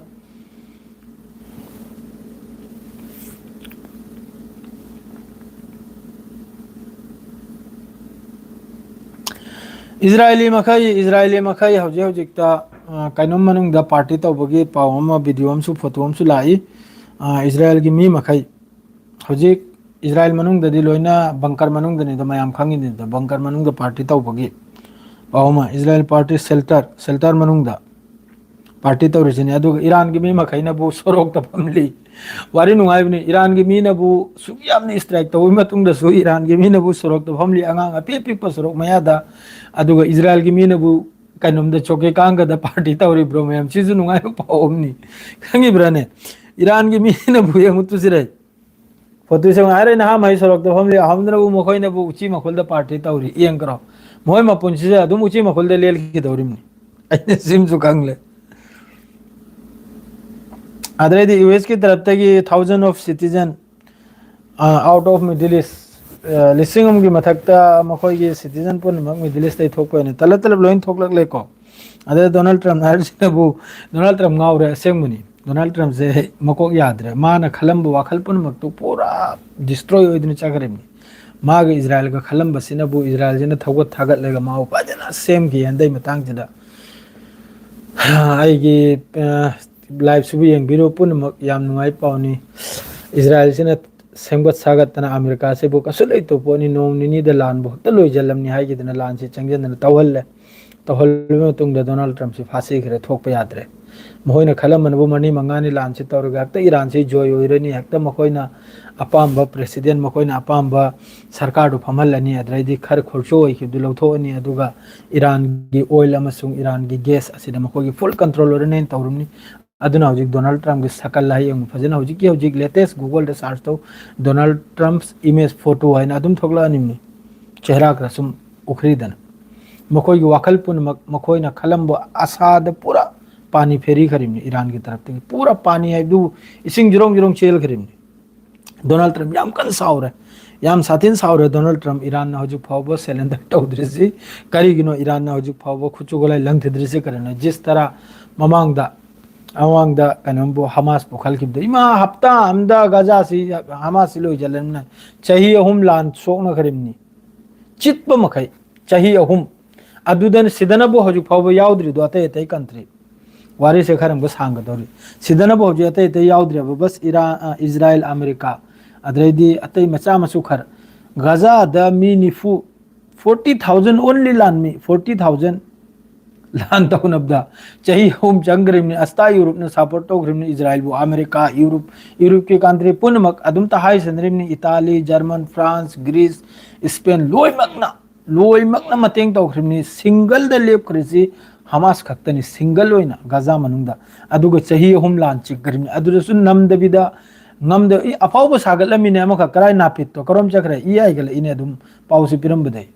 ꯏꯖꯔꯥꯏꯂꯤ ꯃꯈꯩ, ꯏꯖꯔꯥꯏꯂꯤ ꯃꯈꯩ ꯍꯧꯖꯤꯛ ꯍꯧꯖꯤꯛꯇ, ꯑ, ꯀꯩꯅꯣꯝ ꯃꯅꯨꯡꯗ party ꯇꯧꯕꯒꯤ ꯄꯥꯎ ꯑꯃ, video ꯑꯃꯁꯨ, photo ꯑꯃꯁꯨ ꯂꯥꯛꯏ꯫ ꯑ, ꯏꯖꯔꯥꯏꯜꯒꯤ ꯃꯤ ꯃꯈꯩ ꯍꯧꯖꯤꯛ ꯏꯖꯔꯥꯏꯜ ꯃꯅꯨꯡꯗꯗꯤ ꯂꯣꯏꯅ ꯕꯪꯀꯔ ꯃꯅꯨꯡꯗꯅꯤꯗꯣ, ꯃꯌꯥꯝ ꯈꯪꯉꯤꯅꯤꯗꯣ, ꯕꯪꯀꯔ ꯃꯅꯨꯡꯗ ꯄꯥꯔꯇꯤ ꯇꯧꯕꯒꯤ ꯄꯥꯎ ꯑꯃ, ꯏꯖꯔꯥꯏꯜ ꯄꯥꯔꯇꯤ ꯁꯦꯜꯇꯔ, ꯁꯦꯜꯇꯔ ꯃꯅꯨꯡꯗ ꯄꯥꯔꯇꯤ ꯇꯧꯔꯤꯁꯤꯅꯤ꯫ ꯑꯗꯨꯒ ꯏꯔꯥꯟꯒꯤ ꯃꯤ ꯃꯈꯩꯅꯕꯨ ꯁꯣꯔꯣꯛꯇ ꯐꯝꯂꯤ꯫ ꯋꯥꯔꯤ ꯅꯨꯡꯉꯥꯏꯕꯅꯤ, ꯏꯔꯥꯟꯒꯤ ꯃꯤꯅꯕꯨ ꯁꯨꯛ ꯌꯥꯝꯅ ꯏꯁꯇ꯭ꯔꯥꯏꯛ ꯇꯧꯕꯒꯤ ꯃꯇꯨꯡꯗꯁꯨ ꯏꯔꯥꯟꯒꯤ ꯃꯤꯅꯕꯨ ꯁꯣꯔꯣꯛꯇ ꯐꯝꯂꯤ, ꯑꯉꯥꯡ ꯑꯄꯤꯛ ꯑꯄꯤꯛꯄ ꯁꯣꯔꯣꯛ ꯃꯌꯥꯗ꯫ ꯑꯗꯨꯒ ꯏꯖꯔꯥꯏꯜꯒꯤ ꯃꯤꯅꯕꯨ ꯀꯩꯅꯣꯝꯗ ꯆꯣꯀꯦ ꯀꯥꯡꯒꯗ ꯄꯥꯔꯇꯤ ꯇꯧꯔꯤꯕ꯭ꯔꯣ ꯃꯌꯥꯝ? ꯁꯤꯁꯨ ꯅꯨꯡꯉꯥꯏꯕ ꯄꯥꯎ ꯑꯃꯅꯤ, ꯈꯪꯉꯤꯕ꯭ꯔꯥꯅꯦ? ꯏꯔꯥꯟꯒꯤ ꯃꯤꯅꯕꯨ ꯌꯦꯡꯉꯨ ꯇꯨꯁꯤꯔꯩ꯫ ꯐꯣꯇꯣ ꯁꯦꯡꯅ ꯍꯥꯏꯔꯦ, ꯅꯍꯥ ꯃꯍꯩ ꯁꯣꯔꯣꯛꯇ ꯐꯝꯂꯤ ꯑꯍꯨꯝꯗꯨꯅꯕꯨ ꯃꯈꯣꯏꯅꯕꯨ ꯎꯆꯤ ꯃꯈꯨꯜꯗ ꯄꯥꯔꯇꯤ ꯇꯧꯔꯤ, ꯌꯦꯡꯈ꯭ꯔꯣ? ꯃꯈꯣꯏ ꯃꯄꯨꯟꯁꯤꯁꯦ ꯑꯗꯨꯝ ꯎꯆꯤ ꯃꯈꯨꯜꯗ ꯂꯦꯜꯈꯤꯗꯧꯔꯤꯕꯅꯤ꯫ ꯑꯩꯅ ꯁꯤꯝꯁꯨ ꯈꯪꯂꯦ꯫ ꯑꯗꯩꯗꯤ U ꯑꯦꯁꯀꯤ ꯇꯔꯞꯇꯒꯤ thousand of citizen out of Middle East, ꯂꯤꯁꯤꯡ ꯑꯃꯒꯤ ꯃꯊꯛꯇ ꯃꯈꯣꯏꯒꯤ ꯁꯤꯇꯤꯖꯟ ꯄꯨꯝꯅꯃꯛ ꯃꯤꯗꯜ ꯏꯁꯇꯩ ꯊꯣꯛꯄ ꯑꯣꯏꯅ ꯇꯂꯞ ꯇꯂꯞ ꯂꯣꯏꯅ ꯊꯣꯛꯂꯛꯂꯦꯀꯣ꯫ ꯑꯗꯩ ꯗꯣꯅꯥꯜꯗ ꯇ꯭ꯔꯝꯞ ꯍꯥꯏꯔꯤꯁꯤꯅꯕꯨ, ꯗꯣꯅꯥꯜꯗ ꯇ꯭ꯔꯝꯞ ꯉꯥꯎꯔꯦ ꯑꯁꯦꯡꯕꯅꯤ꯫ ꯗꯣꯅꯥꯜꯗ ꯇ꯭ꯔꯝꯞꯁꯦ ꯃꯀꯣꯛ ꯌꯥꯗ꯭ꯔꯦ꯫ ꯃꯥꯅ ꯈꯜꯂꯝꯕ ꯋꯥꯈꯜ ꯄꯨꯝꯅꯃꯛꯇꯨ ꯄꯨꯔꯥ ꯗꯤꯁꯇ꯭ꯔꯣꯏ ꯑꯣꯏꯗꯨꯅ ꯆꯠꯈ꯭ꯔꯤꯕꯅꯤ꯫ ꯃꯥꯒ ꯏꯖꯔꯥꯏꯜꯒ ꯈꯜꯂꯝꯕꯁꯤꯅꯕꯨ ꯏꯖꯔꯥꯏꯜꯁꯤꯅ ꯊꯧꯒꯠ ꯊꯥꯒꯠꯂꯒ ꯃꯥꯕꯨ ꯐꯖꯅ ꯁꯦꯝꯈꯤ ꯍꯟꯗꯛ ꯃꯇꯥꯡꯁꯤꯗ꯫ ꯑꯩꯒꯤ ꯂꯥꯏꯐꯁꯤꯕꯨ ꯌꯦꯡꯕꯤꯔꯨ ꯄꯨꯝꯅꯃꯛ, ꯌꯥꯝ ꯅꯨꯡꯉꯥꯏ ꯄꯥꯎꯅꯤ꯫ ꯏꯖꯔꯥꯏꯜꯁꯤꯅ ꯁꯦꯝꯒꯠ ꯁꯥꯒꯠꯇꯅ ꯑꯃꯦꯔꯤꯀꯥꯁꯤꯕꯨ ꯀꯩꯁꯨ ꯂꯩꯇꯕ ꯄꯣꯠꯅꯤ, ꯅꯣꯡ ꯅꯤꯅꯤꯗ ꯂꯥꯟꯕꯨ ꯍꯦꯛꯇ ꯂꯣꯏꯁꯤꯜꯂꯝꯅꯤ ꯍꯥꯏꯈꯤꯗꯅ ꯂꯥꯟꯁꯤ ꯆꯪꯁꯤꯟꯗꯅ ꯇꯧꯍꯜꯂꯦ꯫ ꯇꯧꯍꯜꯂꯕ ꯃꯇꯨꯡꯗ ꯗꯣꯅꯥꯜꯗ ꯇ꯭ꯔꯝꯞꯁꯤ ꯐꯥꯁꯤꯈ꯭ꯔꯦ, ꯊꯣꯛꯄ ꯌꯥꯗ꯭ꯔꯦ꯫ ꯃꯈꯣꯏꯅ ꯈꯜꯂꯝꯕꯅꯕꯨ ꯃꯔꯤ ꯃꯉꯥꯅꯤ ꯂꯥꯟꯁꯤ ꯇꯧꯔꯒ ꯍꯦꯛꯇ ꯏꯔꯥꯟꯁꯤ ꯖꯣꯏ ꯑꯣꯏꯔꯅꯤ, ꯍꯦꯛꯇ ꯃꯈꯣꯏꯅ ꯑꯄꯥꯝꯕ ꯄ꯭ꯔꯦꯁꯤꯗꯦꯟ, ꯃꯈꯣꯏꯅ ꯑꯄꯥꯝꯕ ꯁꯔꯀꯥꯔꯗꯨ ꯐꯝꯍꯜꯂꯅꯤ, ꯑꯗꯩꯗꯤ ꯈꯔ ꯈꯣꯔꯁꯨ ꯑꯣꯏꯈꯤꯕꯗꯨ ꯂꯧꯊꯣꯛꯑꯅꯤ, ꯑꯗꯨꯒ ꯏꯔꯥꯟꯒꯤ ꯑꯣꯏꯜ ꯑꯃꯁꯨꯡ ꯏꯔꯥꯟꯒꯤ ꯒꯦꯁ ꯑꯁꯤꯗ ꯃꯈꯣꯏꯒꯤ ꯐꯨꯜ ꯀꯟꯇ꯭ꯔꯣꯜ ꯑꯣꯏꯔꯅꯦꯅ ꯇꯧꯔꯝꯅꯤ꯫ ꯑꯗꯨꯅ ꯍꯧꯖꯤꯛ ꯗꯣꯅꯥꯜꯗ ꯇ꯭ꯔꯝꯞꯀꯤ ꯁꯀꯜ ꯍꯥꯏ ꯌꯦꯡꯉꯨ ꯐꯖꯅ, ꯍꯧꯖꯤꯛꯀꯤ ꯍꯧꯖꯤꯛ ꯂꯦꯇꯦꯁ ꯒꯨꯒꯜꯗ ꯁꯥꯔꯆ ꯇꯧ, ꯗꯣꯅꯥꯜꯗ ꯇ꯭ꯔꯝꯞꯁ ꯏꯃꯦꯖ ꯐꯣꯇꯣ ꯍꯥꯏꯅ ꯑꯗꯨꯝ ꯊꯣꯛꯂꯛꯑꯅꯤꯕꯅꯤ꯫ ꯆꯦꯍꯔꯥ ꯈꯔ ꯁꯨꯝ ꯎꯈ꯭ꯔꯤꯗꯅ꯫ ꯃꯈꯣꯏꯒꯤ ꯋꯥꯈꯜ ꯄꯨꯝꯅꯃꯛ, ꯃꯈꯣꯏꯅ ꯈꯜꯂꯝꯕ ꯑꯁꯥꯗ ꯄꯨꯔꯥ ꯄꯥꯅꯤ ꯐꯦꯔꯤꯈ꯭ꯔꯤꯕꯅꯤ꯫ ꯏꯔꯥꯟꯒꯤ ꯇꯔꯞꯇꯒꯤ ꯄꯨꯔꯥ ꯄꯥꯅꯤ ꯍꯥꯏꯕꯗꯨ ꯏꯁꯤꯡ ꯖꯤꯔꯣꯡ ꯖꯤꯔꯣꯡ ꯆꯦꯜꯈ꯭ꯔꯤꯕꯅꯤ꯫ ꯗꯣꯅꯥꯜꯗ ꯇ꯭ꯔꯝꯞ ꯌꯥꯝ ꯀꯟꯅ ꯁꯥꯎꯔꯦ, ꯌꯥꯝ ꯁꯥꯊꯤꯅ ꯁꯥꯎꯔꯦ ꯗꯣꯅꯥꯜꯗ ꯇ꯭ꯔꯝꯞ꯫ ꯏꯔꯥꯟꯅ ꯍꯧꯖꯤꯛ ꯐꯥꯎꯕ ꯁꯦꯂꯦꯟꯗꯔ ꯇꯧꯗ꯭ꯔꯤꯁꯤ ꯀꯔꯤꯒꯤꯅꯣ? ꯏꯔꯥꯟꯅ ꯍꯧꯖꯤꯛ ꯐꯥꯎꯕ ꯈꯨꯠꯁꯨ ꯈꯨꯠꯂꯥꯏ ꯂꯪꯊꯗ꯭ꯔꯤꯁꯤ ꯀꯔꯤꯅꯣ? ꯖꯤꯁ ꯇꯔꯥ ꯃꯃꯥꯡꯗ, ꯃꯃꯥꯡꯗ ꯀꯩꯅꯣꯝꯕꯨ, ꯍꯃꯥꯁꯄꯨ ꯈꯜꯈꯤꯕꯗ, ꯏꯃꯥ, ꯍꯞꯇꯥ ꯑꯃꯗ ꯒꯖꯥꯁꯤ, ꯍꯃꯥꯁꯁꯤ ꯂꯣꯏꯁꯤꯜꯂꯅꯤꯅ ꯆꯍꯤ ꯑꯍꯨꯝ ꯂꯥꯟ ꯁꯣꯛꯅꯈ꯭ꯔꯤꯕꯅꯤ꯫ ꯆꯤꯠꯄ ꯃꯈꯩ ꯆꯍꯤ ꯑꯍꯨꯝ꯫ ꯑꯗꯨꯗꯅ ꯁꯤꯗꯅꯕꯨ ꯍꯧꯖꯤꯛ ꯐꯥꯎꯕ ꯌꯥꯎꯗ꯭ꯔꯤꯗꯣ ꯑꯇꯩ ꯑꯇꯩ ꯀꯟꯇ꯭ꯔꯤ꯫ ꯋꯥꯔꯤꯁꯦ ꯈꯔ ꯑꯃꯨꯛꯀ ꯁꯥꯡꯒꯗꯧꯔꯤ꯫ ꯁꯤꯗꯅꯕ ꯍꯧꯖꯤꯛ ꯑꯇꯩ ꯑꯇꯩ ꯌꯥꯎꯗ꯭ꯔꯦꯕ, ꯕꯁ ꯏꯔꯥ-, ꯑ, ꯏꯖꯔꯥꯏꯜ, ꯑꯃꯦꯔꯤꯀꯥ, ꯑꯗꯩꯗꯤ ꯑꯇꯩ ꯃꯆꯥ ꯃꯁꯨ ꯈꯔ, ꯒꯖꯥꯗ ꯃꯤ ꯅꯤꯐꯨ, forty thousand only ꯂꯥꯟꯃꯤ, forty thousand ꯂꯥꯟ ꯇꯧꯅꯕꯗ ꯆꯍꯤ ꯑꯍꯨꯝ ꯆꯪꯈ꯭ꯔꯤꯕꯅꯤ꯫ ꯑꯁꯇꯥ ꯌꯨꯔꯨꯞꯅ ꯁꯄꯣꯔꯠ ꯇꯧꯈ꯭ꯔꯤꯕꯅꯤ, ꯏꯖꯔꯥꯏꯜꯕꯨ꯫ ꯑꯃꯦꯔꯤꯀꯥ, ꯌꯨꯔꯨꯞ, ꯌꯨꯔꯨꯞꯀꯤ ꯀꯟꯇ꯭ꯔꯤ ꯄꯨꯝꯅꯃꯛ ꯑꯗꯨꯝꯇ ꯍꯥꯏꯁꯟꯅꯔꯤꯕꯅꯤ, ꯏꯇꯥꯂꯤ, ꯖꯔꯃꯟ, ꯐ꯭ꯔꯥꯟꯁ, ꯒ꯭ꯔꯤꯁ, ꯏꯁꯄꯦꯟ, ꯂꯣꯏꯅꯃꯛꯅ, ꯂꯣꯏꯅꯃꯛꯅ ꯃꯇꯦꯡ ꯇꯧꯈ꯭ꯔꯤꯕꯅꯤ꯫ ꯁꯤꯡꯒꯜꯗ ꯂꯦꯞꯈ꯭ꯔꯤꯁꯤ ꯍꯃꯥꯁ ꯈꯛꯇꯅꯤ, ꯁꯤꯡꯒꯜ ꯑꯣꯏꯅ ꯒꯖꯥ ꯃꯅꯨꯡꯗ꯫ ꯑꯗꯨꯒ ꯆꯍꯤ ꯑꯍꯨꯝ ꯂꯥꯟ ꯆꯤꯛꯈ꯭ꯔꯤꯕꯅꯤ꯫ ꯑꯗꯨꯗꯁꯨ ꯅꯝꯗꯕꯤꯗ, ꯉꯝꯗ-, ꯏ, ꯑꯐꯥꯎꯕ ꯁꯥꯒꯠꯂꯝꯃꯤꯅꯦ ꯑꯃꯈꯛ, ꯀꯔꯥꯏ ꯅꯥꯄꯤꯠꯇꯣ, ꯀꯔꯣꯝ ꯆꯠꯈ꯭ꯔꯦ? ꯏ ꯍꯥꯏꯒꯠꯂꯛꯏꯅꯦ ꯑꯗꯨꯝ ꯄꯥꯎꯁꯦ ꯄꯤꯔꯝꯕꯗꯩ꯫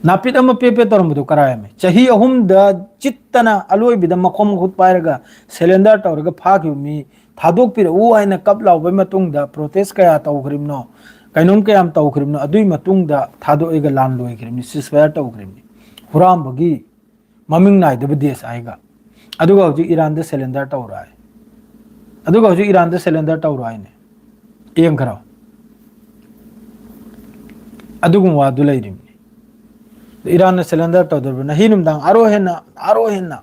ꯅꯥꯄꯤꯠ ꯑꯃ ꯄꯦ ꯄꯦ ꯇꯧꯔꯝꯕꯗꯣ ꯀꯔꯥꯏ ꯍꯥꯏꯃꯦ? ꯆꯍꯤ ꯑꯍꯨꯝꯗ ꯆꯤꯠꯇꯅ ꯑꯂꯣꯏꯕꯗ ꯃꯈꯣꯡ ꯃꯈꯨꯠ ꯄꯥꯏꯔꯒ ꯁꯦꯂꯦꯟꯗꯔ ꯇꯧꯔꯒ ꯐꯥꯈꯤꯕ ꯃꯤ ꯊꯥꯗꯣꯛꯄꯤꯔꯛꯎ ꯍꯥꯏꯅ ꯀꯞ ꯂꯥꯎꯕꯩ ꯃꯇꯨꯡꯗ, ꯄ꯭ꯔꯣꯇꯦꯁ ꯀꯌꯥ ꯇꯧꯈ꯭ꯔꯤꯕꯅꯣ, ꯀꯩꯅꯣꯝ ꯀꯌꯥꯝ ꯇꯧꯈ꯭ꯔꯤꯕꯅꯣ, ꯑꯗꯨꯒꯤ ꯃꯇꯨꯡꯗ ꯊꯥꯗꯣꯛꯑꯒ ꯂꯥꯟ ꯂꯣꯏꯈ꯭ꯔꯤꯕꯅꯤ, ꯁꯤꯁꯐꯥꯌꯔ ꯇꯧꯈ꯭ꯔꯤꯕꯅꯤ꯫ ꯍꯨꯔꯥꯟꯕꯒꯤ ꯃꯃꯤꯡ ꯅꯥꯏꯗꯕ ꯗꯦꯁ ꯍꯥꯏꯒ꯫ ꯑꯗꯨꯒ ꯍꯧꯖꯤꯛ ꯏꯔꯥꯟꯗ ꯁꯦꯂꯦꯟꯗꯔ ꯇꯧꯔꯣ ꯍꯥꯏ꯫ ꯑꯗꯨꯒ ꯍꯧꯖꯤꯛ ꯏꯔꯥꯟꯗ ꯁꯦꯂꯦꯟꯗꯔ ꯇꯧꯔꯣ ꯍꯥꯏꯅꯦ꯫ ꯌꯦꯡꯈ꯭ꯔꯣ꯫ ꯑꯗꯨꯒꯨꯝꯕ ꯋꯥꯗꯨ ꯂꯩꯔꯤꯕꯅꯤ꯫ ꯏꯔꯥꯟꯅ ꯁꯦꯂꯦꯟꯗꯔ ꯇꯧꯗꯧꯔꯤꯕꯅꯤ꯫ ꯉꯁꯤ ꯅꯨꯃꯤꯗꯥꯡ ꯑꯔꯣ ꯍꯦꯟꯅ, ꯑꯔꯣ ꯍꯦꯟꯅ,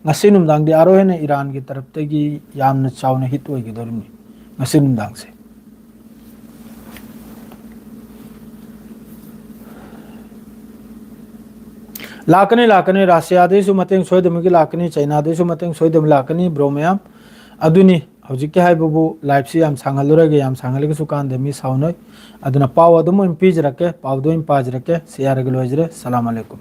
ꯉꯁꯤ ꯅꯨꯃꯤꯗꯥꯡꯗꯤ ꯑꯔꯣ ꯍꯦꯟꯅ ꯏꯔꯥꯟꯒꯤ ꯇꯔꯞꯇꯒꯤ ꯌꯥꯝꯅ ꯆꯥꯎꯅ ꯍꯤꯠ ꯑꯣꯏꯒꯗꯧꯔꯤꯕꯅꯤ ꯉꯁꯤ ꯅꯨꯃꯤꯗꯥꯡꯁꯦ꯫ ꯂꯥꯛꯀꯅꯤ, ꯂꯥꯛꯀꯅꯤ꯫ ꯔꯁꯤꯌꯥꯗꯩꯁꯨ ꯃꯇꯦꯡ ꯁꯣꯏꯗꯅꯃꯛꯀꯤ ꯂꯥꯛꯀꯅꯤ, ꯆꯩꯅꯥꯗꯩꯁꯨ ꯃꯇꯦꯡ ꯁꯣꯏꯗꯅ ꯂꯥꯛꯀꯅꯤ, ꯕ꯭ꯔꯣ ꯃꯌꯥꯝ꯫ ꯑꯗꯨꯅꯤ ꯍꯧꯖꯤꯛꯀꯤ ꯍꯥꯏꯕꯕꯨ꯫ ꯂꯥꯏꯐꯁꯤ ꯌꯥꯝ ꯁꯥꯡꯍꯜꯂꯨꯔꯒꯦ, ꯌꯥꯝ ꯁꯥꯡꯍꯜꯂꯒꯁꯨ ꯀꯥꯟꯗ ꯃꯤ ꯁꯥꯎꯅꯣꯏ꯫ ꯑꯗꯨꯅ ꯄꯥꯎ ꯑꯗꯨꯝ ꯑꯣꯏꯅ ꯄꯤꯖꯔꯛꯀꯦ, ꯄꯥꯎꯗ ꯑꯣꯏꯅ ꯄꯥꯖꯔꯛꯀꯦ꯫ ꯁꯤ ꯌꯥꯔꯒ ꯂꯣꯏꯖꯔꯦ꯫ ꯁꯂꯥꯝ ꯑꯂꯩꯀꯨꯝ꯫